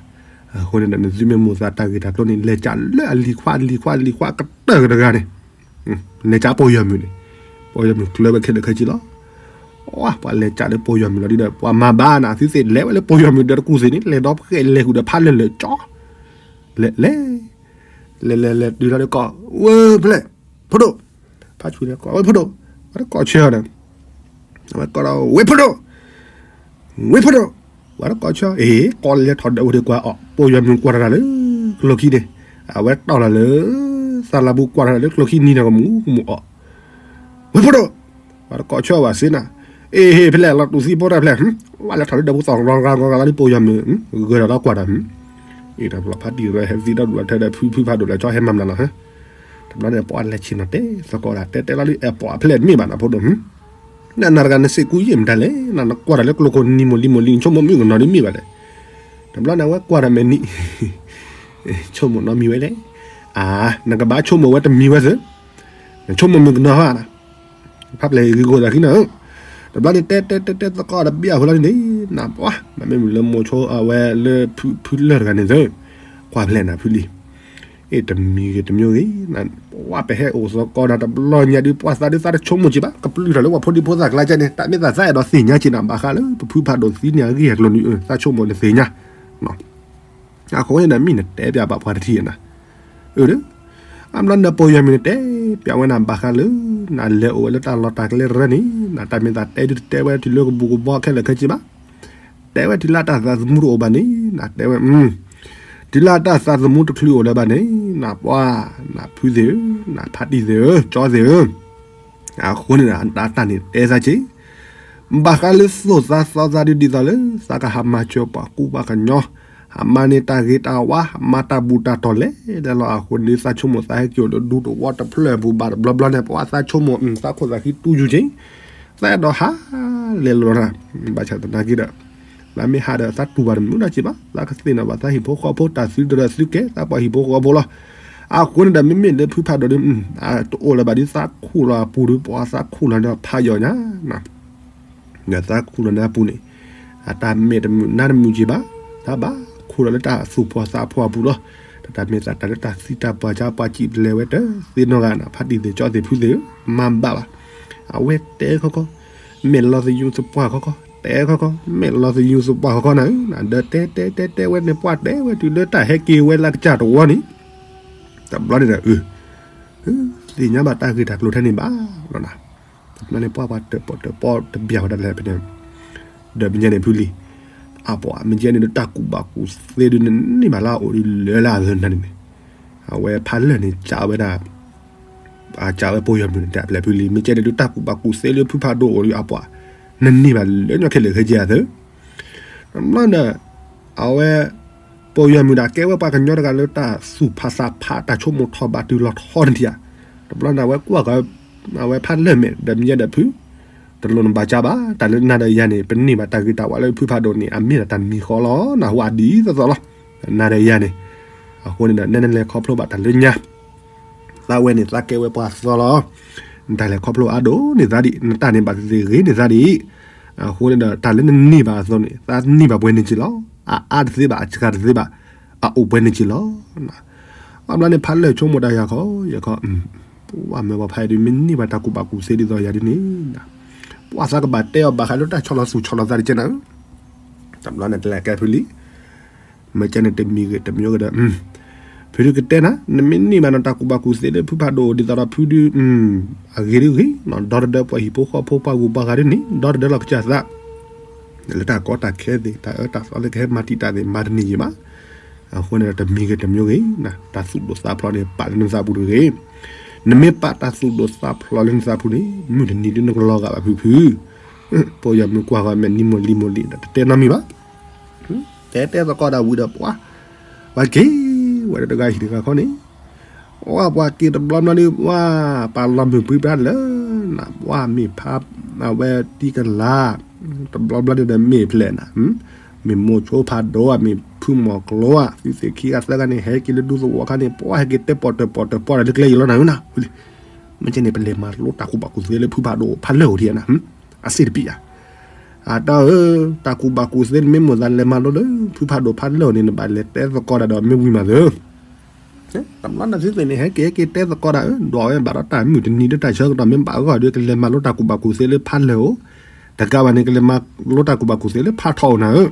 အဃိန့ၣ်ဒီး နသုမ့ၢ်မိၣ်သးတၢ်ဂ့ၢ်တၢ်ကျိၤန့ၣ် လဲၤကးလၢအလံၤခွါ အလံၤခွါ အလံၤခွါအကတၢၢ်တဂၤန့ၣ်, လဲၤကးပိာ်ယွၤမုၣ်န့ၣ်, ပိာ်ယွၤမုၣ်ကျၢၤဝဲခဲလၢာ်ခဲဆ့လီၤ. ပှၤလဲၤကးလၢပိာ်ယွၤမုၣ်လီၤဒုဒီး ပှၤမၤဘၣ်နၤ သုသ့ၣ်လဲၤဝဲလၢပိာ်ယွၤမုၣ်ဒီးတကူၣ်သ့ၣ်န့ၣ် လဲၤဒီဖှဲးလဲၤဃုာ်ဒီးဖးလၢာ်လၢာ်ကၠီ, လဲၤလဲၤ လဲၤလဲၤလဲၤတုၤလီၤဒီးကိး, ဝဲဖဲလဲၣ်, ဖိဒိၣ်, ဖါဆူၣ်န့ၣ်ကိး, ဝဲဖိဒိၣ်, ဝဲတကိးဆၢဒီး, အဝဲကိးဒီး ဝဲဖိဒိၣ်, ဝဲဖိဒိၣ်, ဝဲတကိးဆၢ, အ့ ကိးလဲၤထီၣ်ဒီးအိၣ်ဒံးကွၢ်အီၤ ပိာ်ယွၤမုၣ်ကွၢ်တၢ်လၢကျိချံန့ၣ်, အဝဲတီၢ်လီၤလၢ သးလးဘူးကွၢ်တၢ်လၢကျိချံနံၤန့ၣ်ကမူးကမူးအီၤ, ဝဲဖိဒိၣ်, ဝဲတကိးဆၢဘၣ်စ့နၤ, အ့ ဖဲလဲၣ် လီၤတူာ်သံဖိတၢ်ဖဲလဲၣ်, ဝဲလဲၤထီၣ်လၢဒီးပူၤသီၣ်ဂီၤဂီၤဂီၤလီၤဒ်ပိာ်ယွၤမုၣ်, ဂၢၢ်ဒီးလီၤကွၢ်တၢ်, အ့ တၢ်ဖျီဖါတံၢ်ဝဲဟဲသံဒီဒူၣ်ထဲဒီးဖုဖုဖးဒိၣ်လၢကၠီဟဲမၤမနုၤလီၤ, တဘျီန့ၣ် ပှၤလဲၤဆ့ၣ်နီၤတဲသကိးဒၣ် တဲတဲလီၤလံ အဲၣ်ပိာ်အဖဲလဲၣ်တမ့ၢ်ဘၣ်နၤဖိဒိၣ်, နနၤတဂၤနစ့ၢ်ကူယံာ်မတၤလဲၣ်, နနကွၢ်တၢ်လၢကျိခိၣ်နံၤမိၢ်လံၤမိၢ်လံၤ နဆိကမိၣ်မုၣ်ကနီၤဒ်မ့ၢ်ဘၣ်လဲၣ်, တဘျီန့ၣ် အဝဲကွၢ်တၢ်မဲာ်နံၤ ဆိကမိၣ်နီတမံၤဝဲလဲၣ်, အါ နကဘၣ်ဆိကမိၣ်ဝဲတမံၤဝဲသ့ၣ်, နဆိကမိၣ်မုၣ်ကနီၤဧါ, ဖးပျဲၢ်ဂ့ၤကိာ်သးခံနၤဧၢ, တဘျီန့ၣ်တဲတဲတဲတဲသကိးတဘ့ၣ်အဃိလီၤန့ၣ်, နပှၤ မ့မ့ၢ်လၢမိၤဆိအဝဲလၢဖုလၢၢ်တဂၤန့ၣ်သ့ၣ်, ကွၢ်ဖဲလဲၣ်နၤဖုလံၤ အ့ တမံၤဂ့ၤတမံၤဂ့ၤ, ပှၤပဟဲအိၣ်သကိးနၤတဘျီညါဒုး ပှၤသးဒုးသးတဆိကမိၣ်က့ၤဘၣ်, ကပျုၢ်ထီၣ်လၢပှၤဖိဒံဖိသၣ်ကျါကဲန့ၣ် တၢ်မ့ၢ်သးသးအဲၣ်ဒိးသ့ၣ်ညါက့ၤနၤ ဘၣ်ဃးလၢပဖုဖးဒိၣ်သံန့ၣ် အဂ့ၢ်အကျိၤန့ၣ် သးဆိကမိၣ်နသ့ၣ်ညါ, အဃိန့ၣ်ဒီး မ့ၢ်နတဲပၠးဘၣ်ပှၤတထံၣ်နၤ, အၢ အဘျီနပိာ်ယွၤမုၣ်န့ၣ်တဲပၠးဝဲနၤ ဘၣ်ဃးလၢ နလဲၤအိၣ်ဝဲလၢတၢ်လီၢ်တၢ်ကျဲတရၢန့ၣ် နတၢ်မ့ၢ်သးတဲဒုးတတဲဝဲတုၤလၢကဘူးကဘီခဲလၢာ်ခဲဆ့ဘၣ်, တဲဝဲတုၤလၢအတၢ်သးသမူတအိၣ်ဘၣ်န့ၣ် နတဲဝဲ, တုၤလၢအတၢ်သးသမူတချုးအိၣ်လၢၤဘၣ်န့ၣ် နပှၤ နဖုသ့ၣ်ဧၢ, နဖါတံၢ်သ့ၣ်ဧၢ, ကၠီသ့ၣ်ဧၢ, အဃိန့ၣ် အတၢ်န့ၣ်တဲသးက့ၤ ဘၣ်ဃးလၢသိၣ်သးသီသးဒ်သိးလၢ သးကဟးမၤစၢၤပှၤကူပှၤကညီ, ဟးမၤန့ၢ်တၢ်ဂ့ၤတၢ်ဝါ, ဟးမၤတၢ်ဘူၣ်တၢ်တီၤလဲၣ်ဒၣ်လီၤ. အဃိန့ၣ် သးဆိကမိၣ်သးဟဲက့ၤအိၣ်လၢဒူသဝီတဖျၢၣ်အပူၤဘၣ်တဘျီဘျီန့ၣ် ပှၤသးဆိကမိၣ် သးခိၣ်သးခံတူၢ်ယူၤက့ၤ, သးအဲၣ်ဒိးဟးလဲၤလီၤနၤ, ဘၣ်ဆၣ်သနာ်က့ဒီး သးမ့ၢ်ဟးဒီးသးတူၢ်ဘၣ်တမုာ်နီတစဲးဘၣ်, သးကသ့ၣ်နီၣ်ဘၣ်သးဟံၣ်ဖိဃီဖိ တၢ်သုတရၢသုကဲ သးပှၤဟံၣ်ဖိဃီဖိလီၤ. အဃိန့ၣ်ဒီး မ့မ့ၢ်လၢဖုဖးဒိၣ်ဒီး တအိၣ်လၢၤဘၣ်ဒီး သးခူၣ်လီၤအပူၤဒီး ပှၤသးခူၣ်လီၤဒီးဖးယိာ်ညါ ဒီးသးခူၣ်လီၤန့ၣ်အပူၤန့ၣ် အတၢ်မဲာ်တမုာ်နါတမုာ်က့ၤဘၣ်, သးဘၣ်ခူၣ်လီၤလၢတၢ်သူၣ်ဖှီၣ်သးဖှီၣ်အပူၤလီၤ. တၢ်မ့ၢ်သးတၢ်လၢတၢ်သံတၢ်ပှၢ်ဆါပှၢ်စံၣ်ပလဲၤဝဲတသ့နီတဂၤန့ၣ် ဖါတံၢ်သ့ၣ်ကၠီသ့ၣ်ဖုသ့ၣ်ဧၢ, မၤဘၣ်ဘၣ်. အဝဲတဲခီခီ, မဲာ်လီၤသယုၢ်သပှၢ်ခီခီ, တ တဲခီခီ မ့ၢ်လီၤသယူၤသပှၢ်ခီခီနၤဧၢ, ဒီးတဲတဲတဲတဲဝဲန့ၣ် ပှၢ်တဲဝဲတုၤလၢတၢ်ဟဲက့ၤဝဲလၢကစၢ်တဝီန့ၣ်, တဘျီန့ၣ်ဒီး အ သ့ၣ်ညါဘၣ်တၢ်ဂ့ၢ်တၢ်ကျိၤထဲန့ၣ်ဘၣ်လီၤနၤ, တဘျီန့ၣ်ပှၢ်ပှၤတၢၣ်ပီၣ်တၢၣ်ပီၣ်တဘၣ်ဝဲဒၣ်လဲၣ်ဖဲန့ၣ်, ဒီးမ့ၢ်ကဲန့ၣ်ဖုလံ, အပှၤမ့ၢ်ကဲန့ၣ်ဒီးတၢ်ကူၣ်ဘၣ်ကူၣ်သ့ဒုးန့ၣ် န့ၢ်ဘၣ်လၢအအိၣ်ဒုးလၢလၢအသနၤန့ၣ်, အဝဲဖးလၢာ်န့ၣ် ကးဝဲဒၣ် အကးဝဲပိာ်ယီၤမုၣ်န့ၣ် တဲအပျဲၢ်ဖုလံ မ့ၢ်ကဲန့ၣ်ဒုးတၢ်ကူၣ်ဘၣ်ကူၣ်သ့လၢဖုဖးဒိၣ်အိၣ်ဒုးအပှၤ, နန့ၢ်ဘၣ်လၢညါခဲလၢာ်ခဲဆ့အသၢ တဘျီန့ၣ်ဒီး အဝဲ ပိာ်ယီၤမုၣ်ဒၣ်ကဲဝဲပှၤကညီတဂၤလၢတၢ်သူၣ်ဖးသးဖးတၢ်ဆိကမိၣ်ထီၣ်ဘၣ်တုၤလီၤထီန့ၣ်ဧါ, တဘျီန့ၣ်အဝဲကွၢ်ကီး အဝဲဖးလၢာ်မဲာ်ဒီးမ့ၢ်ယဲဒီးဖု, တလိၣ်နဘၣ်ကးဘၣ် တၢ်လၢနၤဒီးယၤန့ၣ် ပန့ၢ်ဘၣ်တၢ်ဂ့ၤတၢ်ဝါလၢဖုဖးဒိၣ်န့ၣ် အမ့ၢ်ဒၣ်တၢ်မံၤဃီလီၤ နၢ်ဟူအဒ်သိးသိးလီၤ, နၤဒီးယၤန့ၣ်, အဃိန့ၣ်ဒီး နဲနလဲၤခီဖျိဘၣ်တၢ်လၢညါ သးဝဲန့ၣ် သးကဲဝဲပှၤသီလီၤ. နတၢ်လဲၤခီဖျိအါဒိၣ်န့ၢ်သးဒံး, နတၢ်န့ၣ်ဘၣ်သ့ၣ်သ့ၣ်ဂ့ၤန့ၢ်သးဒံး, အဃိန့ၣ်ဒီး တၢ်လၢနန့ၢ်ဘၣ်အသိးန့ၣ် သးန့ၢ်ဘၣ်ပှဲၤန့ၣ်က့လီၤ. အအါတသ့ဘၣ် အစှၤတသ့ဘၣ်, အအိၣ်ပှဲၤန့ၣ်က့လီၤ. အဘျီန့ၣ်ဖးလၢာ်ဆိကမိၣ်တၢ်ယၤခီ, ယခီ, ပှၤမ့ၢ်ပှၤဖးယၤဒုး မ့ၢ်န့ၢ်ဘၣ်တၢ်ကူၣ်ဘၣ်ကူၣ်သ့ဒ်သိးယၤဒ်န့ၣ်, ပှၤသးကဘၣ်တဲအီၤဘၣ်ဃးလၢတၢ်ဆီၣ်လီၤသူၣ်ဆီၣ်လီၤသးတကဲနၤဧၢ, တဘျီန့ၣ်တလဲၤကဲဖုလံ မ့ၢ်ကဲန့ၣ်တမံၤဂ့ၤတမံၤဂ့ၤဒီး, ဖုဒုးကတဲနၤ နမ့ၢ်န့ၢ်ဘၣ်နတၢ်ကူၣ်ဘၣ်ကူၣ်သ့လၢဖုဖးဒိၣ်ဒ်သိးဒီးဖုဒုး, အဂ့ၤဒုးဂ့ၤ, ဒီတဒၢပှၤဟံၣ်ဖိဃီဖိပှၤဂုၤပှၤဂၤဒ်န့ၣ် ဒီတဒၢလီၤကစၢ်သး, လၢတၢ်ကီတၢ်ခဲသ့ၣ် တၢ်အၢတၢ်သီလၢကဟဲမၤတံာ်တာ်သ့ၣ် မၤတန့ၢ်ယံၤဘၣ်. အဃိန့ၣ်ဒီးတမံၤဂ့ၤတမံၤဂ့ၤ, တၢ်သူၣ်ဒိၣ်သးဖျိးန့ၣ် ပာ်လၢနသးပူၤတဂ့ၤ, နမ့ၢ်ပာ်တၢ်သူၣ်ဒိၣ်သးဖျိးလၢနသးပူၤန့ၣ် မုၢ်တနံၤဒုးနကလီၤဂာ်ဘၣ်ဖုဖု ပိာ်ယီၤမုၣ်ကွၢ်ဃီမဲာ်နံၤမိၢ်လံၤမိၢ်လံၤဒီးတတဲနီတမံၤဘၣ်, တဲတဲသကိးဒၣ်ဝံၤဒီးပှၤ, ပှၤက့ၤဝဲဒီးတဂၤဟံၣ်တဂၤခီန့ၣ်, ပှၤပှၤက့ၤတဘျီဘျီန့ၣ် ပှၤပာ်လီၤမုၢ်ပှံၤပြါလၢ, နပှၤမ့ၢ်ဖး, အဝဲတံကလၤ, တဘျီဘျီန့ၣ်ဒီးမ့ၢ်ဖျဲးနၤ, မ့ၢ်မိၢ်ဆိဖးဒိၣ်ဧါ မ့ၢ်ဖုမီၢ်ကျိဧါ သုသ့ၣ်ခံဂၤသၢဂၤန့ၣ် ဟဲက့ၤလၢဒူသဝီခါန့ၣ် ပှၤဟဲက့ၤတဲပီၣ်တၢၣ်ပီၣ်တၢၣ်ပီၣ်တၢၣ်လၢကျဲယံၤလီၤနၤဧၢနၤ, မ့ၢ်ကဲန့ၣ် ပလဲၤမၤလိတၢ်ကူၣ်ဘၣ်ကူၣ်သ့လၢဖုဖးဒိၣ်ဖးလၢာ်အိၣ်ထံနၤ, အစ့ၣ်တပံးဧါ, အတၢ်ဧၢ, တၢ်ကူၣ်ဘၣ်ကူၣ်သ့န့ၣ်မ့ၢ်မိၣ်သးလဲၤမၤလိလၢ ဖုဖးဒိၣ်ဖးလၢာ်န့ၣ် နဘၣ်လဲၤတဲသကိးတၢ်ဒီးမ့ၢ်ဝံၤမးသၢ တဘျီန့ၣ်သုသ့ၣ်န့ၣ် ဟဲက့ၤဟဲက့ၤတဲသကိးတၢ်ဧၢ, ဒွးဝဲဘၣ်ဒီးတၢ်မုၢ်တနံၤဒီးတၢ်ဆၢကတီၢ်မ့ၢ်ဘၣ်အဂီၢ်ဒီး ကလဲၤမၤလိတၢ်ကူၣ်ဘၣ်ကူၣ်သ့လၢဖးလၢာ်အိၣ်, တကးဘၣ်န့ၣ် ကလဲၤမၤလိတၢ်ကူၣ်ဘၣ်ကူၣ်သ့လၢဖးထီၣ်အိၣ်နၤဧၢ,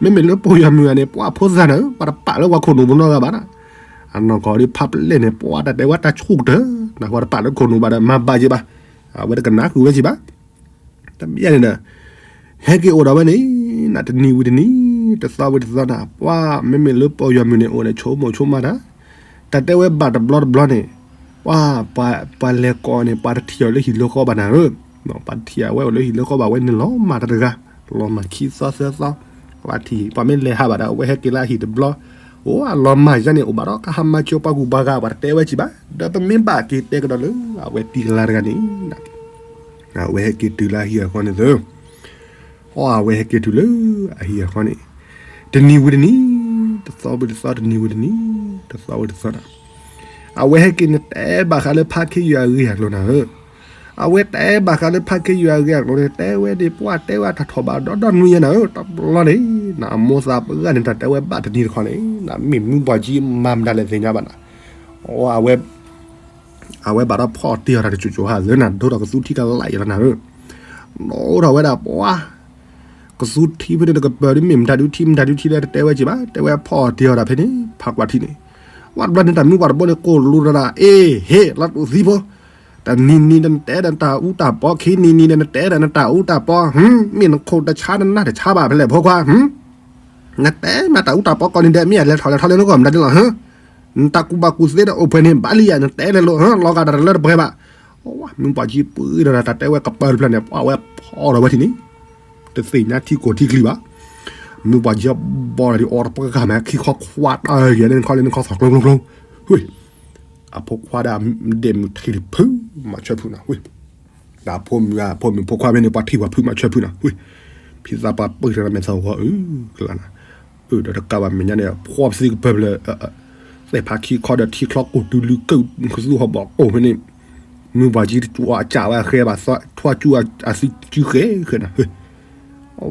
မ့မ့ၢ်လၢပိာ်ယီၤမုၢ်ဂၤန့ၣ် ပှၤဖိသၣ်နၤဧၢ, ပှၤတပာ်လၢပှၤခိၣ်နူာ်ပူၤနီတဂၤဘၣ်နၤ, အနီၢ်ကီၢ်ဒီးဖးပျဲၢ်န့ၣ် ပှၤတၢ်တဲဝဲတၢ်ဆူၣ်ကတၢၢ်, နၢ်ဟူတပာ်လၢခိၣ်နူာ်ဘၣ်ဒီး မၤဘၣ်က့ၤဘၣ်, အဝဲတကနၣ်ဃုာ်ဝဲက့ၤဘၣ် တဘျီန့ၣ်ဒီး ဟဲက့ၤအိၣ်ဒီးဝဲန့ၣ် နတနံၤဝံၤတနံၤ တသီဝံၤတသီနၤ ပှၤမ့မ့ၢ်လၢပိာ်ယီၤမုၢ်န့ၣ် အိၣ်ဒီးဆိကမိၣ်ဆိကမးတၢ်, တၢ်တဲဝဲဘၣ်တဘျီတဘျီန့ၣ် ပှၤ ပှၤလဲၤကိးန့ၣ် ပှၤတထံၣ်အီၤလၢဟံၣ်လၢဃီဘၣ်နၤဧၢ, ပှၤတထံၣ်အဝဲအိၣ်လၢဟံၣ်လၢဃီဘၣ်ဝဲန့ၣ်လီၤမၢ်တၢ်တဂၤ, လီၤမၢ်ခံသီသၢသီ, ပှၤထံၣ် ပှၤမ့ၢ်လဲၤဟးဘၣ်ဒီး အဝဲဟဲက့ၤလၢအဟံၣ်တဘျီ, အိၣ်အလီၤမၢ်ယါန့ၣ် အိၣ်ဘၣ်ဒီးကဟးမၤစၢၤပှၤဂုၤပှၤဂၤ ပှၤတတဲဝဲက့ၤဘၣ်, ဒီးပမ့ၢ်ဘၣ်က့ၤတဲကဒီးလၢ အဝဲတံၤကလါတဂၤန့ၣ် အဝဲဟဲက့ၤတုၤလၢအဟံၣ်အဃီန့ၣ်သၢ, အဝဲဟဲက့ၤတုၤလၢအဟံၣ်အဃီန့ၣ်, တနံၤဝံၤတနံၤ, တသီဝံၤတသီ, တနံၤဝံၤတနံၤ, တသီဝံၤတသီနၤ, အဝဲဟဲက့ၤန့ၣ်တဲဘၣ်ဃးလၢဖးခ့ယုၢ်အဂ့ၢ်အကျိၤနၤဧၢ, အဝဲတဲဘၣ်ဃးလၢဖးခ့ယုၢ်အဂ့ၢ်အကျိၤန့ၣ် တဲဝဲဒၣ် ပှၤတဲဝဲတၢ်ထီၣ်ဘၣ်ဒီဒီနွံယဲနၤဧၢ, တဘျီန့ၣ် နအမိၢ်သးပှၢ်န့ၣ် တၢ်တဲဝဲဘၣ်တနံၤတခီန့ၣ် နမ့ၢ်မုၢ်ပှၢ်ကံမၤမတၤလဲၣ်သ့ၣ်ညါဘၣ်နၤ, အဝဲ အဝဲဘၣ်ဒီးဖီၣ်တ့ၢ်အီၤတၢ်ကၠိကၠိဟးသၢနၤ ဒိၣ်ထီၣ်ကသူထံကလးယဲလီၤနၤဧၢ, ဒိၣ်ထီၣ်ဝဲဒၣ်ပှၤ ကသူထံဖဲန့ၣ်တကပၤဒ်မ့ၢ်မတၤဒုထံမတၤဒုထံလၢတတဲဝဲက့ၤဘၣ် တဲဝဲဖီၣ်တ့ၢ်အီၤဒၣ်ဖဲန့ၣ် ဖးကွၢ်ထံန့ၣ်, ဝဲတဘျီန့ၣ်တၢ်မုၢ်ပှၢ်တဘိန့ၣ် ကိၢ်လူတၢ်ဒၣ် အ့ဟ့ၣ် လီၤတူာ်သံဖိ, တနံၤနံၤဒီးနတဲဒီးနတၢ်အူတၢ်ပီ ခံနံၤနံၤဒီးနတဲဒီးနတၢ်အူတၢ်ပီ, မ့ၢ်နခိၣ်တဆါနနၢ်တဆါဘၣ်ဖဲလဲၣ်ဖိခွါ နတဲမ့ၢ်တၢ်အူတၢ်ပီကိးနံၤဒဲး မ့ၢ်အလဲၤထီၣ်လဲၤထီၣ်လၢနဂီၢ်မတၤဒ်လီၤ, နတၢ်ကူၣ်ဘၣ်ကူၣ်သ့ဒီးအိၣ်ပှဲၤန့ၣ် ဘၣ်လံယၤ နတဲလဲၤလိာ် လီၤဂာ်တၢ်တလၢတပှဲၤဘၣ်, မုၢ်ပှၢ်ကံပှ့ၤဒီးတၢ်တဲဝဲကပၤတဖျၢၣ်န့ၣ် ပှၤဝဲဖီၣ်ဒီးဝဲထံန့ၣ်, တသ့ၣ်ညါထံကိၢ်ထံချံဘၣ်, မုၢ်ပှၢ်ကံဘီဒီးအီၤတပှဲၤဂၤမး ခံခီခွါတၢ်ဂ့ၤလၢနခီလၢနခီသီၣ်ကျိကျိကျိ, ဝ့ၢ် အဖိခွါဒၣ်ဒဲးမုၢ်ထံၣ်ဖုမၤဆၢဖုနၤ ဝ့ၢ်, ဒီးအဖိမုၣ်အဖိမုၣ်ဖိခွါဖဲန့ၣ် ပှၤထံၣ်ပှၤဖုမၤဆၢဖုနၤ ဝ့ၢ်, ဖံသးပှၢ်ပၢၢ်ထီၣ်မဲာ်သၣ်ဂီၤအုၣ်ကလါနၤ, အၢ ဒီးတကးဘၣ်မဲာ်ညါန့ၣ် ဖှီၣ်ပသံကပၢၢ်ဖျၢၣ်, သဲၣ်ဖးခံခီဒီးထံချီကိၢ်တုၤလုကၢၢ်ကသူဟီၣ်ဘီၣ်ကိၢ်ဖဲန့ၣ်, မုၢ်ပှၢ်ကံတကၠိအကးဝဲအဃဲဘၣ် ထွါကၠူအသံကၠူဃဲဃဲနၤ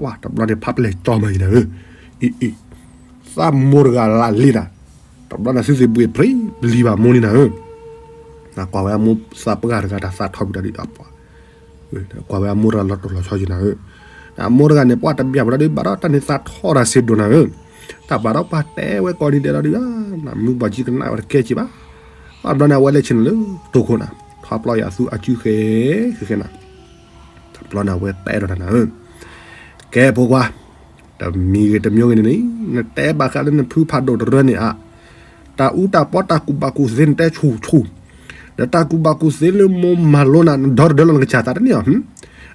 ဝဲ တဘျီန့ၣ် ဖးပလဲၣ်ကၠီမးအံၤနၤဧၢ, အံၤအံၤ, သးမိၢ်တဂၤလၢလံနၤ, တဘျီန့ၣ်သုသ့ၣ်ဘှ့ၣ်ပျံၤပျံၤဘၣ်မိၢ်လံနၤဧၢ, နကွၢ်ဝဲအမိၢ်သးပှၢ်တဂၤတၢ်သးထီၣ်ပူၤတၢ်ဒ်ဒီးပှၤ, ကွၢ်ဝဲအမိၢ်တဂၤလီၤတိၢ်လီၤဆီယံၤနၤဧၢ, အမိၢ်တဂၤန့ၣ် ပှၢ်တဘျီဖိလီၤဒုး ဘၣ်ဒီးတၢ်န့ၣ်သးထီၣ်တၢ်စ့ဒိၣ်နၤဧၢ, တၢ်ဘၣ်ဒီးပှၢ်တဲဝဲကိးနံၤဒဲးလီၤဒုး, မုၢ်ဘီၣ်ကံကနၣ်ဝဲတကဲက့ၤဘၣ်. ဘၣ်ဘျီန့ၣ် အဝဲလဲၤဆ့ၣ်နီၤလၢတိခိၣ်နၤ, ထီၣ်ပျီယၤသူအစုဃဲဃဲဃဲနၤ, တဘျီန့ၣ် အဝဲတဲဒီးတၢ်နၤဧၢ, ကဲဖိခွါ, တမံၤဂ့ၤတမံၤဂ့ၤန့ၣ်န့ၣ်, နတဲဘၣ်ဃးလၢနဖုဖးဒိၣ်တရၢန့ၣ်ဧါ, တၢ်အူတၢ်ပီတၢ်ကူၣ်ဘၣ်ကူၣ်သ့နတဲဆူၣ်ဆူၣ်, ဒီးတၢ်ကူၣ်ဘၣ်ကူၣ်သ့လၢမိၢ်မၤလိနၤ နဒီတဒၢလီၤနကစၢ်သးတန့ၢ်အီၤ,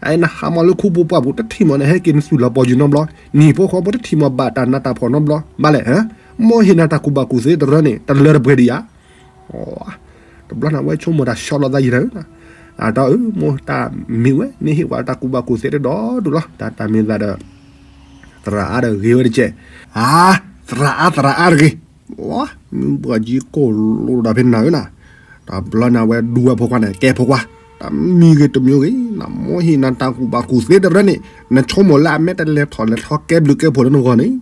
အနဟးမၤလၢခူပူၤပှၢ်ပူၤ တထံၣ်မီၤနဟဲက့ၤနသူၣ်လီၤပီၢ်ယုၢ်နီတဘျီ, နဟံၣ်ဖိဃီဖိတထံၣ်မီၤဘၣ်တၢ်နးတၢ်ဖှီၣ်နီတဘျီ, ဘၣ်လဲၣ်, မိၢ်ဟ့ၣ်နၤတၢ်ကူၣ်ဘၣ်ကူၣ်သ့တရၢန့ၣ် တလၢတပှဲၤဒံးဧါ. တဘျီန့ၣ်ဝဲဆိကမိၣ်တၢ်ဆှီလီၤသးယံာ်နၤဧၢ, အတီအၢ မိၢ်တၢ်မ့ၢ်ဝဲ နဟ့ၣ်ဝဲတၢ်ကူၣ်ဘၣ်ကူၣ်သ့တဒီဒူၣ်လီၤ, တၢ်တၢ်မ့ၢ်သးဒီး သရၣ်အါဒီးဂ့ၤဝဲတကဲး, အါ, သရၣ်အါသရၣ်အါတဂ့ၤ, မုၢ်ဘီၣ်ကံကိၢ်လိာ်ဒီးဖဲနၤဧၢနၤ, တဘျီန့ၣ်ဝဲဒူဝဲဖိခွါန့ၣ် ကဲဖိခွါ, တမံၤဂ့ၤတမံၤဂ့ၤ နမိၢ်ဟ့ၣ်နၤတၢ်ကူၣ်ဘၣ်ကူၣ်သ့တရၢန့ၣ် နဆိကမိၣ်လၢအမဲာ်တလဲၤထီၣ်လဲၤထီကဲဘျုးကဲဖှိၣ်လၢနဂီၢ်န့ၣ်,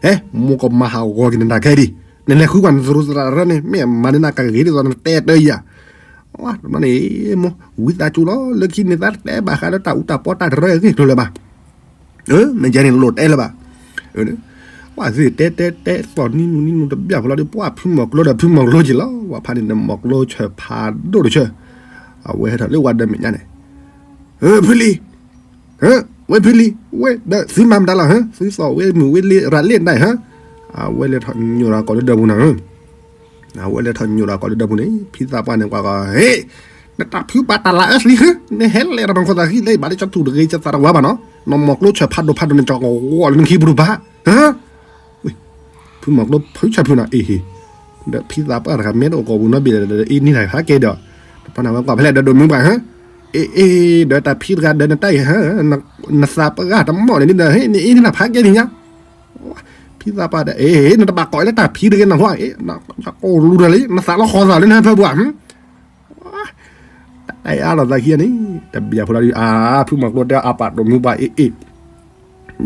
ဟဲ, မိၢ်ကမၤဟးဂီၤက့ၤနတၢ်ခဲဒံး, နလဲၤဃုကွၢ်နသရူးသရၣ်တရၢန့ၣ် မ့ၢ်အမၤန့ၢ်နၤကဂ့ၤဒ်သိးနတဲတၢ်အံၤဧါ. တဘျီန့ၣ် မိၢ်ဝံသးစူၤလီၤ လၢခံန့ၣ်သးတတဲဘၣ်ဃးလၢတၢ်အူတၢ်ပီတၢ်တရၢအဂ့ၢ်အကျိၤလၢၤဘၣ်, မ့ၢ်ကဲန့ၣ်လိၣ်တဲလၢၤဘၣ်, ပှၢ်သ့ၣ်တဲတဲတဲသီၣ်နံၤနံၤနံၤတဘျီဖိလီၤဒီး ပှၢ်ဖုမီၤကျိဒီးဖုမီၤကျိက့ၤလီၤ, ပှၢ်ဖးန့ၣ်ဒီးမီၤကျိဆၢၣ်ဖးဒိၣ်တဆၢ, အဝဲဟဲထီၣ်လၢဝၤဒီးမဲာ်ညါန့ၣ်, ဖုလံၤ ဝဲဖုလံၤ ဝဲဒီးသုမၤမတၤလီၤဟၢ, သုသီၣ်ဝဲမုၢ်ဝဲလ့ရၤလ့ၣ်နတၢ်ဟၢ, အဝဲလဲၤထီၣ်ညိၣ်ရၤကီးလၢဒၢးပူၤနၤဧၢ, အဝဲလဲၤထီၣ်ညိၣ်ရၤကီးလၢဒၢးပူၤန့ၣ် ဖံသးပှၢ်န့ၣ်ကွၢ်ကီး, ဟ့, နတၢ်ဖုဘၣ်တၢ်လၤအၢသံဟၢ, နဟဲလဲၤတၢ်မၤခိၣ်သးဃံလၢဘၣ်လၢကၠီထူၣ်တဂ့ၤ ကၠီသးတဝါဘၣ်နီၤ, နမီၤကျိဆၢၣ်ဖးဒိၣ်ဖးဒိၣ်န့ၣ် ကၠီကဝီၤလၢနခံပူၤတဘၣ်, ဖုမီၤကျိဖုဆၢဖုနီၤ အ့ဟ့, ဒီးဖံသးပှၢ်တဂၤမ့ၢ်တအိၣ်ကိးပူၤနီတဘ့ၣ်ဒီး အ့န့ၢ်တၢ်ဖးကဲဒီး, တပှၢ်န့ၣ်ဝဲကွၢ်ဖဲလဲၣ်ဒီးဒိးမုၢ်ပှၢ်ဟၢ, အ့အ့, ဒီးတၢ်ဖံတဂၤဒီးနတၢ်အံၤဟၢ, နသးပှၢ်တမီၣ်န့ၣ်ဒီး နအ့န့ၢ်တၢ်ဖးကဲန့ၣ်ညါ, ဖံသးပှၢ်ဒီး အ့ နတဘၣ်ကိးလၢတၢ်ဖံတဂ့ၤနီၤဟီ, အိၣ်လူၤဒီးလံ နသးလီၤဃီသးလၢနဟၢဖၢပှၢ် တၢ်အါလီၤသးခံဂၤန့ၣ်, တဘျီဖိလီၤဒုး အါ, ဖုမီၤကျိတဲအပာ်ဒိၣ်မုၢ်ပှၢ်အ့ၣ်အ့ၣ်,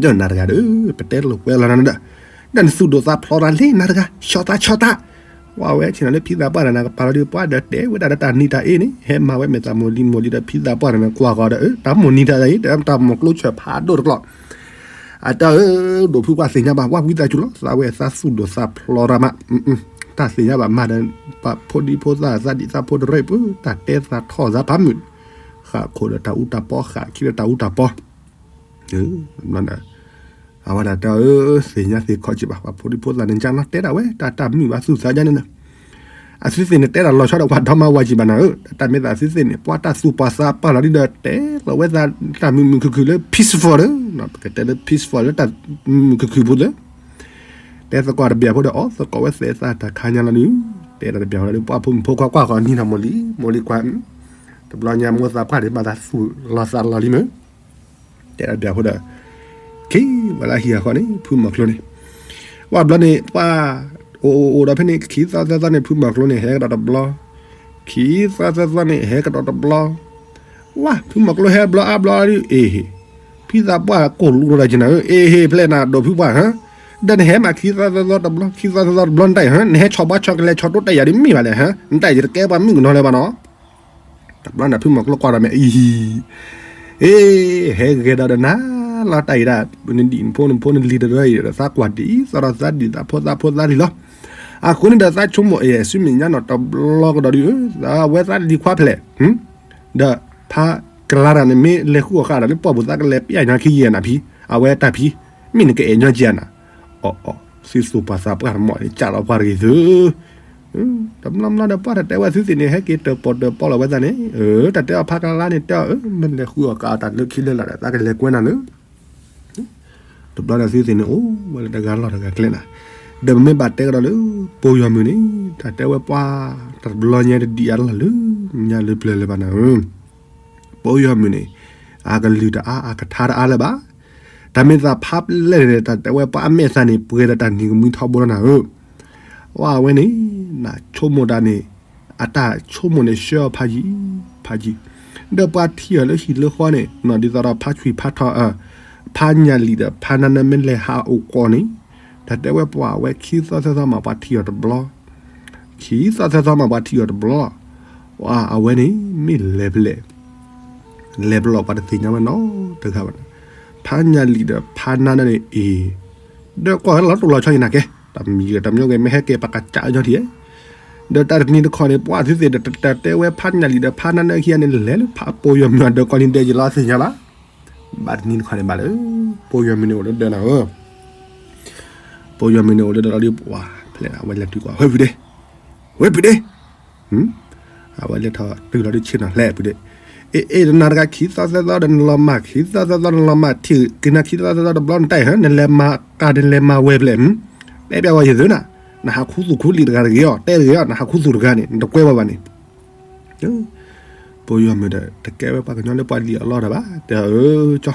ဒီးနၤတဂၤဒီး ပတဲလိာ်ကွဲလီၤနၤဒီး, ဒီးနသူၣ်ဒိၣ်သးဖျိးတၢ်လံနၤတဂၤ ဆီၣ်သးဆီၣ်တၢ်, ဝဲဆ့ၣ်နီၤလၢဖံသးပှၢ်တဂၤန့ၣ် ကပာ်လီၤဒုး ပှၢ်ဒီးတဲဝဲဒၣ်ဒီးတၢ်နံၤတၢ်အ့ၣ်န့ၣ် ဟဲမၤဝဲမဲာ်သးမိၢ်လံမိၢ်လံဒီးဖံသးပှၢ်တဂၤန့ၣ် ကွၢ်ဃီဒီး တၢ်မိၢ်နံၤတၢ်အ့ၣ် ဒီးတၢ်မိၢ်ကျိဆၢၣ်ဖးဒိၣ်တကျီၢ် အတၢ်ဧၢ, ဒိၣ်ဖုပှၢ်သ့ၣ်ညါဘၣ် ပှၢ်ဝံသးစူၤလီၤ သးဝဲသးသူၣ်ဒိၣ်သးဖျိးရၣ်မး, တၢ်သ့ၣ်ညါဘၣ်မၤဒီး ပှၤဖိဒံဖိသၣ်သးဒံၣ်သးဖိတရၢအံၤပူၤ တၢ်တဲသးထီၣ်သးဖးမုာ်, ဃၣ်ခိၣ်ဒီးတၢ်အူတၢ်ပီ ဃၣ်ခံဒီးတၢ်အူတၢ်ပီ, အဝဲဒၣ်တၢ်ဧၢ, သ့ၣ်ညါသ့ၣ်ခီက့ၤဘၣ် ပှၤဖိဒံဖိသၣ်န့ၣ် ကၢ်နီၣ်တဲဒၣ်ဝဲ တၢ်တၢ်မုာ်ဘၣ်သူၣ်သးဒ်န့ၣ် အသုသ့ၣ်န့ၣ် တဲဒၣ်လီၤဆီဒီးပှၤဒီမါဝၤကံၢ်ဘၣ်နၤဧၢ, တၢ်မ့ၢ်သးသုသ့ၣ်န့ၣ် ပှၤတၢ်သူၣ်ပှၢ်သးပှၢ်လီၤဒ်ဒီး တဲလီၤဝဲသးတၢ်မုာ်မုာ်ခုၣ်ခုၣ်လၢ peaceful ဒီး ပကတဲလၢ peaceful လၢတၢ်မုာ်မုာ်ခုၣ်ခုၣ်ဖိလၢ တဲသကိးတဘျီဖိဒီး အီၣ်သကိးဝဲသဲးသးတၢ်ခါညါလီၤဒုး, တဲဒၣ်တဘျီဖိဒီး ပှၤဖိမုၣ်ဖိခွါကွၢ်ဃီနံၤနီၤမိၢ်လံ, မိၢ်လံကွၢ်, တဘျီညါမိၢ်သးပှၢ်န့ၣ် ဘၣ်သးသူၣ်လီၤသးလီၤလံမ့ၢ် တဲဒၣ်တဘျီဖိဒီး ခံဝဲလၢဟံၣ်အဃီန့ၣ် ဖုမီၤကျိန့ၣ်, ဝဲဘျီန့ၣ် ပှၢ် အိၣ်အိၣ်အိၣ်ဒီးဖဲန့ၣ် ခံသီသၢသီန့ၣ် ဖုမီၤကျိန့ၣ် ဟဲကဒီးတဘျီ, ခံသီသၢသီန့ၣ် ဟဲကဒီးတဘျီ, ဝဲ ဖုမီၤကျိဟဲဘျီအါဘျီဒုး အ့ၣ် ဖံသးပှၢ်ကိၢ်လူးဒီးကနၤဧၢ, အ့ၣ်ဟ့ၣ်ဖျဲၣ်နၤဒိၣ်ဖုပှၢ်ဟၢ, ဒီးနဟဲမးခံသီသၢသီတဘျီ ခံသီသၢသီတဘျီနတၢ်အံၤဟၢ, နဟဲဆီၣ်ဘှါဆီၣ်ကလဲၤဆီၣ်တိတၢ်ယၤဒုးမ့ၢ်ဘၣ်လဲၣ်ဟၢ, နတၢ်အံၤယတကဲပှၤမုၣ်ကနီၤလၢၤဘၣ်နီၤ တဘျီန့ၣ် ဖုမီၤကျိကွၢ်ဒီးမ့ၢ်အံၤ, အ့ၣ် ဟဲဂဲၤဒီးဒီးနၤလီၤတၢ်အံၤဒၣ်, နဒံၣ်နဖိနဖိနလံၤတရၢအံၤဒီး သးကွၢ်ဒ်သိးဒီးသးဒံၣ်သးဖိသးဖိသးလံၤလီၤ. အဃိန့ၣ်ဒီးသးဆိကမိၣ်အံၤ ဆူမဲာ်ညါနီၤတဘျီကဒီးဒုး သးဝဲသးလံၤခွါဖျဲၣ် ဒီးဖးကလါတၢ်န့ၣ် မ့ၢ်လဲၤဃုအီၣ်ဃာ်ဒီးလၢပှၢ်ပူၤ သးကလဲၤပျဲညါခံယဲၢ်နၤဖံ, အဝဲတၢ်ဖံ, မ့ၢ်နကအဲၣ်ညီက့ၤနၤ, အီၤအီၤ သုသူၣ်ပှၢ်သးပှၢ်တမီၣ်န့ၣ် ကၢ်လီၤပှၢ်တဂ့ၤသု တဘျီဘျီဒီးပှၢ်တၢ်တဲဝဲသုသ့ၣ်န့ၣ် ဟဲက့ၤတၢၣ်ပီၣ်တၢၣ်ပီလီၤဝဲသးန့ၣ်, တၢ်တဲအီၤဖးကလါန့ၣ် တဲအီၤ မ့ၢ်လဲၤဃုအီၣ်ဃာ်အီၤတၢ်လၢခံလၢလာ်ဒီး သးကလဲၤကွဲနၤလၢ တဘျီဒီးသုသ့ၣ်န့ၣ် အိၣ်ဝဲလၢတဂၤလီၢ်တဂၤကျဲနၤ, ဒီးပမ့ၢ်ဘၣ်တဲကဒီးလၢ ပိယီၤမုၢ်န့ၣ် တၢ်တဲဝဲပှၢ် တဘျီညါတဒံးအါလီၢ်လၢညါလၢပျၢၤလၢၤဘၣ်နၤဧၢ, ပိယီၤမုၢ်န့ၣ် အကလုၢ်တအါ အကထါတအါလၢၤဘၣ်, တၢ်မ့ၢ်သးဖးပျဲၢ်န့ၣ် တၢ်တဲဝဲပှၢ်အမဲာ်သးန့ၣ် ပှဲၤဒီးတၢ်နံၤကမှံထီဘိလီၤနၤဧၢ, ဝဲအဝဲန့ၣ် နဆိကမိၣ်တၢ်န့ၣ် အတၢ်ဆိကမိၣ်န့ၣ် ဆှၢအီၤဖးယံၤ ဖးယံၤ, ဒီးပှၤထံၣ်အီၤလၢဟံၣ်လၢဃီန့ၣ် နီၢ်ဒ်သိးဒီးဖးဆွံဖးထီၣ် ဖးညၣ်လံာ်ဒီးဖးနါနၢမ့ၢ်လဲၤဟးအိၣ်ကီးန့ၣ်, တၢ်တဲဝဲပှၢ်အဝဲခံသီသၢသီမးပှၤထံၣ်အီၤတဘျီ, ခံသီသၢသီမးပှၤထံၣ်အီၤတဘျီ, အဝဲန့ၣ်မ့ၢ်လဲၤဖဲလဲၣ် လဲၤပလီၢ်ပှၤတသ့ၣ်ညါဝဲနီတဂၤဘၣ်န့ၣ်, ဖးညၣ်လံာ်ဒီးဖးနါနၢၣ်န့ၣ်အံၤ, ဒီးကွၢ်ဝဲလီၤတိၢ်လီၤဆီအံၤနၤကဲ, တမံၤဂ့ၤတမံၤဂ့ၤ မ့ၢ်ဟဲက့ၤပကစးညီထံၣ်, ဒီးတၢ်တနံၤတခီန့ၣ် ပှၤသုသ့ၣ်ဒီး တတဲဝဲဖးညၣ်လံာ်ဒီးဖးနါနၢၣ်ခံဂၤန့ၣ် လဲၤလၢဖးပိာ်ယီၤမုၢ်အဒၢးကီၢ်န့ၣ်ဒဲးယလီၤသ့ၣ်ညါဘၣ်, ဘၣ်တနံၤတခီန့ၣ်ဘၣ်လၢ ပိာ်ယီၤမုၢ်န့ၣ်အိၣ်လၢဒၢးနၤဧၢ ပိာ်ယီၤမုၢ်န့ၣ်အိၣ်လၢဒၢးလီၤဒုးပှၤ ဖျဲးအဝဲလဲၤတုၤကွၢ် ဝဲဖုဒ့, ဝဲဖုဒ့, အဝဲလဲၤထီၣ်တုၤလီၤဒုးဆ့ၣ်နီၤ ဖျဲးဖုဒ့, အ့ အ့ တနၤတဂၤခံသီသၢသီဒီးနလီၤမၢ် ခံသီသၢသီနလီၤမၢ် ထံၣ်က့ၤနၤခံသီသၢသီတဘျီနတၢ်အံၤ နလဲၤမၤကၤ နလဲၤမၤဝဲဖျဲး, တဲပျးဝဲယသုနၤ, နဟးခူသူၣ်ခူလံာ်တဂၤတဂ့ၤအီၤ တဲတဂ့ၤအီၤ နဟးခူသူၣ်တဂၤန့ၣ် နတကွဲဘၣ်ဘၣ်န့ၣ် ပိာ်ယီၤမုၢ်ဒီး တကဲဝဲပှၤကညီလၢပှၤလံၣ်အလီၢ်တၢ်ဘၣ် တဲအၢကၠီ,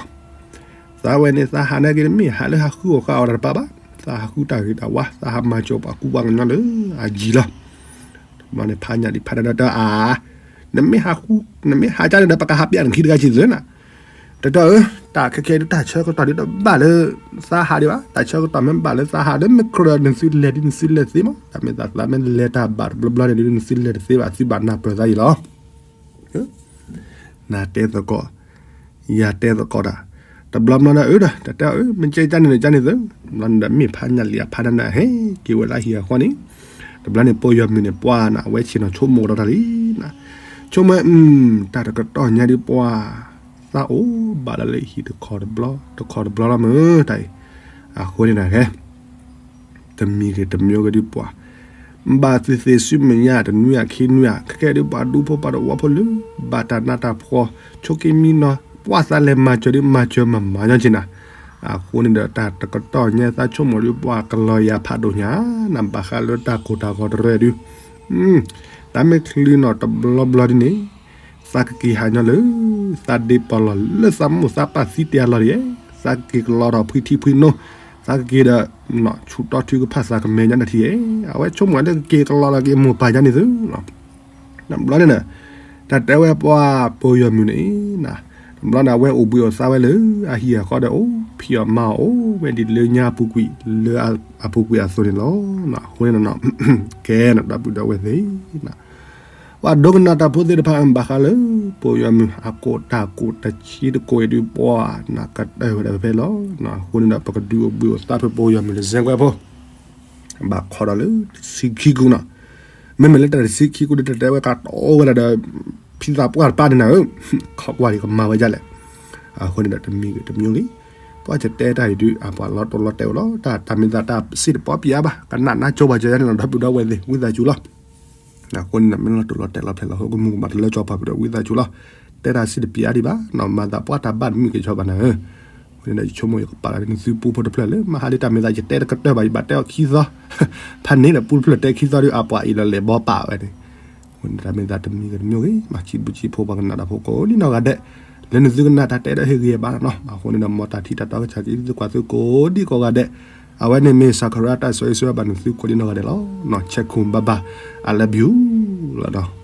သးဝဲန့ၣ် သးဟးန့ၢ်က့ၤတမ့ၢ်ဟးလၢဟးဃုအီၣ်ဃာ်အီၣ်တၢ်တပၣ်ဘၣ်, သးဟးဃုတၢ်ဂ့ၤတၢ်ဝါ သးဟးမၤစၢၤပှၤကူပှၤကညီလၢအယံၤလီၤ. တဘျီန့ၣ် ဖးညၣ်ဒံးဖးဒၢဒၢတၢ်အါ, နမ့ၢ်ဟးဃု နမ့ၢ်ဟးကၢ်န့ၣ်ဒီး ပကဟးပျးနခံတဂၤဆံးသုနၤ, တတီၢ်အၢ တၢ်ခဲခဲဒုးတၢ်ဆၢကတီၢ်ဒုးတဘၣ်လၢ သးဟးဒံးဘၣ်, တၢ်ဆၢကတီၢ်မ့ၢ်ဘၣ်လၢသးဟးဒီး မ့ၢ်ကြၢးနသုလဲၤဒ်နသုလဲၤသ့မး, တၢ်မ့ၢ်သးသးမ့ၢ်လဲၤတၢ်ဘၣ်တဘျီဘျီန့ၣ်ဒုး နသုလဲၤတသ့ဘၣ် သုဘၣ်နၢ်ပၢၢ်သးအံၤလီၤ. နတဲသကိး, ယၤတဲသကိးတၢ်, တဘျီဘျီဒီးအၢဒီး တတဲအၢ မ့ၢ်ကဲကၢ်န့ၣ်ဒီးကၢ်န့ၣ်သု, ဘျီန့ၣ်ဒီး မ့ၢ်ဖးညၣ်လံာ်အဖးနၢ်နၢ် ဟဲက့ၤဝဲလၢဟံၣ်အဃီန့ၣ်, တဘျီန့ၣ် ပိာ်ယီၤမုၢ်န့ၣ် ပှၤနၤ အဝဲဆ့ၣ်နီၤဆိကမိၣ်ဒီးတၢ်လံနၤ, ဆိကမိၣ် တၢ်တကတီၢ်ညါဒုးပှၤ သးအိၣ်ဘၣ်လၢလၢဟံၣ်တခီတဘျီ တခီတဘျီလီၤမုၢ်တၢ်အံၤ, အဃိန့ၣ်နၤခဲ တမံၤဂ့ၤတမံၤဂ့ၤဒုးပှၤ ဘၣ်သုသ့ၣ်စုမဲာ်ညါတနွံအခံနွံဧါ ခဲကဲဒုးပှၤဒူဖိပှၤတဝီဖိလၢ ဘၣ်တၢ်နးတၢ်ဖှီၣ် ဆိးက့မံနီၤ ပှၤသးလဲၤမၤစၢၤဒုးမၤစၢၤမၤမၤညီက့နၤ, အဃိန့ၣ်ဒီးတၢ်တကတီၢ်ညါသးဆိကမိၣ်ဒုးပှၤကလီၤယၤဖးဒိၣ်ညါ, နဘၣ်ဃးလၢတၢ်ကိၢ်တၢ်ဂီၤတရၢဒုး တၢ်မ့ၢ်ချုးနီၤတဘျီဘျီဒ်န့ၣ်, သးကက့ၤဟးညီလၢ သးဒ့ပီၢ်လီၤလၢသးမိၢ်သးပၢ်သံတဲာ်လီၤဒ်ယဲ, သးကက့ၤကလီဒီးဖှံထံဖှံနိ, သးကက့ၤဒီး ဆူးတီထံကဖၣ်သးကမဲာ်ညါနၤထံယဲ, အဝဲဆိကမိၣ်လၢကက့ၤကလီလီၤက့ၤမိၢ်ပၢ်ညါန့ၣ်သု, တဘျီန့ၣ်, တၢ်တဲဝဲပှၤပိာ်ယီၤမုၢ်န့ၣ်, တဘျီန့ၣ် အဝဲအိၣ်ဘှံးအိၣ်သါဝဲလၢ အဟံၣ်အဃီဒီးအိၣ်ဖံးအီၣ်မၤအီၣ်အိၣ်ဝဲဒ်လၢညါအပူၤကွံာ် လၢအပူၤကွံာ်အသိးန့ၣ်လီၤ, အဃိန့ၣ် ကဲနဒီပုၢ်ဒီဝဲၢ်သ့ၣ် ပှၤဒိကနၣ်တၢ်ဖိသ့ၣ်တဖၣ် ဘၣ်ဃးလၢ ပိာ်ယီၤမုၢ်အကိၣ်တၢ်ကိၣ်တဆံတကိၣ်အံၤဒုး ပှၤနကတၢၢ်ဝဲဒၣ်ဖဲဖဲလီၤ. အဃိန့ၣ်ဒီး ပကဒုးအိၣ်ဘှံးအိၣ်သါဖဲပိာ်ယီၤမုၢ်လၢစဲကွဲဖိ ဘၣ်ခီဒီးလၢတဆံခံကူနီၤ, မ့မ့ၢ်လၢတၢ်တဆံခံကူဒီး တတဲဝဲကတီၤဝဲဒၣ်ဒီး ဖံသးပှၢ်တပၢ်န့ၣ်နၤဧၢ, ခီကွၢ်ဒံးကမၤဝဲဒ်လဲၣ်. အဃိန့ၣ်ဒီး တမံၤဂ့ၤတမံၤဂ့ၤ, ပှၤကတဲတၢ်အံၤဒုး အပှၤလီၤတိၢ်လီၤတဲာ်အိၣ်လီၤ, တၢ်တၢ်မ့ၢ်သးတၢ်စ့ၢ်တပီပျံၤအါဘၣ်, ကနၣ်နါကၠိပှၤကၢန့ၣ်လီၤ ဒီပုၢ်ဒီဝဲၢ်သ့ၣ် ဝံသးစူၤလီၤ. အဃိန့ၣ်ဒီး မ့ၢ်လီၤတိၢ်လီၤတဲာ်လီၤဖျဲၣ်လီၤ ဟိကမူၣ်ကမၣ်တလၢကၠီၤပှၤဖုးဒီး ဝံသးစူၤလီၤ. တဲတၢ်စ့ၢ်တပျံၤအါဒံးဘၣ်, မၤသးပှၢ်တၢ်ဘၣ်တမုာ်က့ၤဆီဘၣ်နၤဧၢ. အဃိန့ၣ်ဒီး ယဆိကမိၣ်ယကပာ်လီၤနသုပူဖိတဖျၢၣ်လၢ မဟါလၢတၢ်မ့ၢ်သးယတဲတကတၢၢ်ဘၣ် ယဘၣ်တဲအီၤခံသီ, ဖဲန့ၣ်ဒီးပူတဖျၢၣ်တဲခံသီဒီး အပှၤအံၤလီၤလဲၤဘီပာ်ဝဲန့ၣ်. အဃိန့ၣ် တၢ်မ့ၢ်သးတမံၤဂ့ၤတမံၤဂ့ၤ မၤဆံးဘုဆံးဖိပှၤကနၣ်တၢ်ဖိကိးဒံနီၢ်ဂၤဒဲး, လၢနသုကနၣ်တၢ်တဲဒီးဟ့ၣ်ဂံၢ်ဘါနီၤ. အဃိန့ၣ်ဒီး မ်တၢ်ထံၣ်တၢ်တီကဆးက့ၤသုကွၢ်သုကိးဒံကိးဂၤဒဲး, အဝဲန့ၣ်မ့ၢ် စခရ တၢ်စီဆှံဘၣ်နသုကိးဒံနီၢ်ဂၤဒဲးလီၤ. ဆဲခိၣ်ဘၣ်ဘၣ်, I love you လီၤနီၤ.